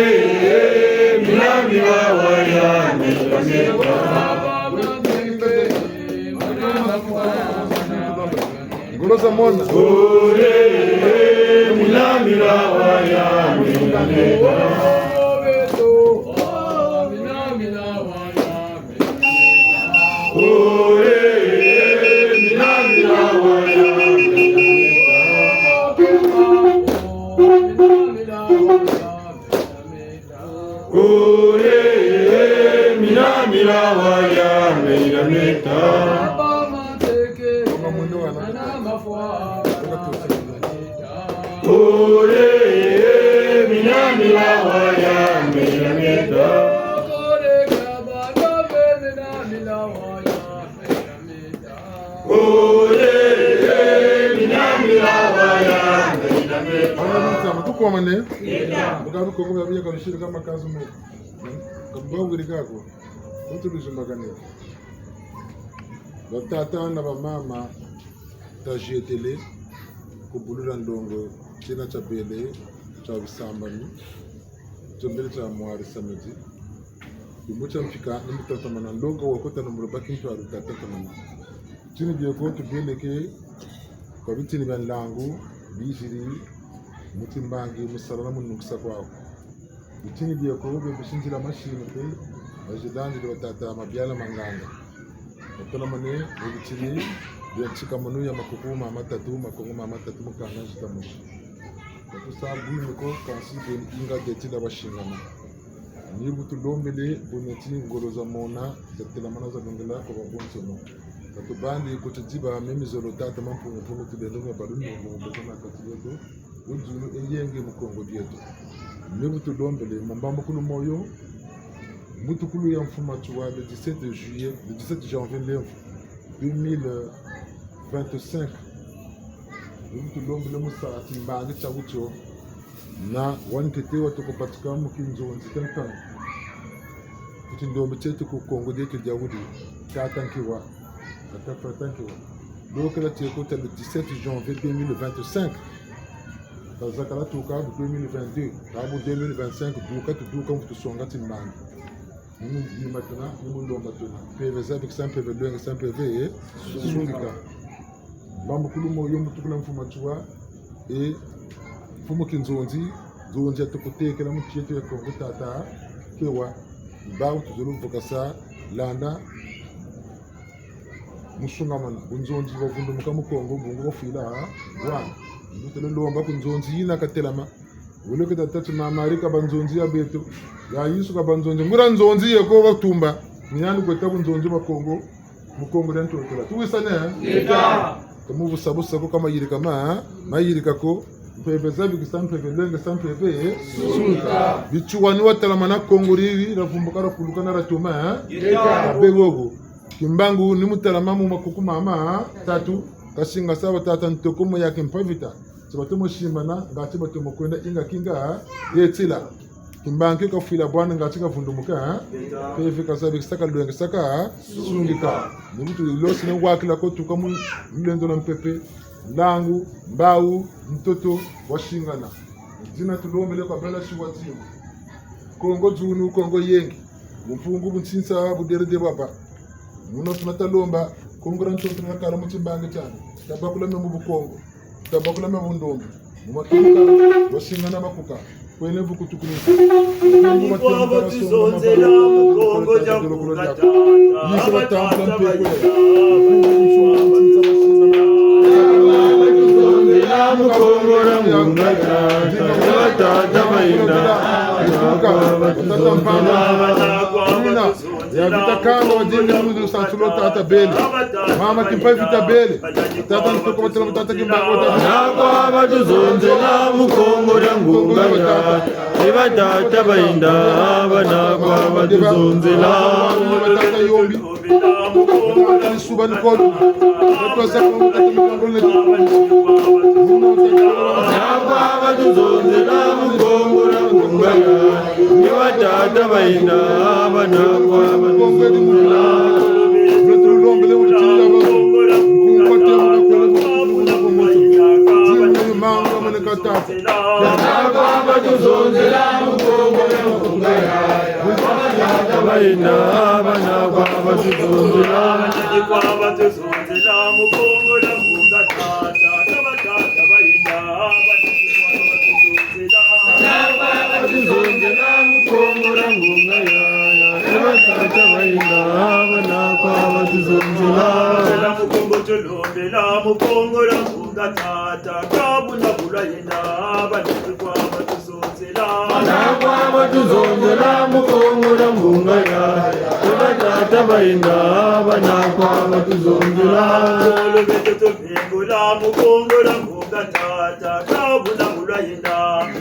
mina mila wa ya, mina mila. Ngolo za mona. Kole, mina mila wa ya, mina mila. Kole, mina mila wa ya, mina mila. Kole, mina mila wa ya, mina mila. Kole, mina mila wa ya, mina mila. Kole, mina mila wa ya, mina mila. Bana mutama, tukomane. Buka bikoko bia biya kabisiri kama kazu mo. Kamba wiri kako. Kutu luzimbakane. Batata na bamama, tazietele kubulula ndongo, tina tia bele, tia bisambanu, tiombele tia mwari samedi. Lumbu tia mpika, ni mu tatamana ndongo wa kota na mu lubaki ntwalu tatatamana. Bitini bieko tubeleke, kwa bitini bia nlangu, biziri, mu timbangi, mu sala na mu nungisa kwaku. Bitini bieko bia bisinzila mashini mpe, bazilandi dia batata mabiala ma nganda. Batalamane, mu bitini bia ntika manu ya makuku mama tatu, makongo mama tatu, mukanga nzita musi. Batusa bwimi ko, kansi beni inga dieti dia basingana. Ni bu tulombele, bu neti ngolo za mona, za telamana za longela kwa babonsono. Ka tubandi kutidiba, memi zolo tata Mampungu Mpungu tulendo mwa balu nungu, mboka na kati yeto. Wuzulu eyenge mu Kongo dieto. Ni bu tulombele, mu mbambukulu moyo, mbutukulu ya mfumu Matsoua, le dix-sept juillet, le dix-sept janvier, lemvu, deux mille vingt-cinq. Ni bu tulombele mu sa timbangi tia wutio, na wa ntete wa tuku batuka mu kinzonzi kia nkanu. Ku tindombe tieto ku Kongo dieto dia wudi, tata Nkiwa. Tata Nkiwa. Lokela tieko tia le dix-sept janvier deux mille vingt-cinq. Kazakala tuka bu deux mille vingt-deux, ka bu deux mille vingt-cinq, duka tuduka mu tusonga timbangi. Ni mu yimba tuna, ni mu lomba tuna. Mpeve zabikisa, mpeve lwengesa, mpeve, eh, sungika. Mbambukulu moyo mbutukulu ya mfumu Matsoua, eh, mfumu kinzonzi, nzonzi ya tukutekela mu nsi yeto ya Kongo tata, Nkiwa, bawu tuzolo vukasa, landa, mu sungamana, bunzonzi bwavundumuka mu Kongo, bungu bwafwila, bwana. Mbo tele lomba ku nzonzi yina katelama. Wele keta tâ ti mama Marika banzonzi ya beto. Ya Yezu ka banzonzi. Nguria nzonzi ye ko batumba. Ni yandi kwe tâ bunzonzi bwa Kongo. Mu Kongo dia ntotela. Tuwisane, eh? Yeta. Ka mu busa busa ko, ka mayirika ma, eh? Mayirika ko. Mpeve zabikisa, mpeve lwengesa, mpeve, eh? Sungika. Bitswani watelamana Kongo didi, diavumbuka, diakuluka na diatuma, eh? Yeta. Be gogo. Kimbangu ni mu telama mu makuku mama tatu, kasingasa batata ntoko mu ya kimpa vita. Ti batomo simbana, ngati batomo kwenda inga kinga, yetila. Kimbangu kafwila bwana ngati kavundumuka, mpeve kazabikisaka, lwengesaka, sungika. Ni bu tulosene wakila ko tuka mu lulendo lwa mpepe, nlangu, mbawu, ntoto, wasingana. Dina tulombele kwa bela siwa timu. Kongo dzunu, Kongo yenge. Bumpungu, bunsinsa, buderede bwabâ. Muna tuna talomba, Kongo dia ntoto dia kala mu timbangi tiandi. Tabakula mia mu bukongo. Tabakula mia mu ndombe. Mu matuka, wasingana makuka. Kwene vukutukulu. Kwavo tizonzela mu Kongo dia mpungu tata. Yisa batambula mpekwe. Tata, tata, tata, tata, tata, Ya Vita Kamba, wa dingi mu lusansu lo tata bele. Mama Kimpa Vita bele. Tata Ntoko batela mu tata Kimbangu tata. Bana kwa batuzonzela mu Kongo dia ngunga ya. E batata bayinda, bana kwa batuzonzela. Tata Yombi. Tata Lisuba ni kodo. Tata Sako, tata Mikongole. Bana kwa batuzonzela mu Kongo dia ngunga ya. E batata bayinda, bana kwa batuzonzela. Bana kwa batuzonzela mu Kongo dia ngunga ya. E batata bayinda, bana kwa batuzonzela. Nzela mu Kongo dia ngunga tata, ka batata bayinda, bana kwa batuzonzela. Bana kwa batuzonzela mu Kongo dia ngunga ya, ya. E batata bayinda, bana kwa batuzonzela. Nzela mu Kongo tulombela mu Kongo dia ngunga tata, ka buna bulwa yenda, bana kwa batuzonzela. Bana kwa batuzonzela mu Kongo dia ngunga ya. E batata bayinda, bana kwa batuzonzela. Ngolo beto tupengula mu Kongo dia ngunga tata, ka buna bulwa yenda,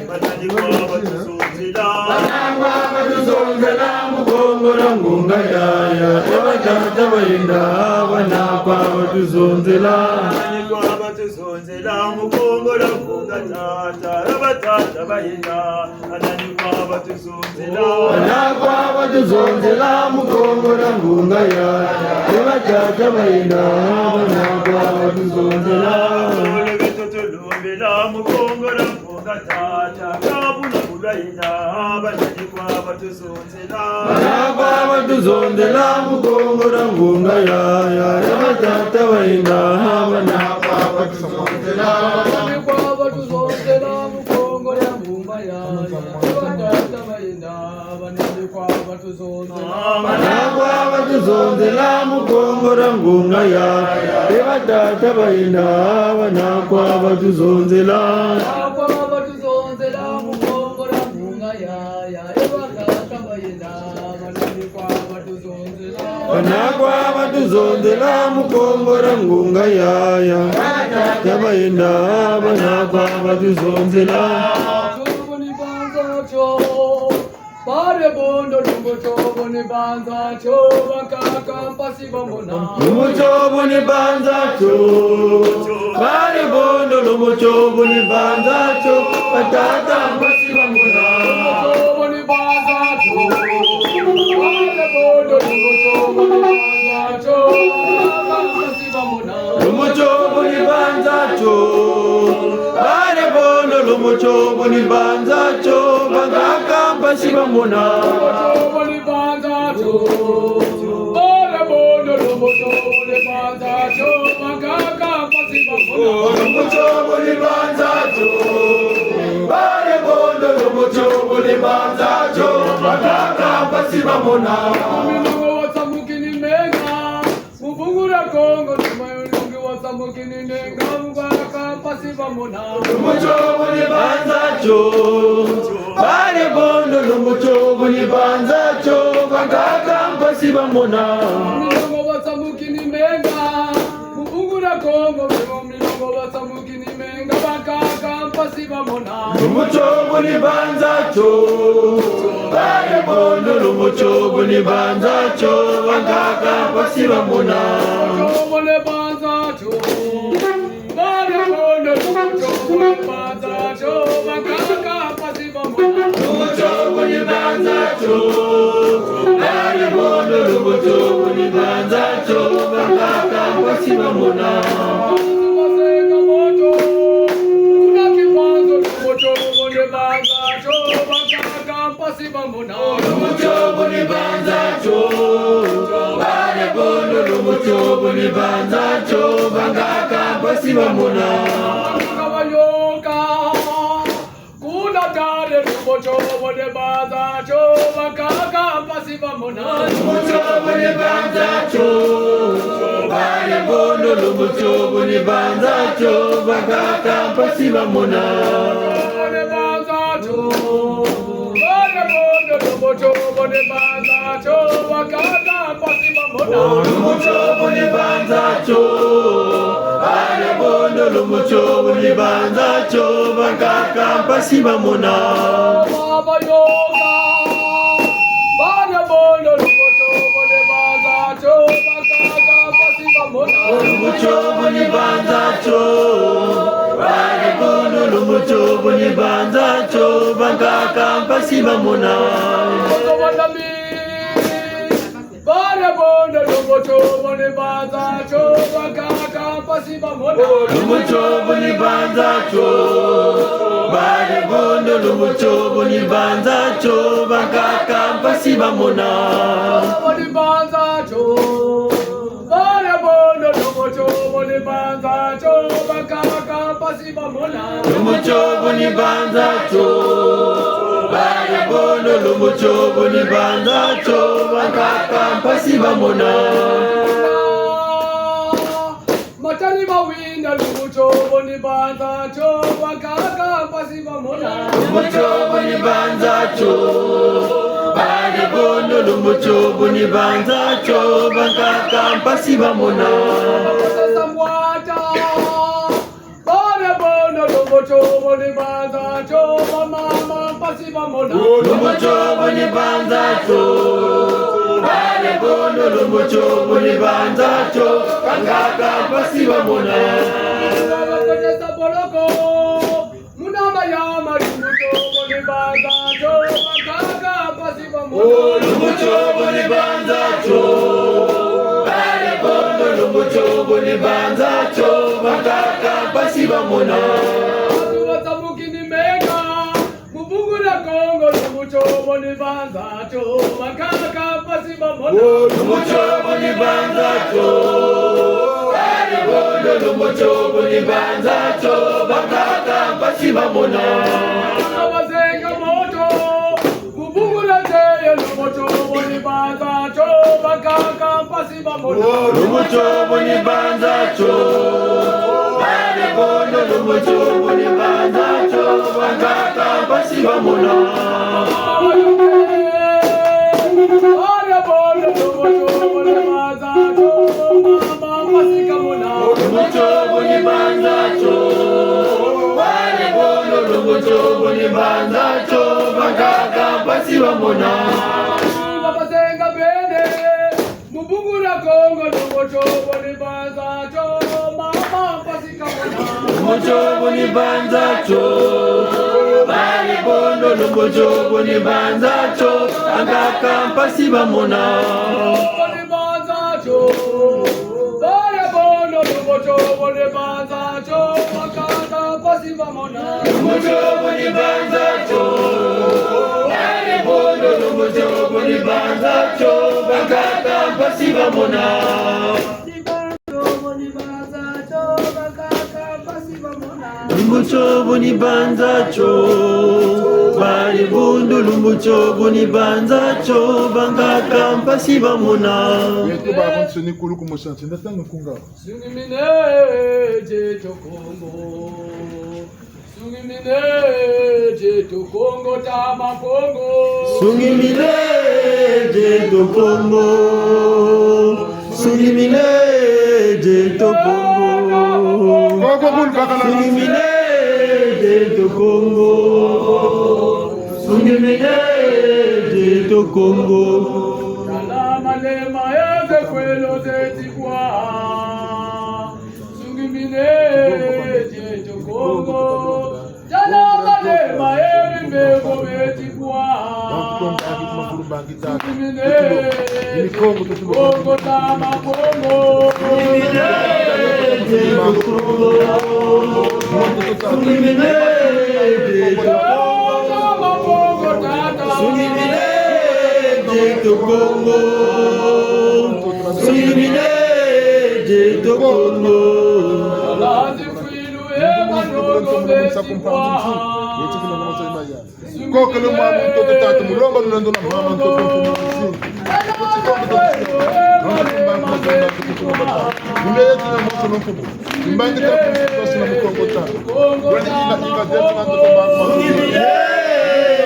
bana kwa batuzonzela. Bana kwa batuzonzela mu Kongo dia ngunga ya, ya. E batata bayinda, bana kwa batuzonzela. Bana kwa batuzonzela mu Kongo dia ngunga tata, e batata bayinda, bana kwa batuzonzela. Bana kwa batuzonzela mu Kongo dia ngunga ya, e batata bayinda, bana kwa batuzonzela. Ngolo beto tulombela mu Kongo dia ngunga tata, ka buna bulwa yenda, bana kwa batuzonzela. Bana kwa batuzonzela mu Kongo dia ngunga ya, ya, e batata bayinda, bana kwa batuzonzela. Bana kwa batuzonzela mu Kongo dia ngunga ya, ya, e batata bayinda, bana kwa batuzonzela. Bana kwa batuzonzela mu Kongo dia ngunga ya, ya, e batata bayinda, bana kwa batuzonzela. Bana kwa batuzonzela mu Kongo dia ngunga ya, ya, e batata bayinda, bana kwa batuzonzela. Bana kwa batuzonzela mu Kongo dia ngunga ya, ya. Batata bayinda, bana kwa batuzonzela. Lumbu tiobo ni banza tio, bare bondo, lumbu tiobo ni banza tio, bakaka mpasi bamona. Lumbu tiobo ni banza tio, bare bondo, lumbu tiobo ni banza tio, bakaka mpasi bamona. Lumbu tiobo ni banza tio, bare bondo, lumbu tiobo ni banza tio, bakaka mpasi bamona. Lumbu tiobo ni banza tio, bare bondo, lumbu tiobo ni banza tio, bakaka mpasi bamona. Lumbu tiobo ni banza tio, bare bondo, lumbu tiobo ni banza tio, bakaka mpasi bamona. Lumbu tiobo ni banza tio, bare bondo, lumbu tiobo ni banza tio, bakaka mpasi bamona. Minongo watsamukini menga, mu Bungu dia Kongo, tuma yonongi watsamukini menga, bakaka mpasi bamona. Lumbu tiobo ni banza tio, bare bondo, lumbu tiobo ni banza tio, bakaka mpasi bamona. Minongo watsamukini menga, mu Bungu dia Kongo, minongo watsamukini menga, bakaka mpasi bamona. Lumbu tiobo ni banza tio, bare bondo, lumbu tiobo ni banza tio, bakaka mpasi bamona. Lumbu tiobo ni banza tio, bare bondo, lumbu tiobo ni banza tio, bakaka mpasi bamona. Lumbu tiobo ni banza tio, bare bondo, lumbu tiobo ni banza tio, bakaka mpasi bamona. Baseka moto, kuna Kimbangu, lumbu tiobo ni banza tio, bakaka mpasi bamona. Lumbu tiobo ni banza tio, bare bondo, lumbu tiobo ni banza tio, bakaka mpasi bamona. Kabanyoka, kuna Tare, lumbu tiobo ni banza tio, bakaka mpasi bamona. Lumbu tiobo ni banza tio, bare bondo, lumbu tiobo ni banza tio, bakaka mpasi bamona. Tiobo ni banza tio, bare bondo, lumbu tiobo Ni banza tio, bakaka mpasi bamona. Lumbu tio bu ni banza tio. Bale bondo lumbu tio bu ni banza tio, bakaka mpasi bamona. Baba yoka. Bale bondo lumbu tio bu ni banza tio, bakaka mpasi bamona. Lumbu tio bu ni banza tio. Bale bondo lumbu tio bu ni banza tio, bakaka mpasi bamona. Bale bondo lumbu tio bu ni banza tio, bakaka mpasi bamona. Lumbu tio bu ni banza tio. Bale bondo lumbu tio bu ni banza tio, bakaka mpasi bamona. Bu ni banza tio. Bale bondo lumbu tio bu ni banza tio, bakaka mpasi bamona. Lumbu tio bu ni banza tio. Bale bondo lumbu tio bu ni banza tio, bakaka mpasi bamona. Matari mawinda lumbu tio bu ni banza tio, bakaka mpasi bamona. Lumbu tio bu ni banza tio. Bale bondo lumbu tio bu ni banza tio, bakaka mpasi bamona. Sasa mwata. Bale bondo lumbu tio bu ni banza tio, bamama mpasi bamona. Lumbu tio bu ni banza tio. Bale bondo lumbu tio bu ni banza tio, bakaka mpasi bamona. Bakotesa boloko. Muna mayama lumbu tio bu ni banza tio, bakaka mpasi bamona. Lumbu tio bu ni banza tio. Bale bondo lumbu tio bu ni banza tio, bakaka mpasi bamona. Batu batamukini meka, mu Bungu dia Kongo lumbu tio bu ni banza tio, bakaka mpasi bamona. Lumbu tio bu ni banza tio. Bale bondo lumbu tio bu ni banza tio, bakaka mpasi bamona. Bazenga moto, mu Bungu dia Nzeye lumbu tio bu ni banza tio, bakaka mpasi bamona. Lumbu tio bu ni banza tio. Bale bondo lumbu tio bu ni banza tio, bakaka mpasi bamona. Bale bondo lumbu tio bu ni banza tio, mama mpasi kamona. Lumbu tio bu ni banza tio. Bale bondo lumbu tio bu ni banza tio, bakaka mpasi bamona. Babazenga bene. Mu Bungu dia Kongo lumbu tio bu ni banza tio, mama mpasi kamona. Lumbu tio bu ni banza tio. Bale bondo lumbu tio bu ni banza tio, bakaka mpasi bamona. Bu ni banza tio. Bale bondo lumbu tio bu ni banza tio, bakaka mpasi bamona. Lumbu tio bu ni banza tio. Bale bondo lumbu tio bu ni banza tio, bakaka mpasi bamona. Lumbu tio bu ni banza tio. Bale bondo lumbu tio bu ni banza tio, bakaka mpasi bamona. Yeto babansoni kulu ku musansi, nda tanga nkunga. Sungimine dieto Kongo. Sungimine dieto Kongo, tama Kongo. Sungimine dieto Kongo. Sungimine dieto Kongo. Sungimine dieto Kongo. Sungimine dieto Kongo. Tala malema eze kwelo zeti kwa. Sungimine dieto Kongo. Tala malema eri mbeko beti kwa. Sungimine dieto Kongo, tama Kongo. Sungimine dieto Kongo. Tama Kongo, tata. Sungimine dieto Kongo. Sungimine dieto Kongo. Tala zi kwilu e manono beti kwa. Kokele mwa mutoto tata, mulongo lulendo na mama ntoto ntoto. Mbe yetu na moto no nkubu. Mbangi ta kusi na mukongo tata. Wele ina ina dieto na ntoto mama.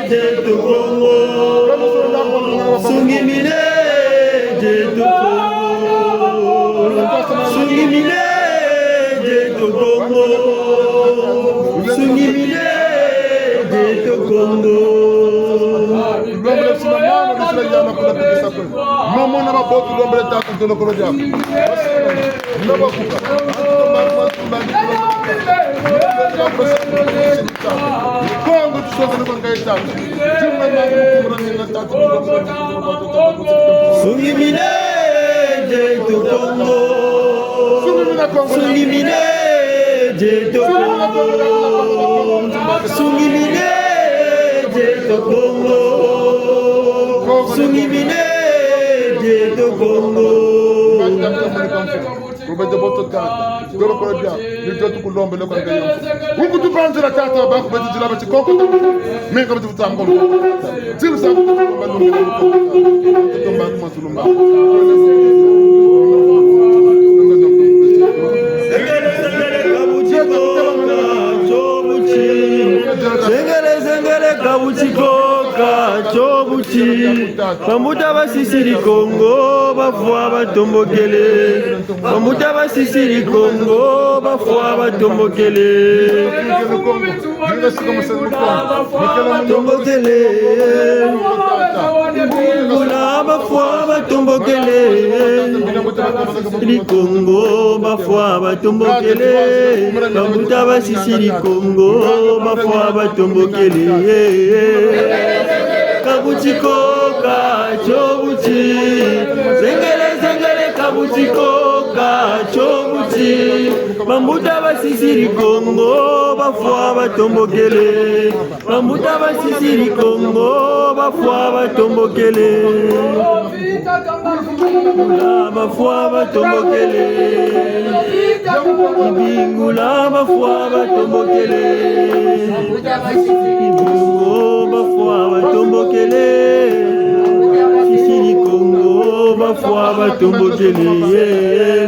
Dieto Kongo. Sungimine, Dieto Kongo. Sungimine, Dieto Kongo. Sungimine, Dieto Kongo. Mama na babotu, lombele tata, ntolo kolo diaka. Kongo tusongele kwa ngai tata. Sungimine, Dieto Kongo. Sungimine, Dieto Kongo. Sungimine, Dieto Kongo. Sungimine, Dieto Kongo. Kubete boto tata, dolo kolo dia, ni diotu kulombele kwa ngai. Wukutubanzila tata, baku beti zila beti koko tata. Menga beti futa ngolo. Zilu sa kutu balunga. Kutu mba kuma zulumba. Zengele, zengele, kabuti koka, tio buti. Bambuta basisiri Kongo, bafwa batombokele. Bambuta basisiri Kongo, bafwa batombokele. Tombokele. Bingula, bafwa batombokele. Basisiri Kongo, bafwa batombokele. Bambuta basisiri Kongo, bafwa batombokele. Kabuti koka, tio buti. Zengele, zengele, kabuti koka, tio buti. Bambuta basisiri Kongo, bafwa batombokele. Bambuta basisiri Kongo, bafwa batombokele. Bingula, bafwa batombokele. Bingula, bafwa batombokele. Kongo, bafwa batombokele. Sisiri Kongo, bafwa batombokele.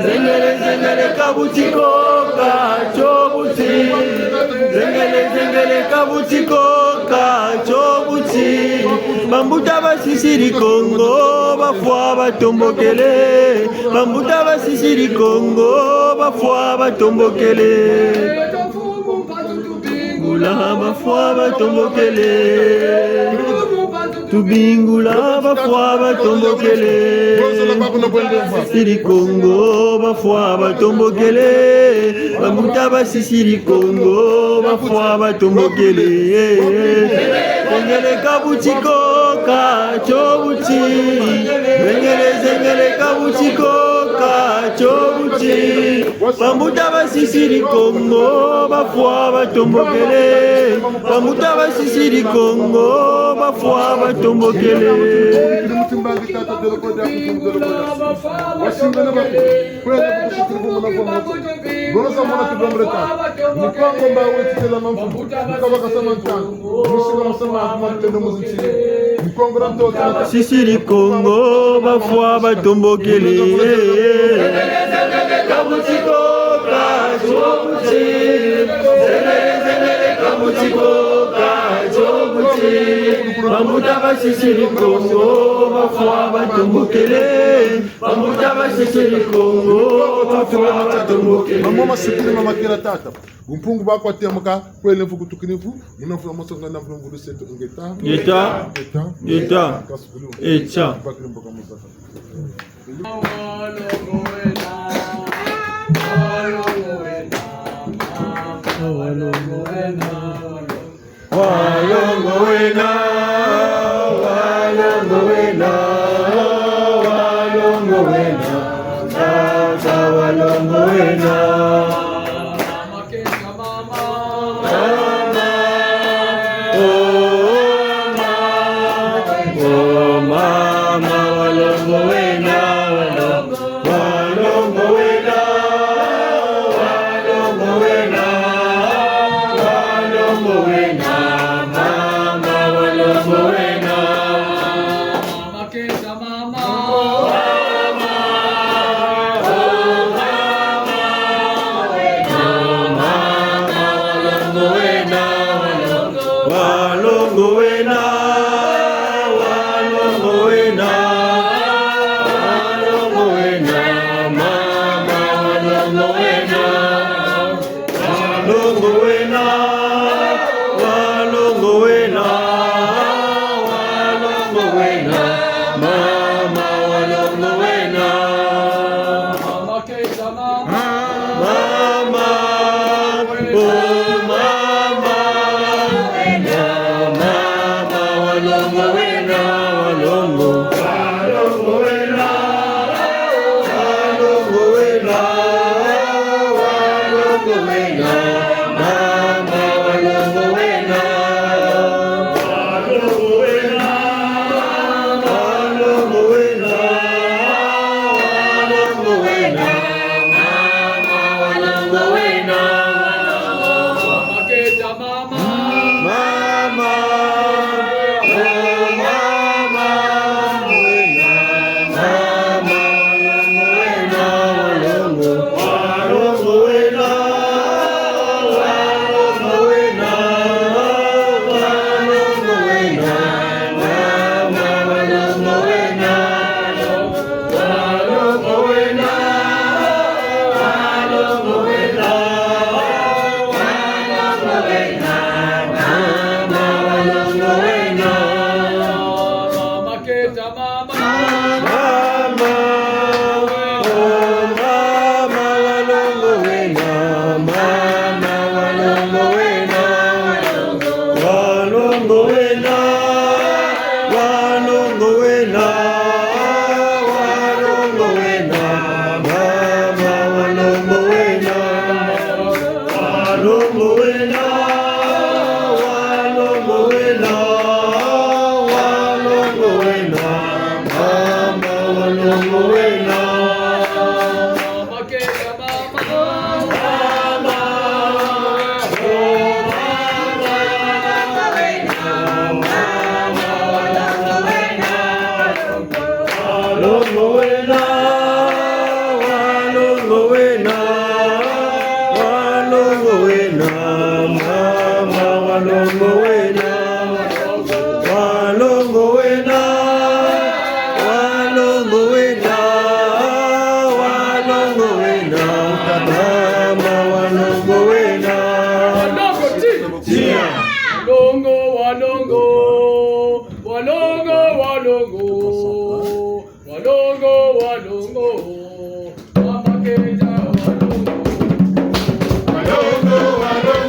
Zengele, zengele, kabuti koka, tio buti. Zengele, zengele, kabuti koka, tio buti. Bambuta basisiri Kongo, bafwa batombokele. Bambuta basisiri Kongo, bafwa batombokele. Bingula, bafwa batombokele. Tubingula, bafwa batombokele. Sisiri Kongo, bafwa batombokele. Bambuta basisiri Kongo, bafwa batombokele. Zengele, kabuti koka, tio buti. Zengele, zengele, kabuti koka, tio buti. Bambuta basisiri Kongo, bafwa batombokele. Bambuta basisiri Kongo, bafwa batombokele. Sisiri Kongo, bafwa batombokele. Bambuta basisiri Kongo, bafwa batombokele. Bambuta basisiri Kongo, bafwa batombokele. Mama masikiri, mama kela tata. Bumpungu bakwa temuka, kwele mfuku tukinifu, muna mfuku masonga na mfuku mvulu setu ngeta. Ngeta. Ngeta. Ngeta. Kasukulu. Echa. Bakiri mboka muzaka. Walongo wena, walongo wena, walongo wena, tata walongo wena. Mama, oh mama, oh mama, walongo wena, walongo. Walongo wena, walongo wena, walongo wena, mama, walongo wena. Mama kesa mama. Mama, oh mama. Longo wena, longo wena, longo wena, longo wena, mama wa longo wena. Mama, mama, oh mama, mama wa longo wena, wa longo. Mama, oh mama, wena, mama, wena, wa longo, wa longo wena, wa longo wena, wa longo wena, mama, wa longo wena. Wa longo wena, wa longo wena, wa longo wena, mama wa longo wena. Wa longo wena, wa longo wena, wa longo wena, mama wa longo wena. Longo wena, wa longo wena, wa longo wena, mama wa longo wena. Wa longo wena, wa longo wena, wa longo wena, mama wa longo wena. Tia. Longo, wa longo, wa longo, wa longo, wa longo, wa longo. Mama Keta, wa longo. Wa longo, wa longo.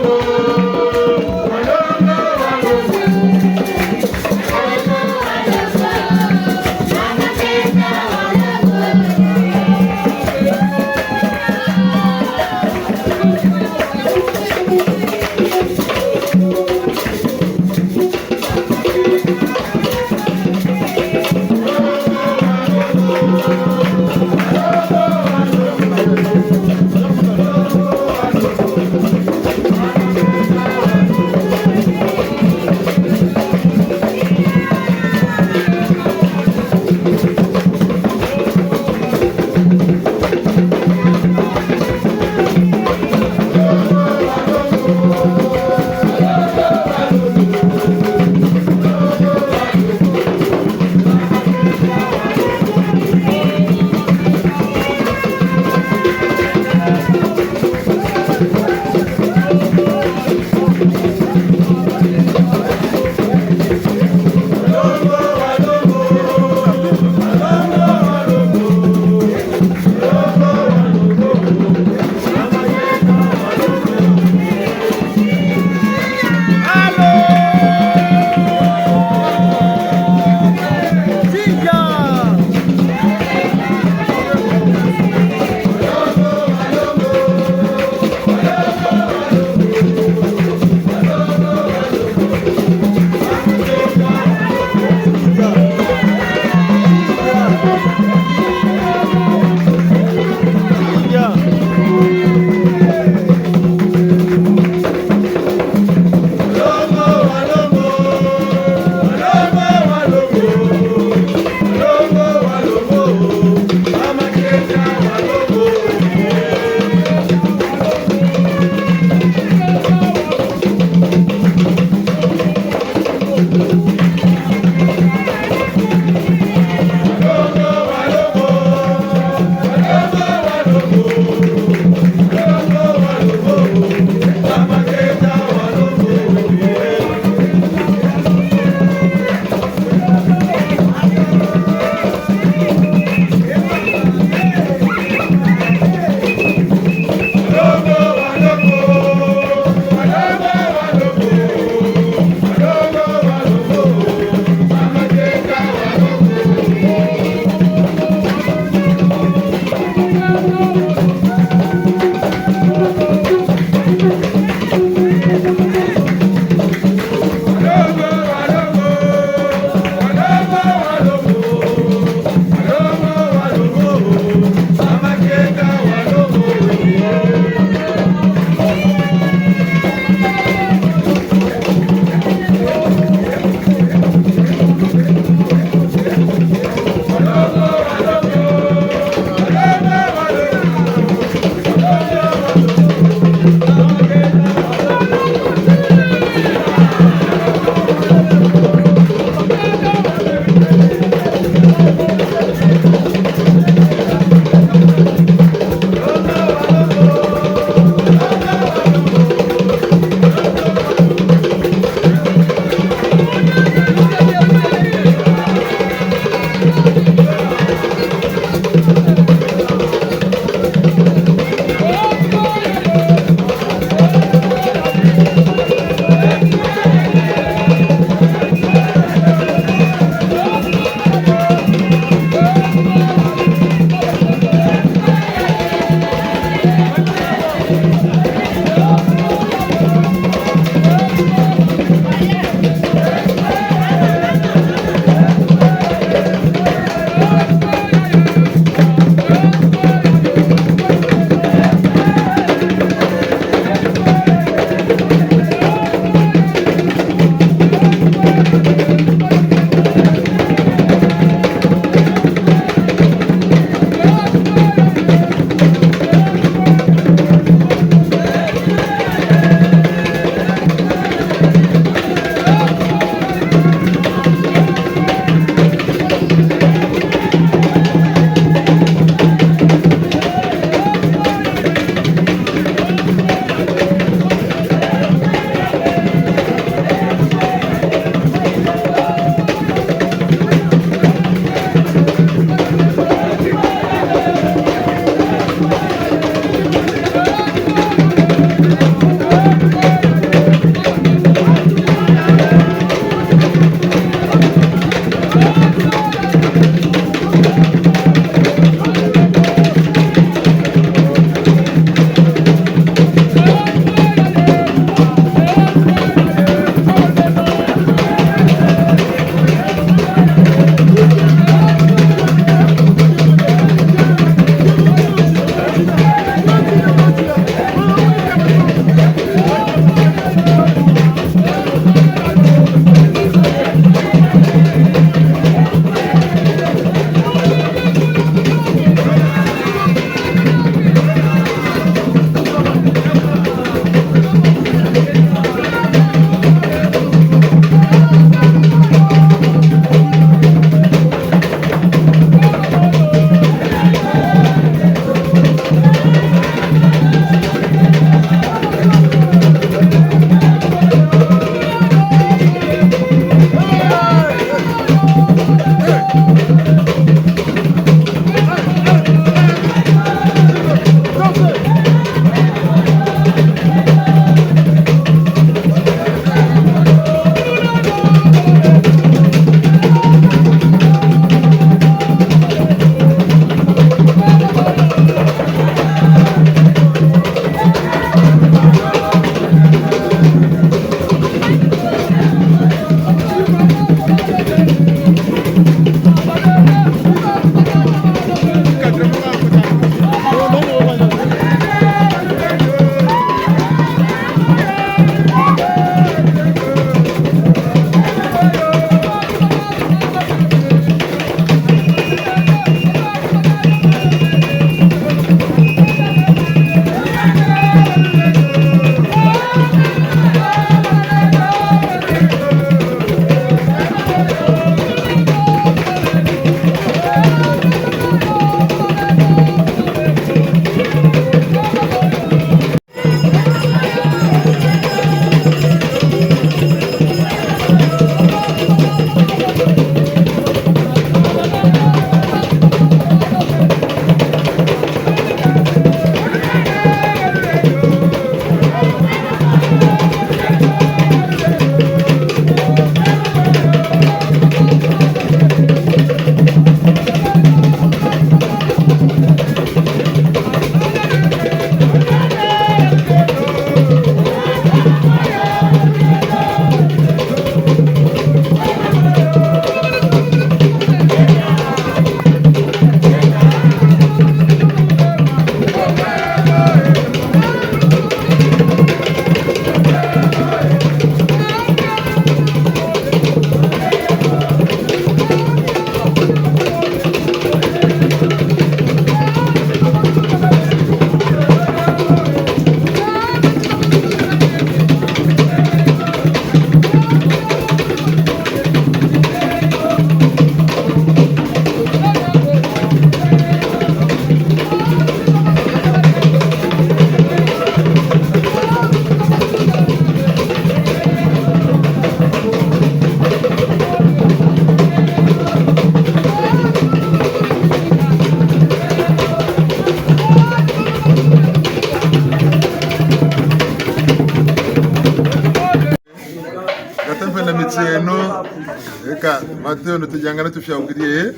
Yono tuyangana tufiawukiri, eh?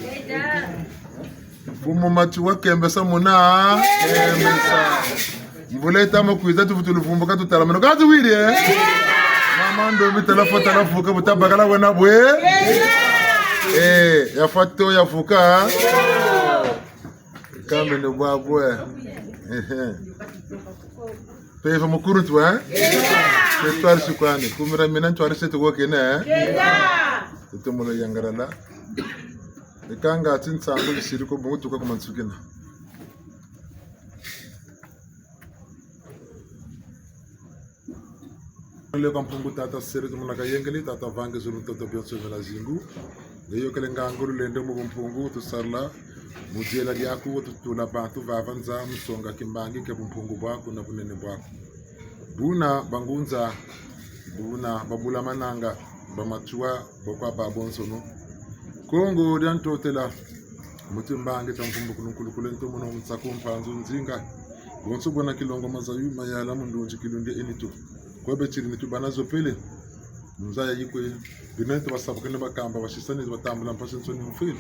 Mfumu Matsoua kembesa muna, kembesa. Mvula yita mu kwiza tufweti luvumbuka tutala meno. Ka tuwiri, eh? Mama Ndombi tala fwa tala vuka bu tabakala wena bwe. Eh, yafwa to yavuka. Kambe ni bwabwe. Ehe. Mpeve mukuluntu, eh? Tetwari sikwani. Kumira mina ntwari se tuwokene, eh? Tutumula yangalala. Ikanga ati nsangu zisiri ko bungu tuka ku mansukina. Leka Mpungu Tata seri tumuna kayengele, Tata vange zulu ntoto bionso vela zingu. Nge yokele ngangu lulendo mu bumpungu, tusarila mu diela diaku, tutula bantu vava nza, mu songa kimbangi kia bumpungu bwaku na bunene bwaku. Buna bangunza, buna babula mananga, ba Matsoua, bakwa babonsono. Kongo dia Ntotela, mu timbangi tia mvumbu kulu nkulu kule nto muna mu nsaku mpanzu nzinga. Bonso bwena kilongo mazayu mayala mu ndunzi kilunge enitu. Kwe betiri nitu bana zopele. Nza ya yikwe. Bina nitu basabukene bakamba basisani batambula mpasi nsoni mfwiri.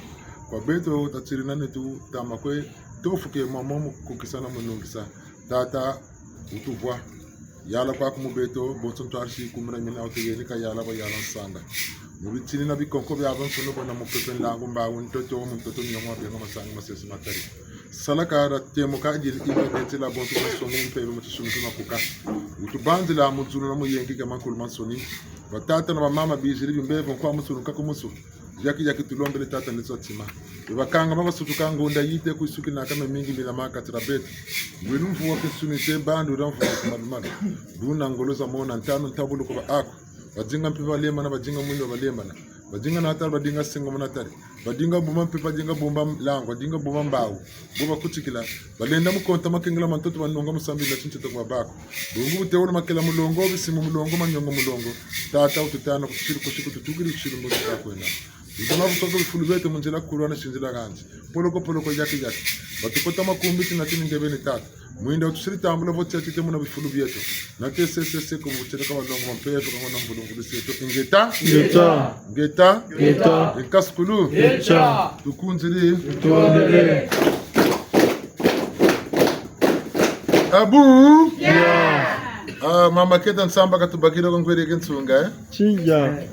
Kwa beto tatiri na nitu tama kwe tofuke mamo mu kukisana mu nungisa. Tata, wutuvwa. Yala kwaku mu beto, bonso ntwarisi kumira mina wutu yeni kayala bayala nsanda. Mu bitini na bikonko biabiansoni bwena mupepe nlangu mbawu ntoto, mu ntoto miongo mabenga masangi masesi matari. Sala kara temo kadiri ima bentela bonso mansoni mpeve mu tisumi tima kuka. Wutubanzila mu zulu na mu yengi kia makulu mansoni. Batata na bamama biziri bimbevo nkwa musulu nkaku musu. Yaki yaki tulombele Tata nitu tima. Bakangama basutuka ngonda yite kwisukina kame mingi mina makatira beto. Ngwenu mvuwa kinsuni te bandu ra mvuwa kimalumalu. Buna ngolo za mona ntanu ntabulu ko ba aku. Badinga mpe balembana, badinga mwini balembana. Badinga natala, badinga sengo muna tari. Badinga bumba mpe, badinga bumba lango, badinga bumba mbawu. Bo bakutikila. Balenda mu konta makengela ma ntoto banonga musambi na tintete kwa baku. Bungu butewolo makela mulongo, bisimu mulongo, manyongo mulongo. Tata wututana kutusiri kusiku tutukiri kusilu mbo tutakwenda. Nzima butoko bifulu bieto mu nzila kulwa na sinzila kanzi. Poloko poloko yaki yaki. Batukota makumbi tina tini ngebeni Tata. Mwinda wutusiri tambula vo tia tite muna bifulu bieto. Na ke se se se ko mu tieleka balongo ma mpeve ka mona mbulungulu sieto. Ingeta. Ingeta. Ingeta. Ingeta. Inkasukulu. Ingeta. Tukunziri. Tutondele. Abu. Ya. Ah, mama Keta Nsamba katubakira ko ngwere ke nsunga, eh? Tsinza.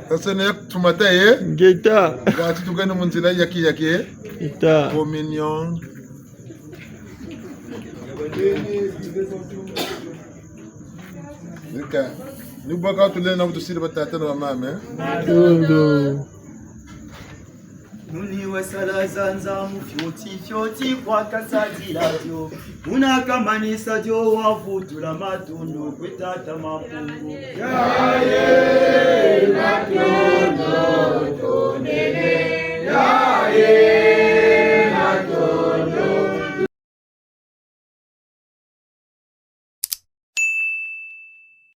Sasa ne tumata, eh? Ingeta. Ngati tukane mu nzila yaki yaki, eh? Ingeta. Communion. Nika. Ni bwaka tulenda kutusiri batata na bamama, eh? Matondo. Nuni wasala zanza mu fioti fioti kwa kasadila dio. Muna kamanisa dio wavutula matondo kwe Tata Mampungu. Yaye.